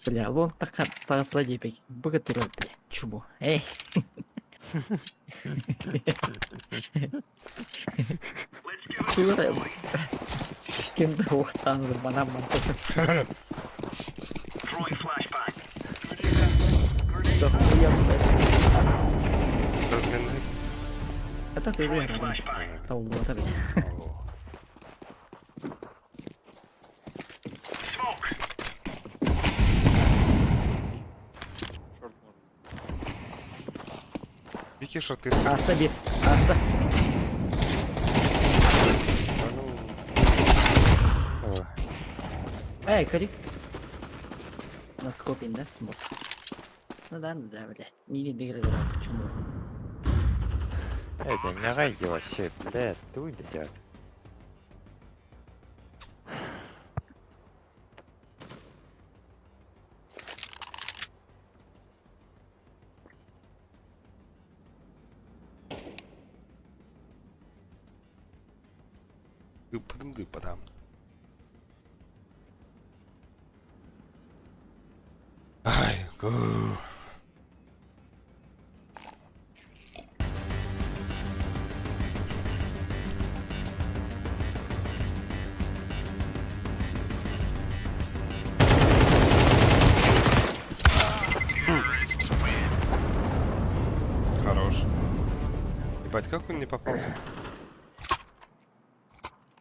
Бля, long така тарасла депек. Богатырь, бля, чубу. Эй. Тура. Кемді оқтанды манам Да хуя, блядь. Разгонай. Кырата тыылы ярабын. Табыллыбата бile. Шорт может. Вики шорты. Аста bir. Аста. Эй, карик. На скопин, да, смог? Ну да, ну да, блядь. Мини дыгры почему? Это не райди вообще, блядь, ты блядь. Ыппытым-дыппатам. Ай, гу. Хорош. Ебать, как он не попал?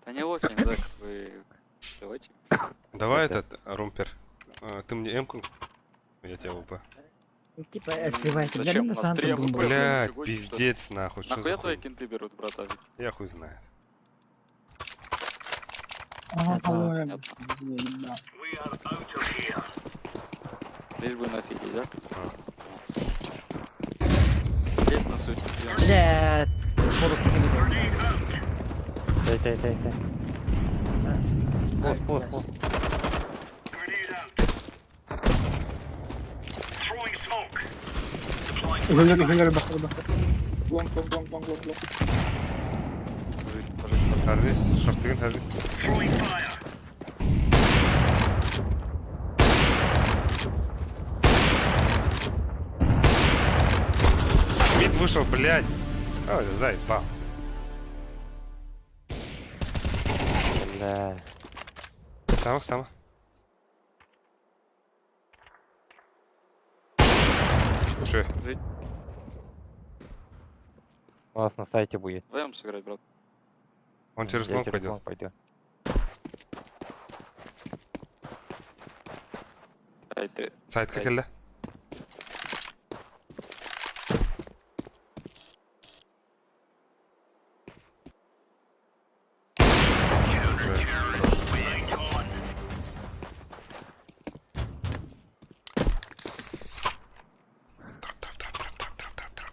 Да не лохи, не знаю, вы... Давайте. Давай этот, румпер. Ты мне М-ку, я тебя ВП. Ну, типа, сливайте. Бля, Зачем? на У нас три Санту МП. был. Бля, ты гонишь, что ли? пиздец, нахуй. Что за Нахуя твои хуй? кенты берут, брат, Авик? Я хуй знает. Ага, Это- ой, Понятно. да. Лишь бы на фиге, да? А. Есть на суть. Бля, 40 минут. Дай, дай, дай, дай. Пост, пост, пост. Угуляр, угуляр, бахар, бахар. Лонг, лонг, лонг, лонг, лонг, лонг. Харрис, шортыгын Харрис. Мид вышел, блядь. Ой, заебал. Бля. Сама, сама. Слушай, У вас на сайте будет. Вдвоем сыграть, брат. он через Я лонг через пойдет. лонг пойдет. Ай, три. Сайт как эле? Троп, троп, троп, троп, троп, троп, троп, троп.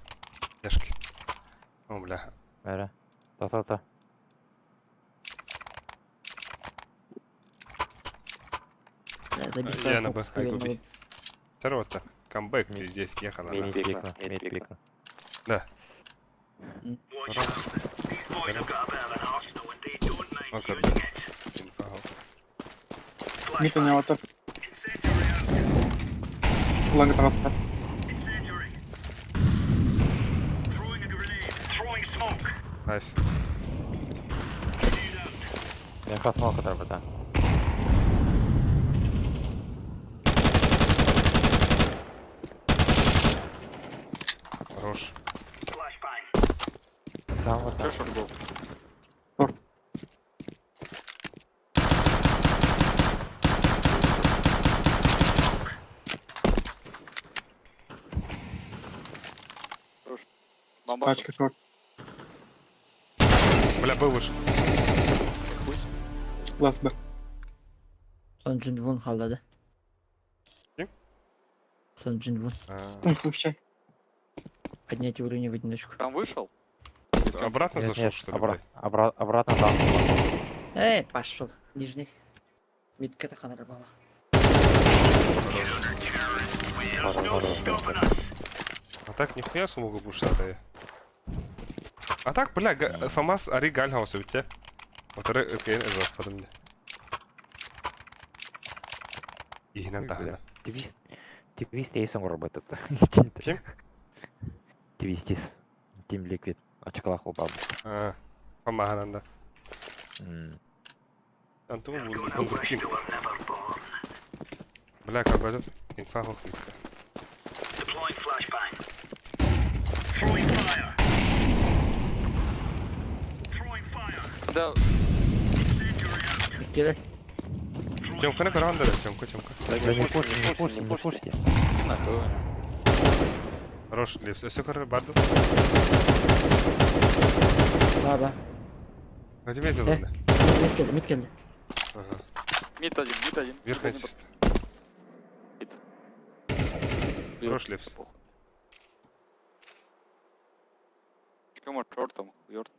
Яшки. О, бля. Бәрі. Та-та-та. Да, Я на Б, фокус ай, хуёвый. губи. Второго-то. Камбэк, пиздец, ехала. Мид пикну, мид пикну. Да. М. Мид у него топ. Лонг просто. Найс. Я хасмал, который бы, да. Хорош. Сам вот Че так. шорт был? Шорт. Бомба. Пачка шорт. Бля, был вышел. Хуй. Ласт Б. Сон Джинвун халдады. Ким? Сон Джинвун. А, Ну, слушай. Поднять уровень в одиночку. Там вышел? Обратно Нет, зашел, нет, что ли, обра- блядь? обратно там. Эй, пошел. Нижний. Мидка так была. А так нихуя смогу бушата. А так, бля, ФАМАС ари гальхауса ведь те. Вот эр западом. Ихнен Ой, тахана. бля. Твист. Твист эйсон работает. Ким? Твистис. Team Liquid. Очкалах упал. А, Фамахананда. Антон Вундеркинг. Бля, как этот инфа хохмитка. Да, Келер. Тёмканы көрөҕүн да, Тёмка, Тёмка. Да не пушьте, не пушьте, не пушьте. иди нахуй. Хорош, Лепс. Өссө көрөр барды. Ба ба. Возьми это ладно. Мид келди, мид келди. Ага. Мид один, мид один. Мид Верхняя один. чисто. Мид. Хорош, Лепс. Похуй. Чё, может, шорт там, хуёрт.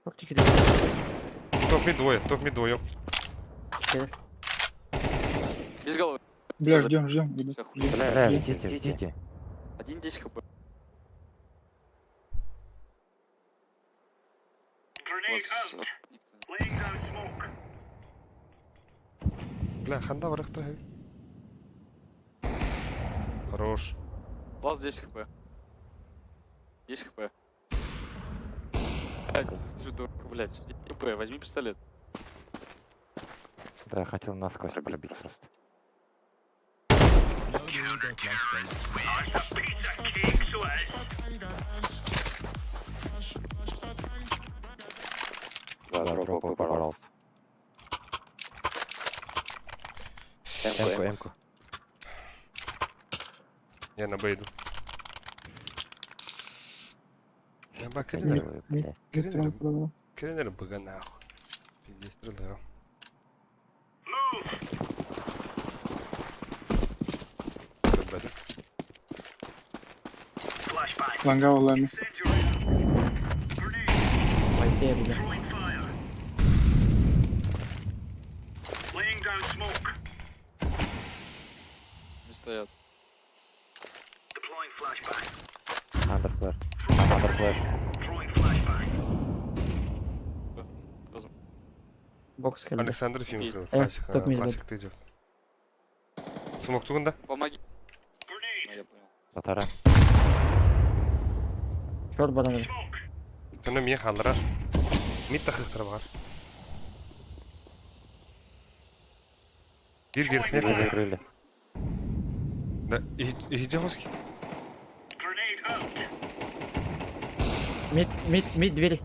Шорт киирдэ. Топ мид двое, топ мид двое. Келер. Без головы. Бля, ждем, ждем. Всё, хуй. Бля, ждите, ждите. Один 10 хп. Вас, никто не- Бля, ханда барахтар. Хорош. Вас 10 хп. 10 хп. Блядь, ты что, дурак, блядь. 10 хп, возьми пистолет. Да, я хотел насквозь пробить просто. Да, дропай, пожалуйста. Эмку, эмку. Я на Б иду. Я ба, Я кирин, делаю, блядь. кирин, кирин, бга нахуй. Пиздец, стреляю. Б, да? Лангава лами. Вайпе, бля. Не стоят. Андер флэш. Андер флэш. Бокс келди. Александр Фимов, Э, классик, топ мид классик ты идет. Смог туган, да? Помоги. Ну, я понял. Татара. Шорт баран. Түнө мие халдырар. Мид тахыктыр бар. Бир верхне Две закрыли. Да, и идемоски. Мид, мид, мид двери.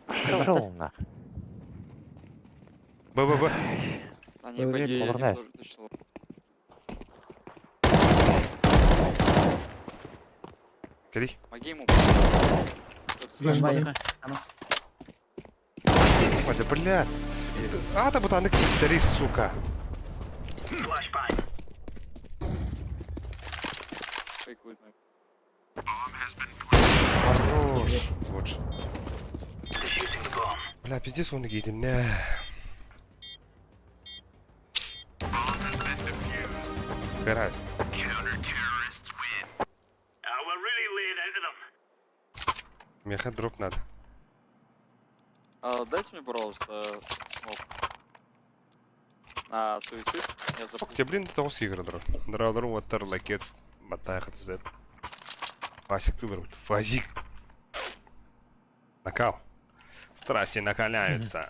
Пошел нахуй. Б, Б, Б. Они, Я по уверен, идее, один повернешь. тоже точно. Кери. Помоги ему. Вот Зажми. Майка. Сама. Ой, да бля. А, да бутаны китарист, сука. фейкует, наверное. Хорош. Вот же. Бля, пиздец он едет. Не. Гараж. Меха дроп надо. А, дайте мне, пожалуйста, смок. А, суицид. Я запустил. Тебе, блин, того сигра дро. Дро ватер лакет батайха тз. Фасик ты дро. Фазик. Накал. Страсти накаляются.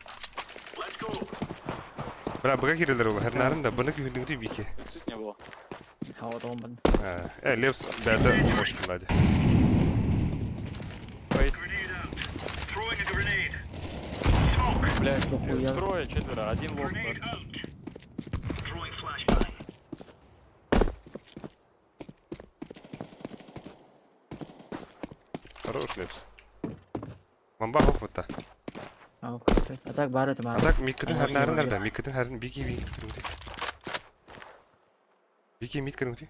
Бля, бага кирилер ол, хернарын да, бұны күйдің бики. Суицид не было. А вот он бан. Э, Левс, да, да, не можешь лади. Фейс. Блядь, Нахуя? трое, четверо, один лох. Хорош, Левс. Мамба хохвата. А, хуй. А так бар это А бар. так, миккетін Ага, хернарын ага. да, миккетін херн бики бики кіріңді. Бики мит кіріңді.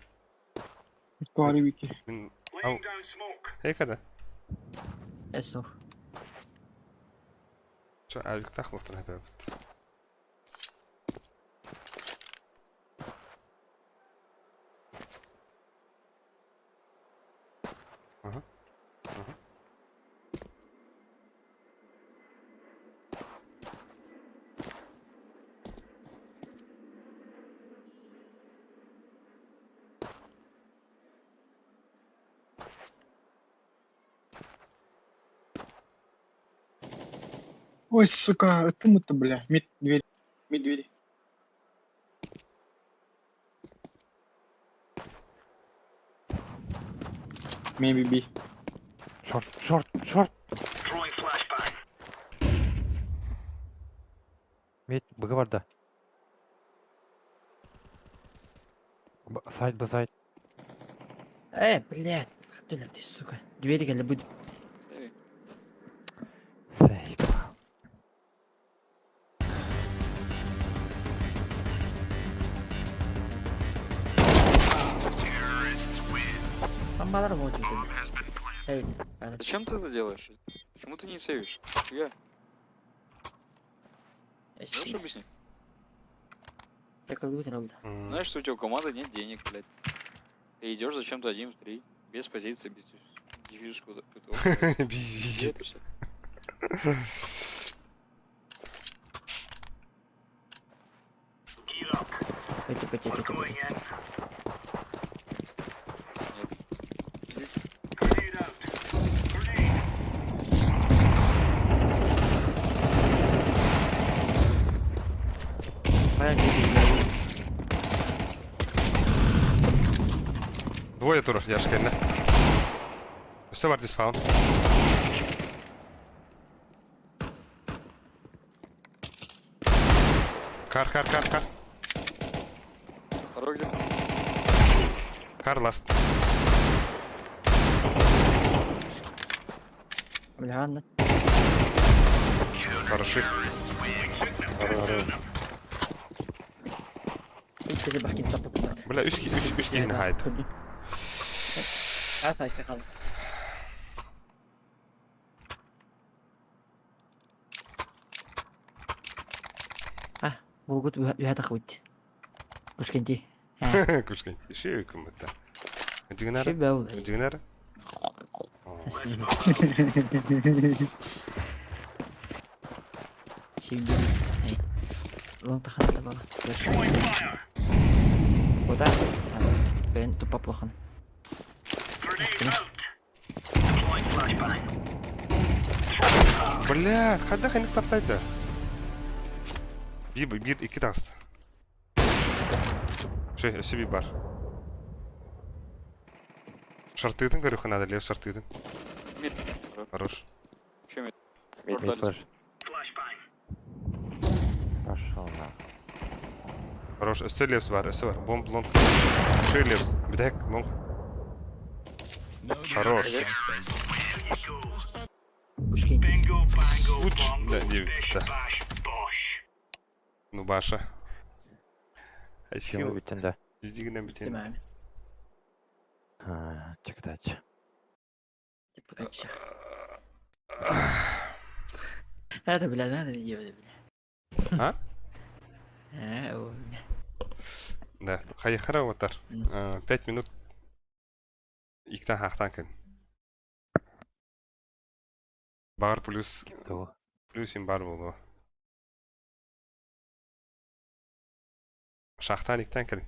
Туари вики. Мен... Ау. Эй, када? Эсух. Чо, авик тахлықтыр хәбәбіт. Ага. Ага. Ой, сука, это мы-то, бля. Мид двери. Мид двери. Maybe B. Шорт, шорт, шорт. Мид, быгы барда. Сайт, б сайт. Блядь, ты, сука. Двери кэллэ будет. Сейви. Сейп. Амбалар вот тут. Эй, Зачем ты это делаешь? Почему ты не сейвишь? Я. Можешь объяснить? Я как будто работа. Знаешь, что у тебя у команды нет денег, блядь. Ты идешь зачем-то один в три, без позиции, без дефьюз куда Где это все? Пойти, пойти, пойти, пойти. Нет. Двое турах яшкерне. Все бар диспаун. Кар, кар, кар, кар. Второй где? Кар ласт. Бля, ладно. Хороший. Икки бахкин тапат. Бля, үс үс үс киһини хайт. Аса кал. А, булгут үһә тахвит. Кушкенти. Күшкен. Ши күмөттә. Дигнәр. Ши бәул. Дигнәр. Ши Лон тахана бала. Куда? Там. Тупо плохо. Бля, хада ханит таптайды. Bir, bir, iki tast. Şey, өсө bir бар. Шартыдын көрү ханада, лев шартыдын. Мид. Хорош. Еще мид. Мид, Дали. флеш. Пошел на. Хорош. Өсө левс бар, өсө бар. Бомб лонг. Ши левс. Бидек лонг. Хорош. Кушкенти. Луч. Да, не, да. Ну баша. Кем Айсхил. бүтін да. Издигинен битен. Тимами. Чектач. Типа как ща. Это, бля, надо не бля. А? А, о, бля. Да. Хайхара отар. 5 минут. Иктан хахтан кын. Бар плюс Того. плюс им бар болу. Шахтан иктан кын.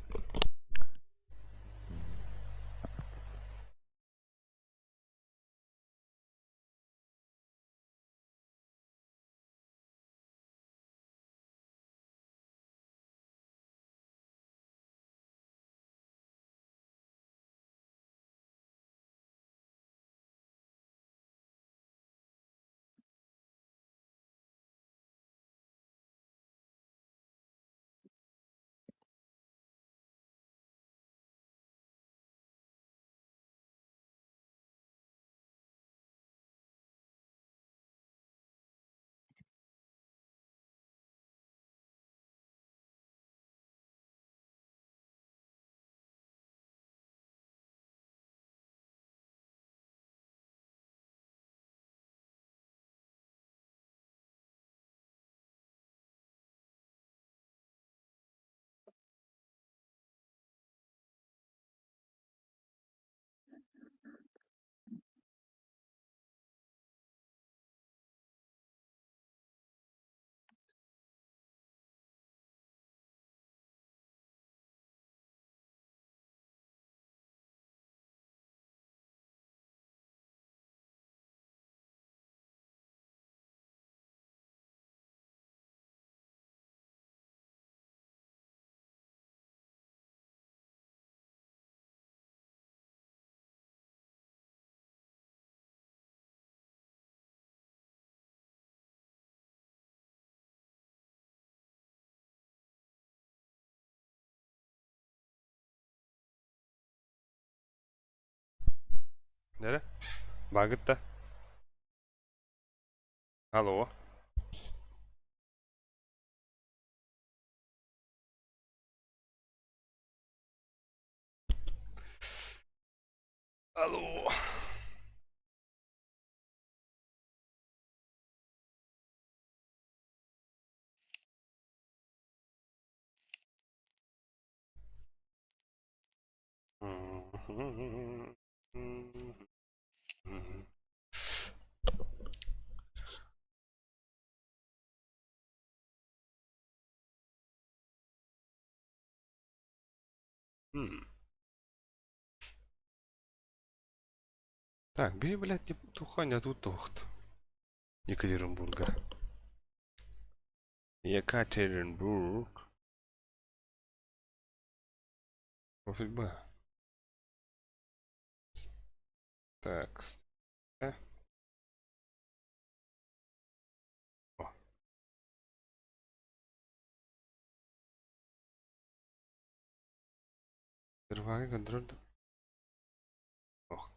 Нere? Багытта. Алло. Алло. Так, бей, блядь, не туханя тут тохт. Екатеринбурга. Екатеринбург. Профиль Б. Так. Э. О. Серваги контроль. Ох.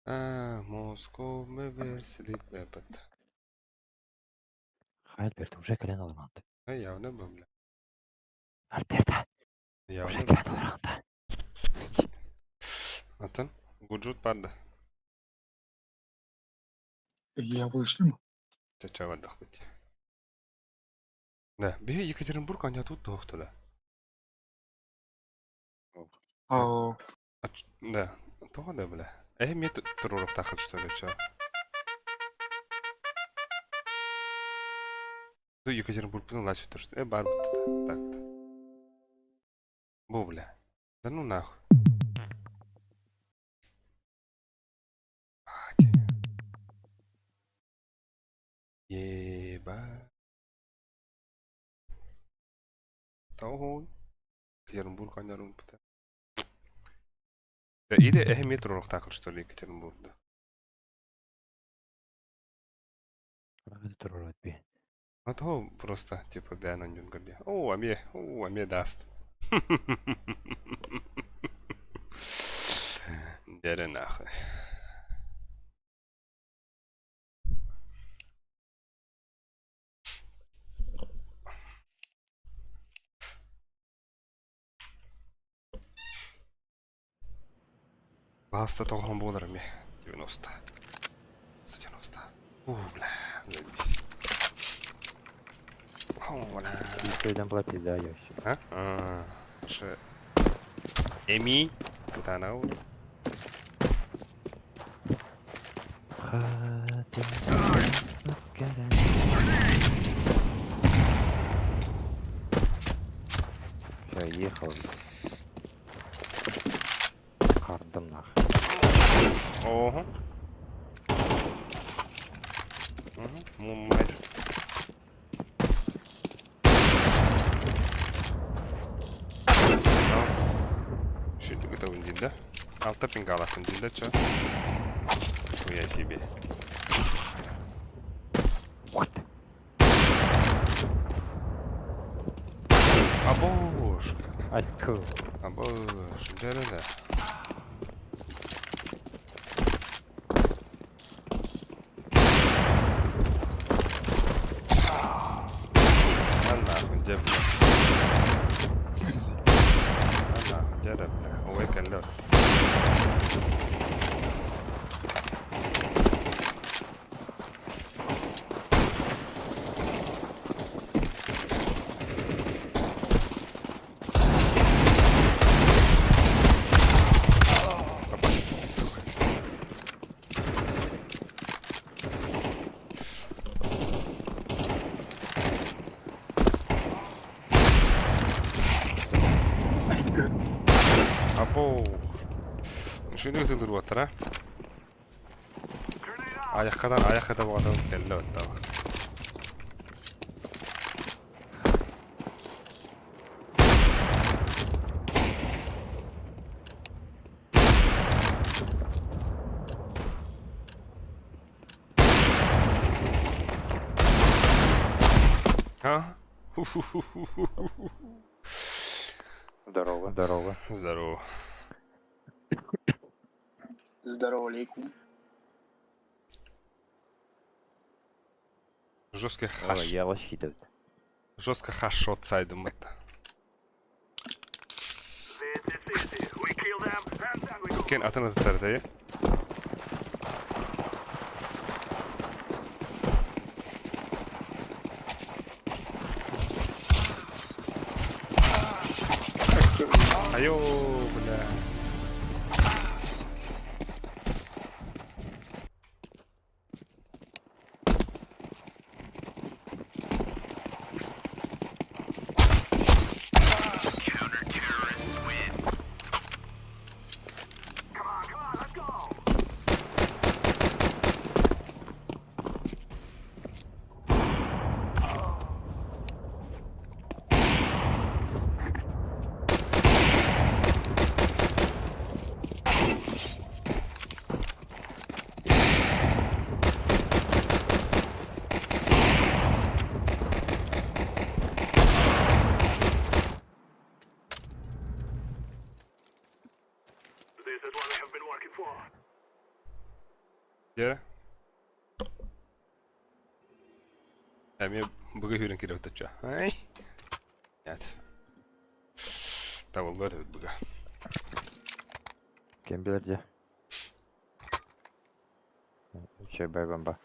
А, Москва, мы версили бэбэт. Альберт уже кэлэн олорон. А явно бы, бля. Альберта уже Явно. кэлэн олорон. Атын, гуджут падда. Я вышли. Чача отдохнуть. Да, бе Екатеринбург, они тут тохтула. А, Да, то да, бля. Эй, мне тут туруров тахат, что ли, чё? Ну, Екатеринбург, ну, лась, что бар, так. Бу, бля. Да ну нахуй. Еба. Того. Екатеринбург, они Да, или метро так, что ли, Екатеринбург, да. Турурат би. А то просто, типа, бяна нюнгарди. О, а мне даст. Дере нахуй. Баста тохон болар ми. 90. 190. У, бля, заебись. О, бля. Иккиден была пизда ёщик. А? А, Ше. Эми. Катанау. Все, ехал. Хардым нах. Ого. Угу. Мать. Şimdi готовын да? Алта пингалатын да чё? Хуя себе. What? А боже. Айку. А боже, да-да-да. А нахуй, где, бля? А нахуй, где, бля? Ой, калёт. Опа, сука. Або. Шүнү тылыр батара. Аяққадан аяққа да болған келді өтті. А? Здорово. Здорово. Здорово. Здорово, алейкум. Жесткий хаш. Я лощитывает. Жестко хашот сайдом это. Кен атын атар Айо, бля. Где? Эми буга хүрен кире өтөчө. Ай. Нет. Табылдар буга. Кем билер Че, бай бомба.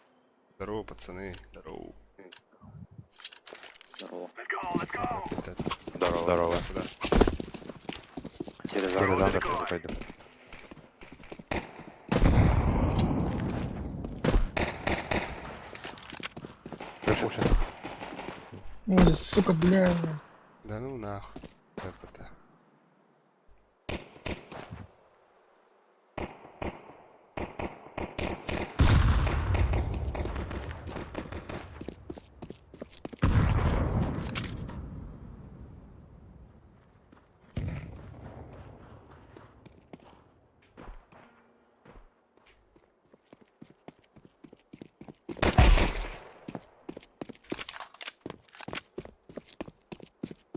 Здорово, пацаны. Здорово. Здорово. Здорово. Здорово. Куда? Через Александр пойду. Слушай, Ой, сука, бля. Да ну нахуй. Это.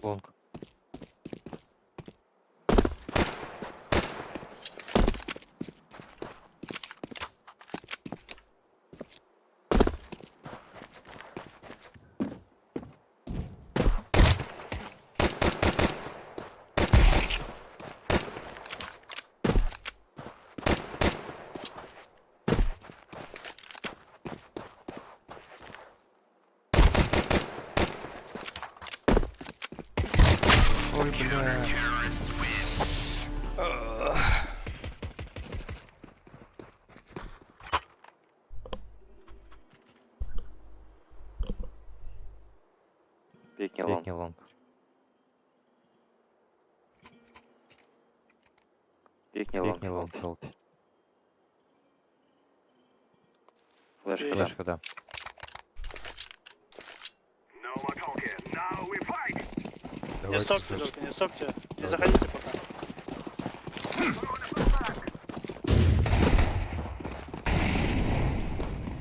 Long. Ой, бля. Пикни long. Пикни long. Пикни long. Пикни long, желтый. Флешка, да. Флешка, да. Давай, Не стопьте красавчик. только, не стопьте. Не заходите пока.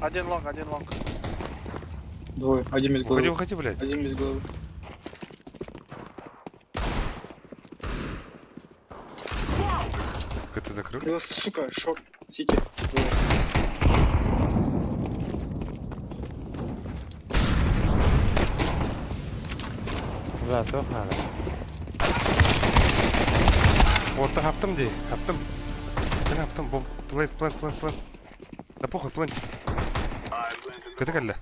Один long, один long. Двое. Один без Уходи, головы. уходи, блядь. Один без головы. Как ты закрыл? Да, сука, short. CT. Двое. Да, то надо. Вот, хаптым ди, хаптым. Мен хаптым, бом, плент, плент, плент, плент. Да похуй, плент. Кыты кэллэ.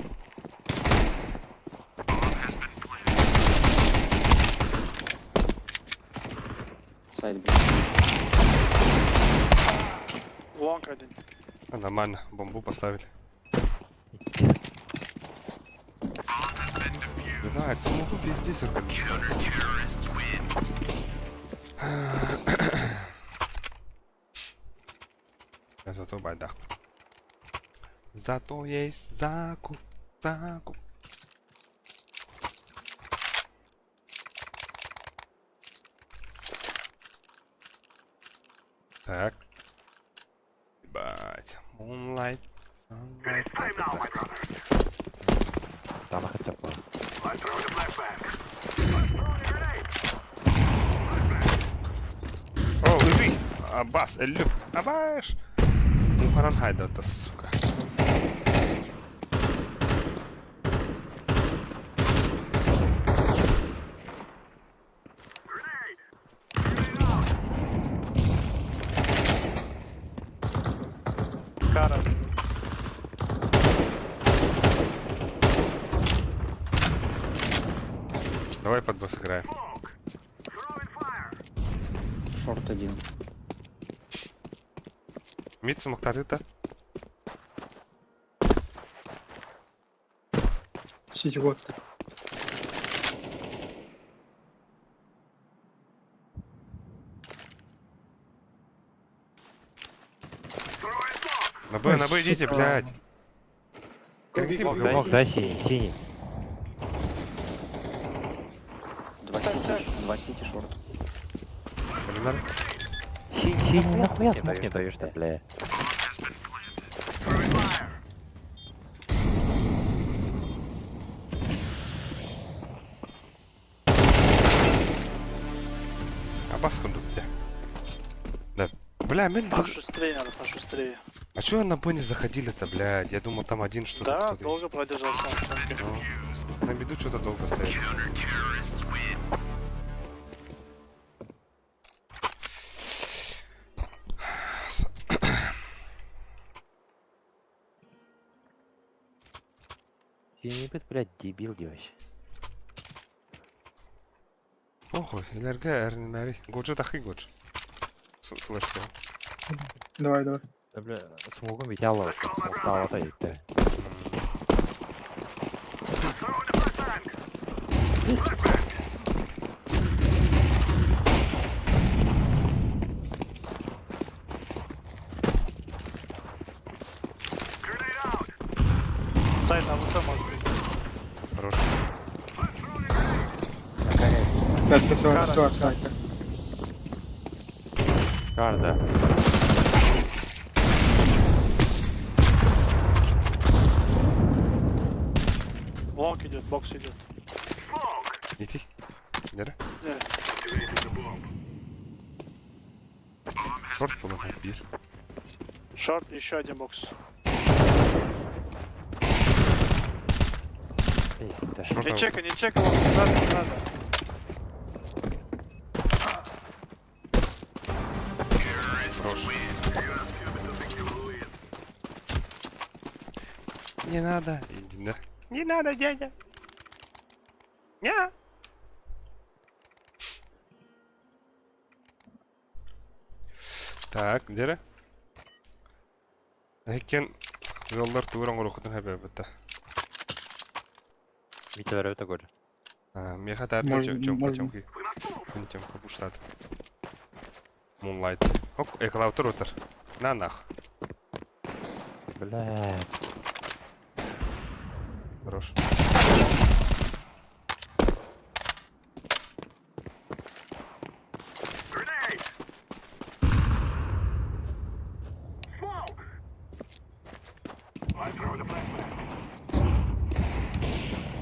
Сайт, блядь. Long один. А, нормально, бомбу поставили. Блядь, смогу пиздец, А зато байдах. Зато есть закуп, закуп. Так. Ебать. Moonlight, sunlight. Там хотя бы. Аббас, Эллюк, Абаш! Мухаран хайда, сука. Кара. Давай под босс играем. Шорт один. Мид смоктаты-то. Сити вот. На Б идите, Сука. блядь. Корректив, Смог, дай синий, синий. Два сити, два сити шорт. Блин, Синий, синий, нахуя смог не даешь-то, бля? Абас кондукте. Да. Бля, мен... Пошустрее надо, пошустрее. А чё на Б не заходили-то, блядь? Я думал, там один что-то. Да, кто-то долго продержался. он в танке. есть. Ну, на беду что-то долго стоит. Синий, блядь, дебил, девочка. Охо, илерге эрнемери. Годжо тахи годж. Флешка. Давай, давай. Да, бля, смогу ведь алла, смог талата итте. Сайт АВП может быть. Хорош. Пятка, 40, 40, сайта. Карда. Long идет, бокс идет. Иди. Нера. Не, Шорт помогает. Бир. Шорт, еще один бокс. Пизда. Шорт. Не чекай, не чекай, long, не надо, не надо. Хорош. Не надо. Иди на. Не надо, дядя. Не. Так, где? Экен жолдар тууран корокутун хэбэбэтэ. Витя өтө көр. Меха таарта Можно, чөмка можно. чөмки. Күн чөмка буштат. Moonlight. Хок, эклаутер отыр. На нах. Бля. Хорош.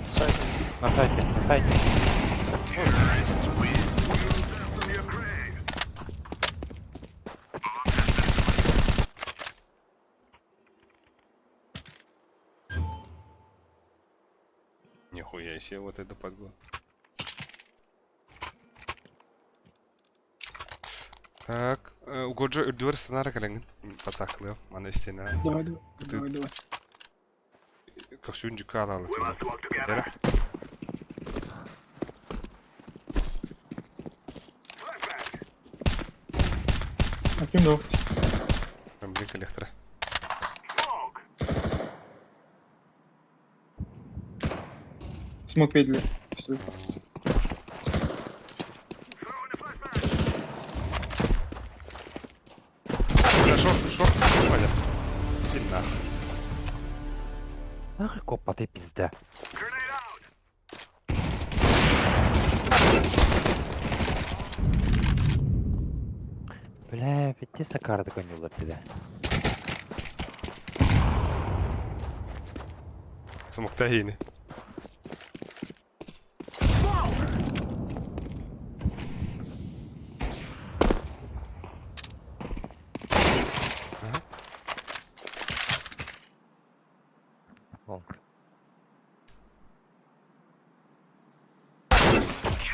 Сайт. На сайте, на сайте. Нихуя себе, вот это подгон. Так, угоджо үрдүөр станара кэлэҥин пацаклы, мана истена. Давай, давай. Давай, давай. Көксүүн жүккө алалы түнө. Эра. А кем дох? Блин, коллектора. Смог видели. Что? Да, шорт, шорт, понятно. Иди нахуй. Нахуй копа ты пизда. Бля, ведь те сакарды конюлар тебя. Смокта хини. Long.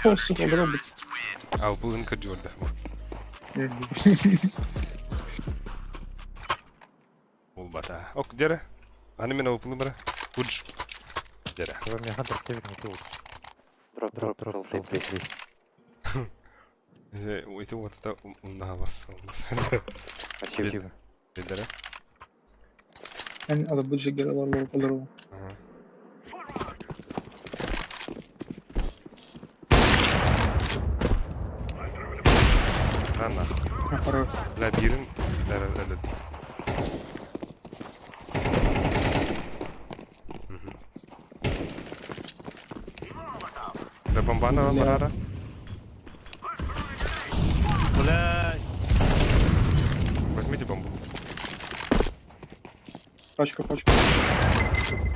О, сука, дробит. А бұл кадюрда. Ол бата. Ок, дere. Аны мен опылы бара. Удж. Дere. Вы меня хантер север не тут. Дроп, Дроп, дроп, дроп, дроп. Это вот это уналас. Спасибо. Дere. Yani ada bu şekilde olur olur. Ага. На нахуй. Ha, хорош. Бля, бирин. Да, да, да. Да бомбана Бля. барара. Блядь. Возьмите бомбу. Пачка, пачка.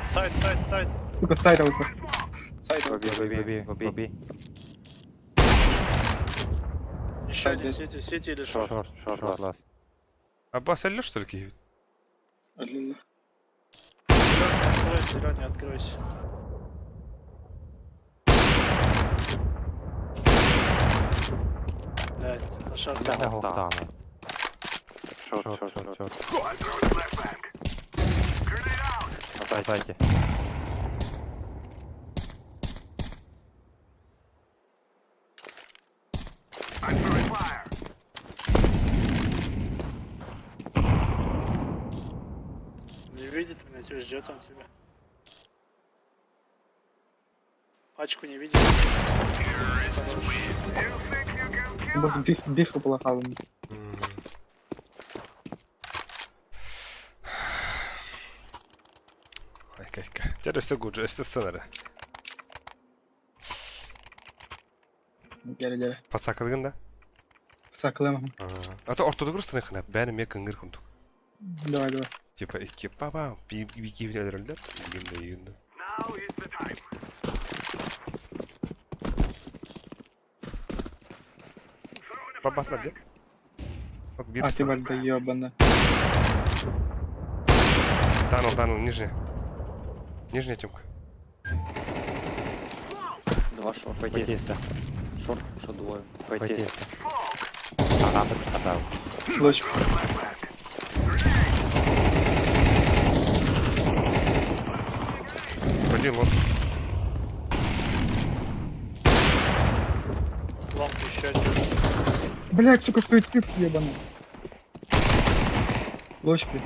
Сайт, сайт, сайт. Сука, сайт алып. Сайт алып. Б, Б, Б, Б. Еще Сайт один здесь. сити, сити или шорт. Шорт, шорт, шорт, лаз. Аббас, алло, что ли, киев? Аллилла. Зеленый, откройся, зеленый, откройся. Блядь, на шорт. Да, да, да. Шорт, Шорт, шорт, шорт, шорт. шорт. На сайте. Не видит меня, тебя ждет он тебя. Пачку не видит. Бас бих бих плохалым. Айка-айка. Теперь все гуджи, все сценары. Gel gel. Пасакалгын да? Saklayamam. А то ортодогрустаны хана, бәрі ме кыңгыр кундук. Давай давай. Типа икки папа, би би кивлелердер, дегенде үйүндө. Бабасына де. Ок, бир А ты вальда ебана. Танул, танул, нижняя. Нижняя тёмка. Два шорт. Пойти, да. Шорт, что двое. Пойти. А, там, там. Лочка. Один лон. Long еще один. Блять, сука, впритык ебаный. Лочки.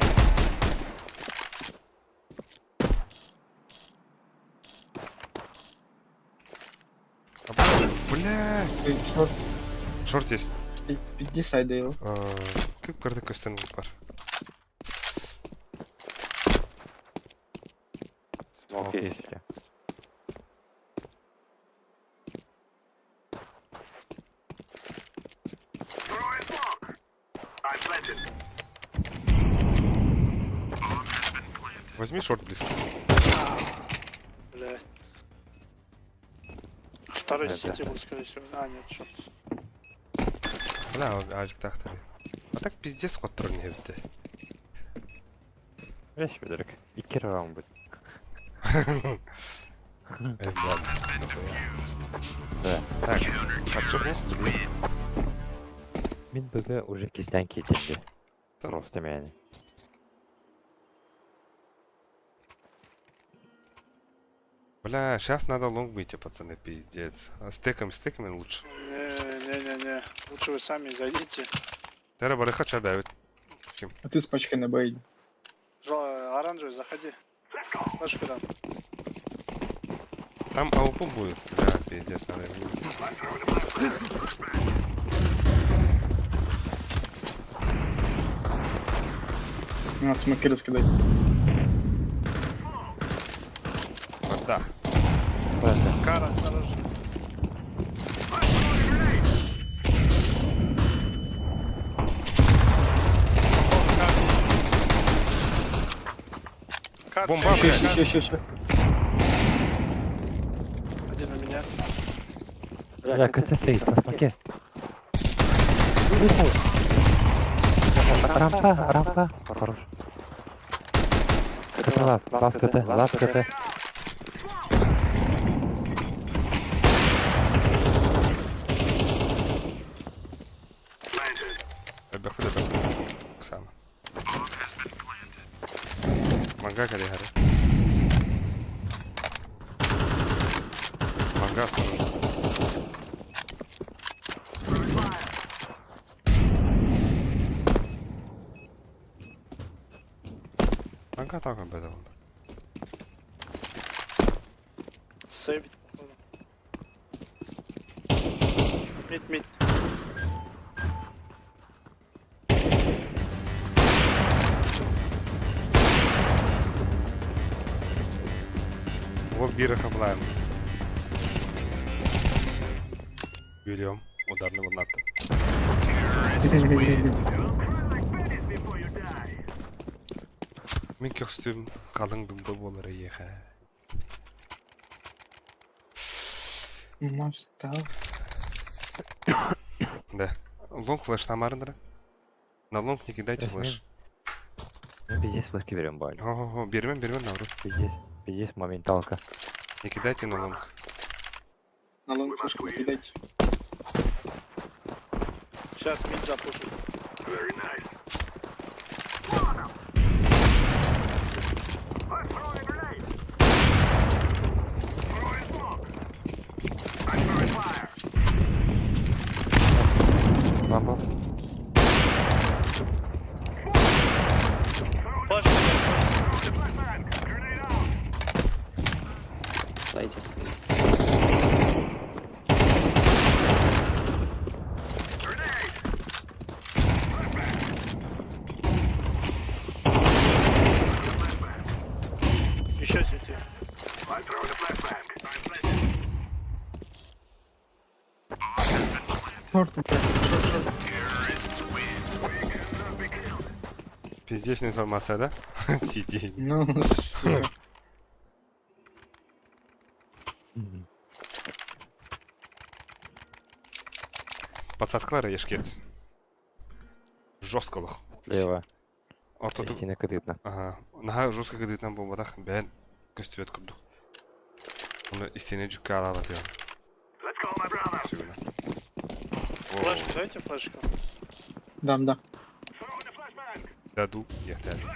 А, бля, Эй, Шорт. шорт есть. Иди сайда его. Көп көрді көстен бар. Смок есть. Возьми шорт близко. Блядь. Второй Да, сити был, скорее всего. А, нет, шорт. Бля, ажик тахтары. А так пиздец қоттырын ебітті. Вещь, бедерек. Икки раунд будет. Эй, ладно. Да. Так, капчук не? Мин БГ уже кистян кетті. Просто мені. Бля, сейчас надо лонг выйти, пацаны, пиздец. А стеками, стеками лучше. Не-не-не-не. Лучше вы сами зайдите. Тера барыха чадавит. А ты с пачкой на Б иди. Жо, оранжевый, заходи. Флешку дам. Там АУП будет. Да, пиздец, надо его выйти. На смоки раскидай. Вода. Кара, осторожно. Кар, Бомба, Еще, бля. еще, еще, еще, еще. Один у меня. Бля, КТ стоит на смоке. Рампа, рампа. Хорош. КТ. КТ last, last КТ, last КТ. Элбэхпит элбэх. Оксана. Манга кэлиһэрэ. Манга осторожно. Манга тагын бэдэ бар. Сейвить. Mid, mid. Уол биир хабылаан. Вильям ударный волнатты. Мин көхсүм халыҥ думба буолар эйиэхэ. Мастал. Да. Long flash тамарындыра. На long не кидайте flash. Ну пиздец флешки берем, бали. Хо-хо-хо, берем, берем наоборот. Пиздец, пиздец моменталка. Не кидайте на long. На long флешку кидайте. Сейчас mid запушу. Лампа. Флешку кидай, флешку. Дайте стоит. Еще сети. Short, блядь. Short, short. Пиздец информация, да? Сиди. Ну, сука. Подсадкалар ешкет. Жестко лох. Слева. Ортоту. Истина кытытна. Ага. Наһаа жестко кыдытынан буолбатах бэйэн көстүбэт курдук. Оны истине жүккэ алаала тыа. Сүгүнэ. Флешку дайте флешку. Дам, да. Даду. Нет, дяду.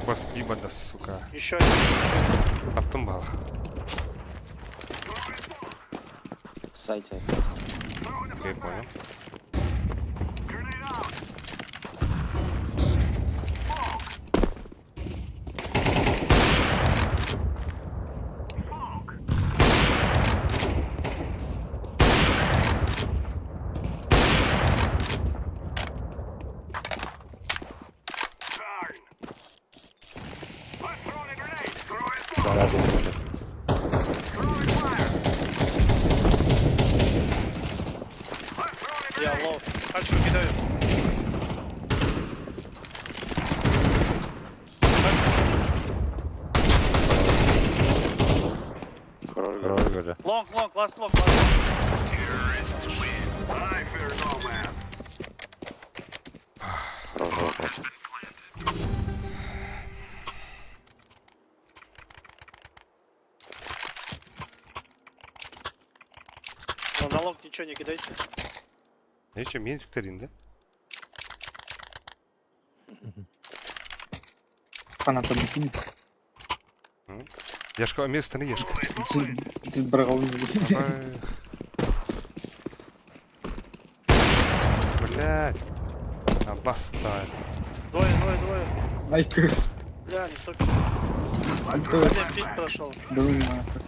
Спасибо, да, сука. Еще один, еще один. Таптым бал. В сайте. Окей, понял. Да, да, да. Я low. Пачку кидаю. Хорош, Хорош, уже. Long, long, last long, last long. Хорош, хорош. Но на long ничего не кидайте. Нече мен сүктерин да? Фаната не кинет. Яшка, место не Яшка. Ты брал. Давай. Блядь. А баста. Двое, двое, двое. Ай, кыс. Бля, не супер. Альто. Один pit прошел. Дурный нахуй.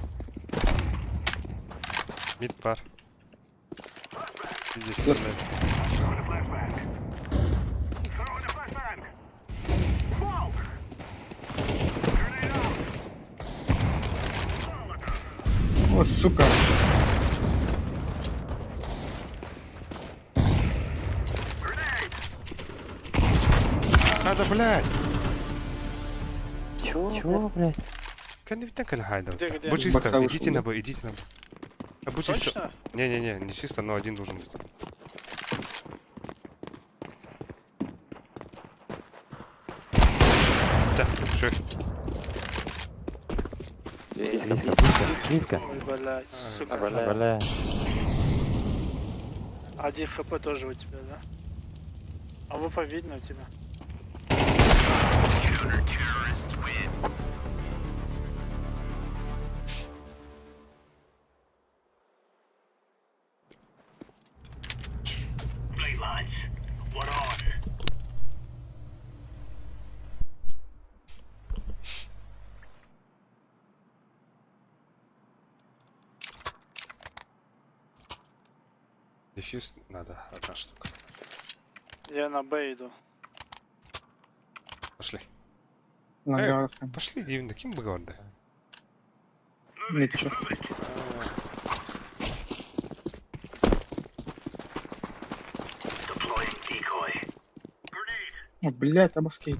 Mid бар. Здесь, блядь. О, сука. А, да, блядь. Чего? Чего, блядь? Кән хайда. Где, где? Будь чисто, Бокса идите вышел, на Б, идите на Б. А будь чисто. Точно? Не-не-не, не чисто, но один должен быть. Бетте. Şu. Близко, близко, близко. Ой, блядь, сука. Бля. Бля. Один хп тоже у тебя, да? АВП видно у тебя. Дефьюз надо. Одна штука. Я на Б иду. Пошли. Лангар. Пошли, Дивин, ким бы говорды? Ничего. О, блядь, абаскейт.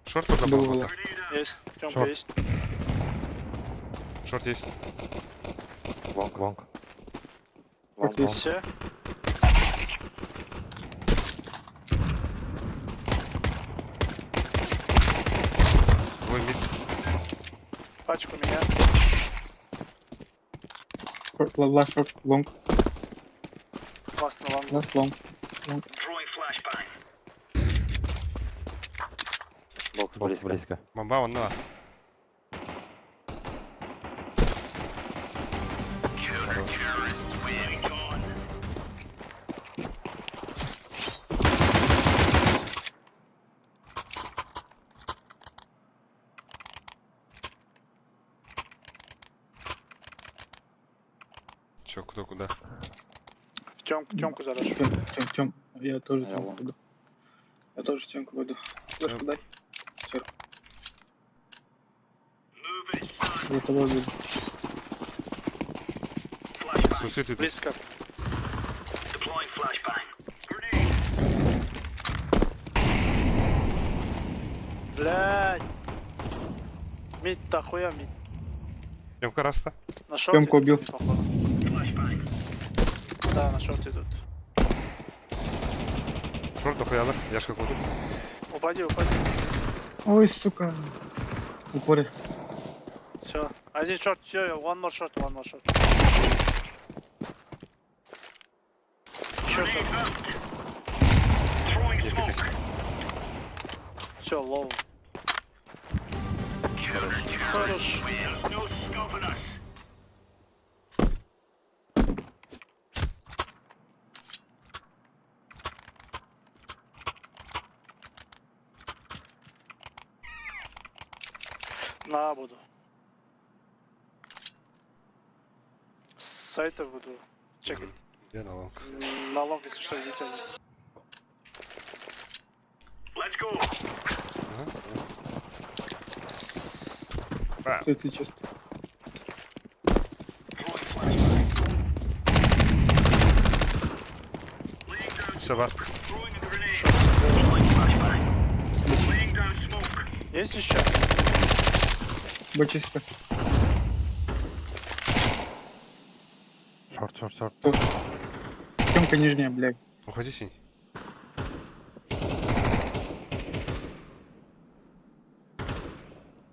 Шорт туда Был, был. был. Есть, Тёмка Шорт. есть. Шорт есть. Лонг, лонг. Шорт есть. Все? Твой мид. Пачку меня. Шорт, Last short, long. Ласт на лонгу. Last long. Бокс Бокс близко. близко. Бомба он на. Чё, куда, куда? В Тёмку, Тёмку зарашу. Тем, тем, тем. Я тоже Я темку long. пойду. Я тоже темку пойду. Флешку дай. Всё. За тобой буду. Сусы ты. Близко. Блядь. Мид, ахуя мид. Тёмка раста. На шорт Тёмку идут, убил. походу. Да, на шорт идут. Шорт дохуя, я ж какой тут. Упади, упади. Ой, сука. В упоре. Все. Один шорт, все, one more short, one more short. Еще шорт. Все, low. Хорош. На А буду. С сайта буду чекать. Я на long. На long, если что, идите. Ага. Цветы чисто. Все, бар. Есть еще? Б чисто. Шорт, шорт, шорт. Темка нижняя, блядь. Уходи, синий.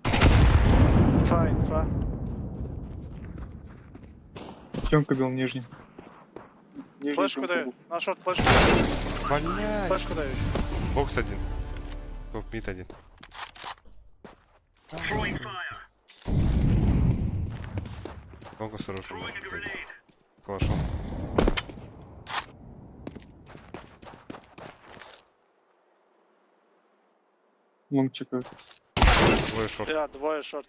Инфа, инфа. Темка бил нижний. Нижний Флешку Тёмка даю. был. На шорт флешку. Блядь. Флешку даю еще. Бокс один. Топ мид один. Long осторожно. Калашом. Long чекают. Двое шорт. Да, двое шорт.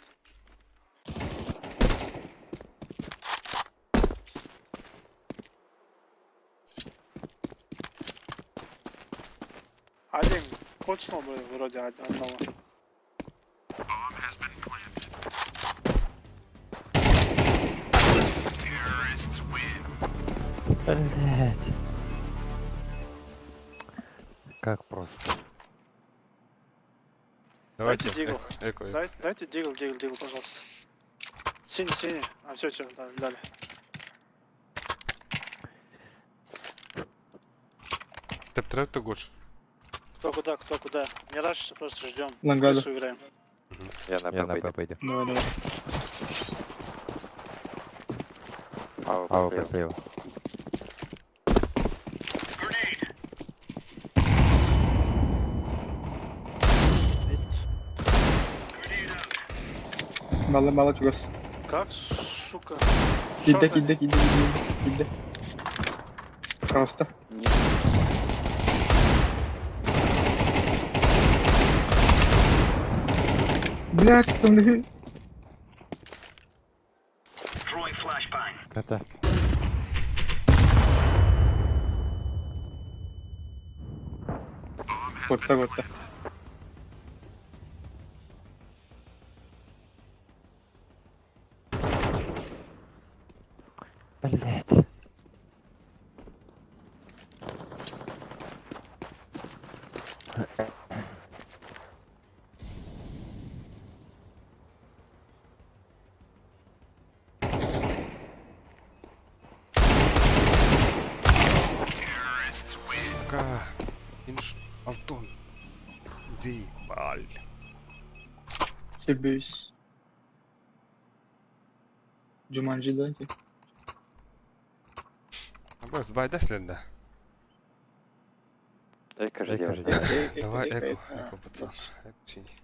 Один коцнул бы вроде одного. Блять. Как просто. Давайте. Дайте deagle. Эко, эко, эко. Дай, дайте deagle, deagle, deagle, пожалуйста. Синий, синий. А, все, все, да, дали. Тэптэрэр да Гош. Кто куда, кто куда. Не рашится, просто ждем. В Лангада. крысу играем. Я на Я на Б Б пойду. пойду. Давай, давай. АВП слева. Мид. Мало, мало чугас. Как, сука? Кидде, Шорты. кидде, кидде, кидде, кидде. Просто. Блядь, там лежит. Это. Горта, горта. Блять. Пока. Инш Алтон. Заебаль. Себюсь. Джуманджи, дайте. Абы сбайда сленда. Эко же Эко же делать. делать. Давай эко, эко, пацан. Эко синий.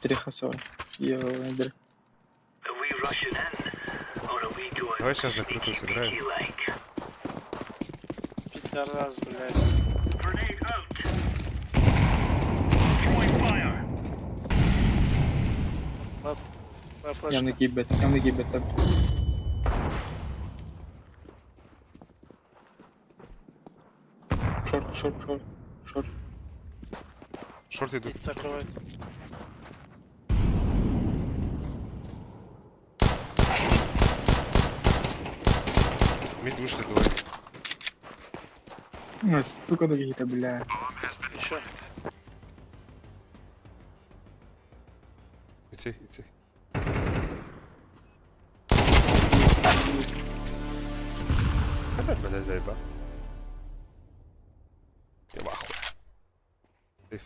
Три хасова. Я дыр. Давай сейчас закрытую сыграем. Пидорас, блядь. Б, Б флешка. Явно гибет, явно гибет. Шорт, шорт, шорт, шорт. Шорт идут. Мид закрывает. Мид вышли двое. Ну, сука, какие-то, бля. Еще. Идти, идти. Когда блядь, заебал? Я в ахуе. Сейф.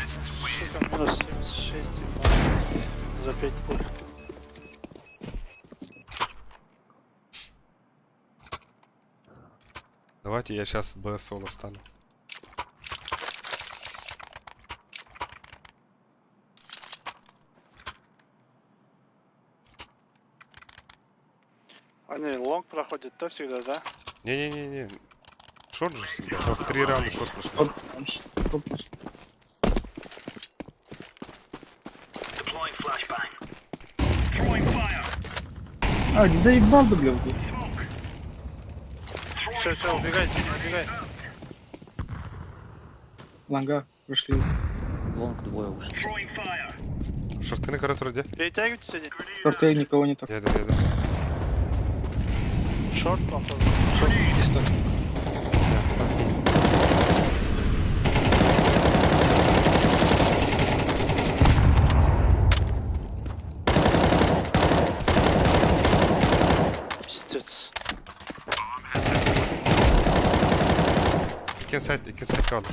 Сука, минус 76 ебать. За 5 пуль. Давайте я сейчас Б соло встану. Они long проходят, да, всегда, да? Не-не-не-не. Short же всегда. Шорт. Три раунда short прошли. Шорт, шорт, А, заебал да, блядь. Все, все, убегай, синий, убегай. Ланга, вышли. Long двое ушли. Шорты на коридоре где? Перетягивайте сидеть. Шорты никого нету. Я иду, я иду. Short, походу. Шорт, чисто. Пиздец. Икки сайт, икки сайт калды.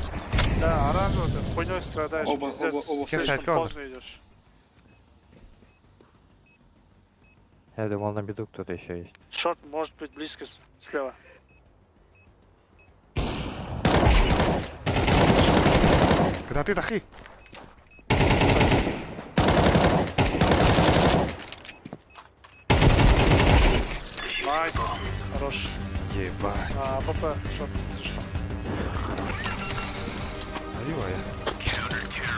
Да, оранжевый, ты хуйней страдаешь, Оба, пиздец. оба, оба. Кем Слишком сайт калды? поздно идешь. Я думал, на беду кто-то еще есть. Short может быть близко слева. Когда ты тахи? Nice. Хорош. Ебать. А, АПП, short, за что? Аю, я.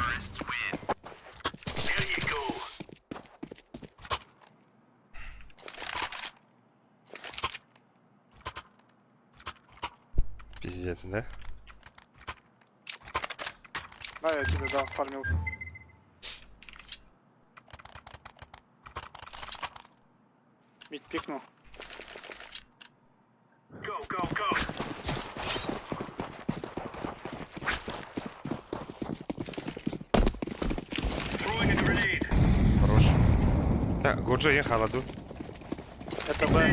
Пиздец, да? На, я тебе дам фармилку. Мид пикнул. Хорош. Так, Годжа, я халаду. Это Б.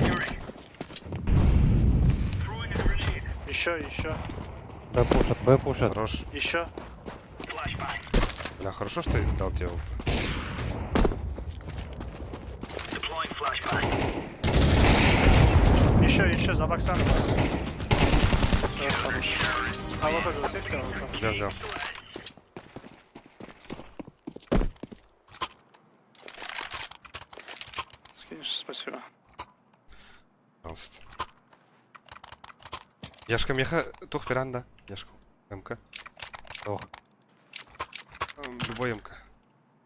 Еще, еще, Б пушат, Б пушат. Хорош. еще. Бля, хорошо, что я дал тебе ОП. Еще, еще, за боксами. Все, хорош. А вот это засветка, вот Взял, взял. Скинешь, спасибо. Пожалуйста. Яшка меха тух веранда. Яшка. МК. Тух. Любой МК.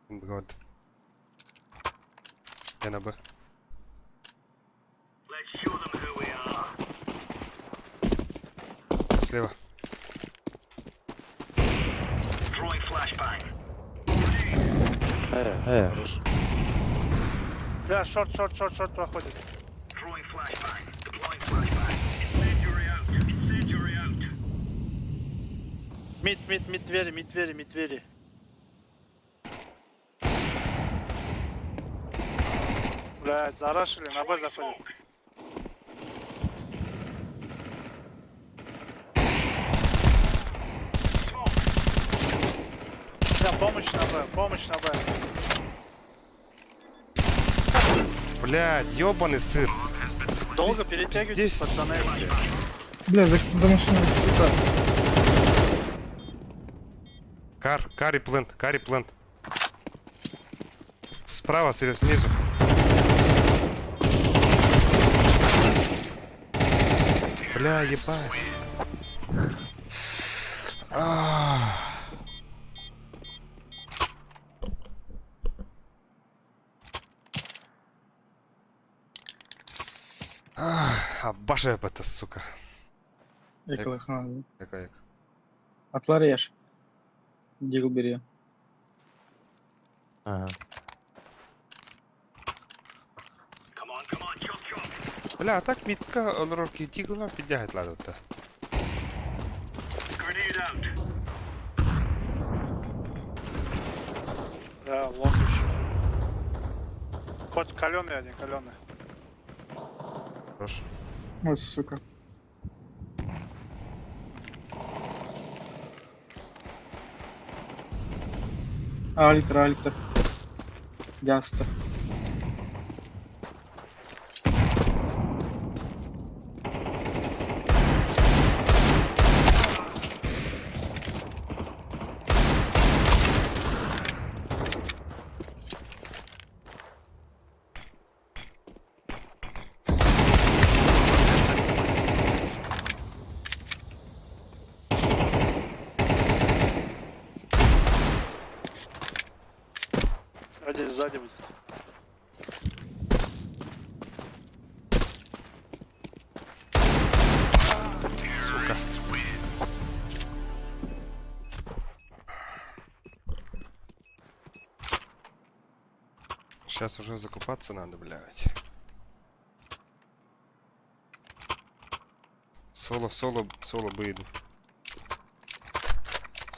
Вот. Я на Б. Слева. Э, Да, short, short, short, short проходит. Mid, mid, mid двери, mid двери, mid двери. Блядь, зарашили, на Б заходит. Да, помощь на Б, помощь на Б. Блядь, ёбаный сыр. Долго перетягивайтесь, Здесь- пацаны. Бля, за, за машину, сука. Car, car и plant, car и plant. Справа, слева, снизу. Бля, ебать. Ах. Ах, Абаша это, сука. Эколохана. Какая? Атлар ешь. Дигл бери. Ага. Бля, а так митка олорор дигла підтягать ладно та. Да, long еще. Хоть каленый один, каленый. Хорош. Ой, сука. Альтер, альтер. Ястер. Один сзади будет. Сука. Сейчас уже закупаться надо, блядь. Соло, соло, соло выйду.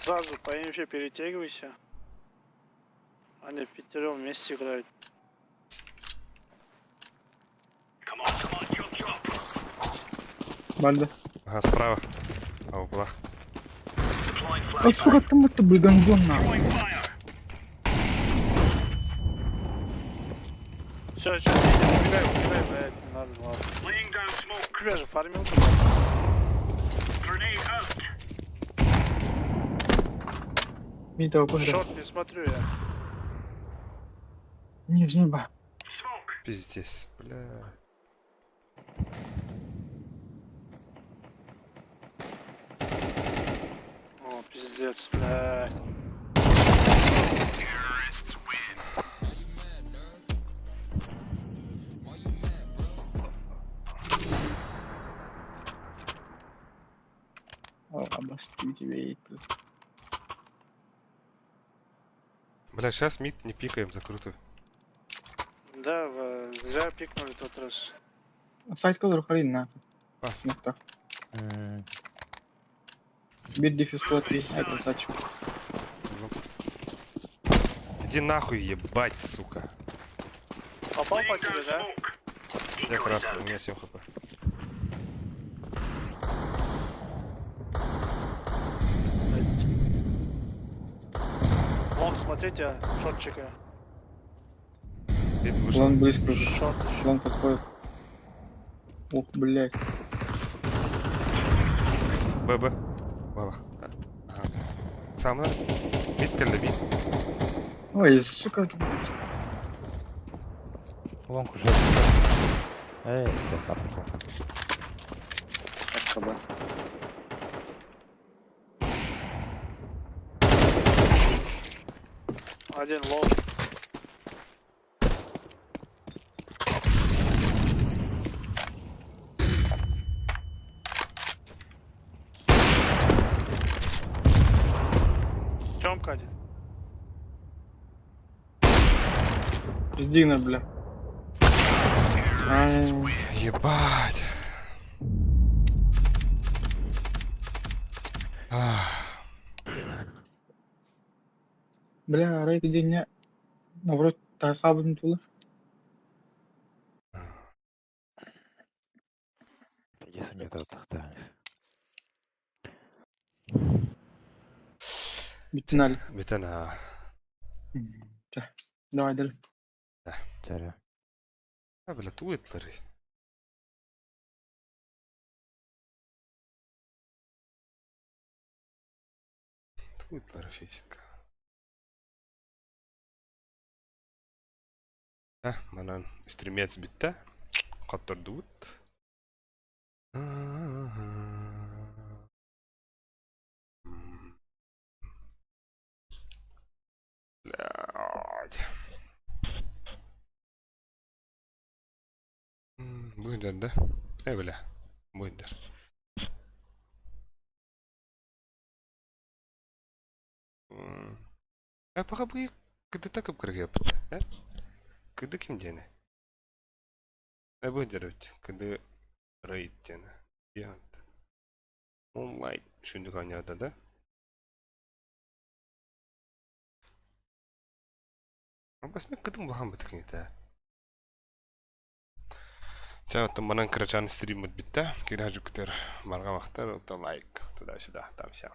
Сразу по инфе перетягивайся. Они пятером вместе играют. Бальда. Ага, справа. А, угла. Ой, сука, там это блин, нахуй. Все, все, убегай, убегай, блядь, не надо, ладно. Тебя же фармил туда. Митова, куда? Short не смотрю я. Нижний ба. Пиздец, бля. О, пиздец, блядь. О, обостю тебе, блядь. Бля, сейчас mid не пикаем закрытую. Да, зря пикнули тот раз. Сайт колор харин нахуй. Пас. Ну так. М, Бир дефьюз код 3, ай, красавчик. Ну. Иди нахуй, ебать, сука. Попал по тебе, да? Я красный, у меня 7 хп. Вон, смотрите, шорт чекаю. Мид вышел. Лон близко уже. Шорт еще. Лон подходит. Ух, блядь. Б, Б. Балах. Ага. Самlar. Мид кэллэ, мид. Ой, сука. Лонг уже. Эй, красавчик. КБ. Один лоу. Тёмка один. Пиздина, бля. Ай, Ебать. Ах. Бля, арай день Наоборот, тахабын тула. Если мне тут да. Битинали. Бүтэн аа. Давай, далі. Чаря. А, бля, тугу ытлары. Тугу ытлары фейситка. А, манан стримец бүттэ. Хоттордубут. Блядь. Бу да? Э, бля. Бу А пока бы когда так обкрыгеп, э? Когда ким дене? Э, бу деруть, когда рейд дене. Я. Онлайн шүндүк аняда, да? Бас мен кыдым булхан бытык Ча, манан кырачан стрим битте. Кирә жүктер барга вакыттар, лайк, туда-сюда, там вся.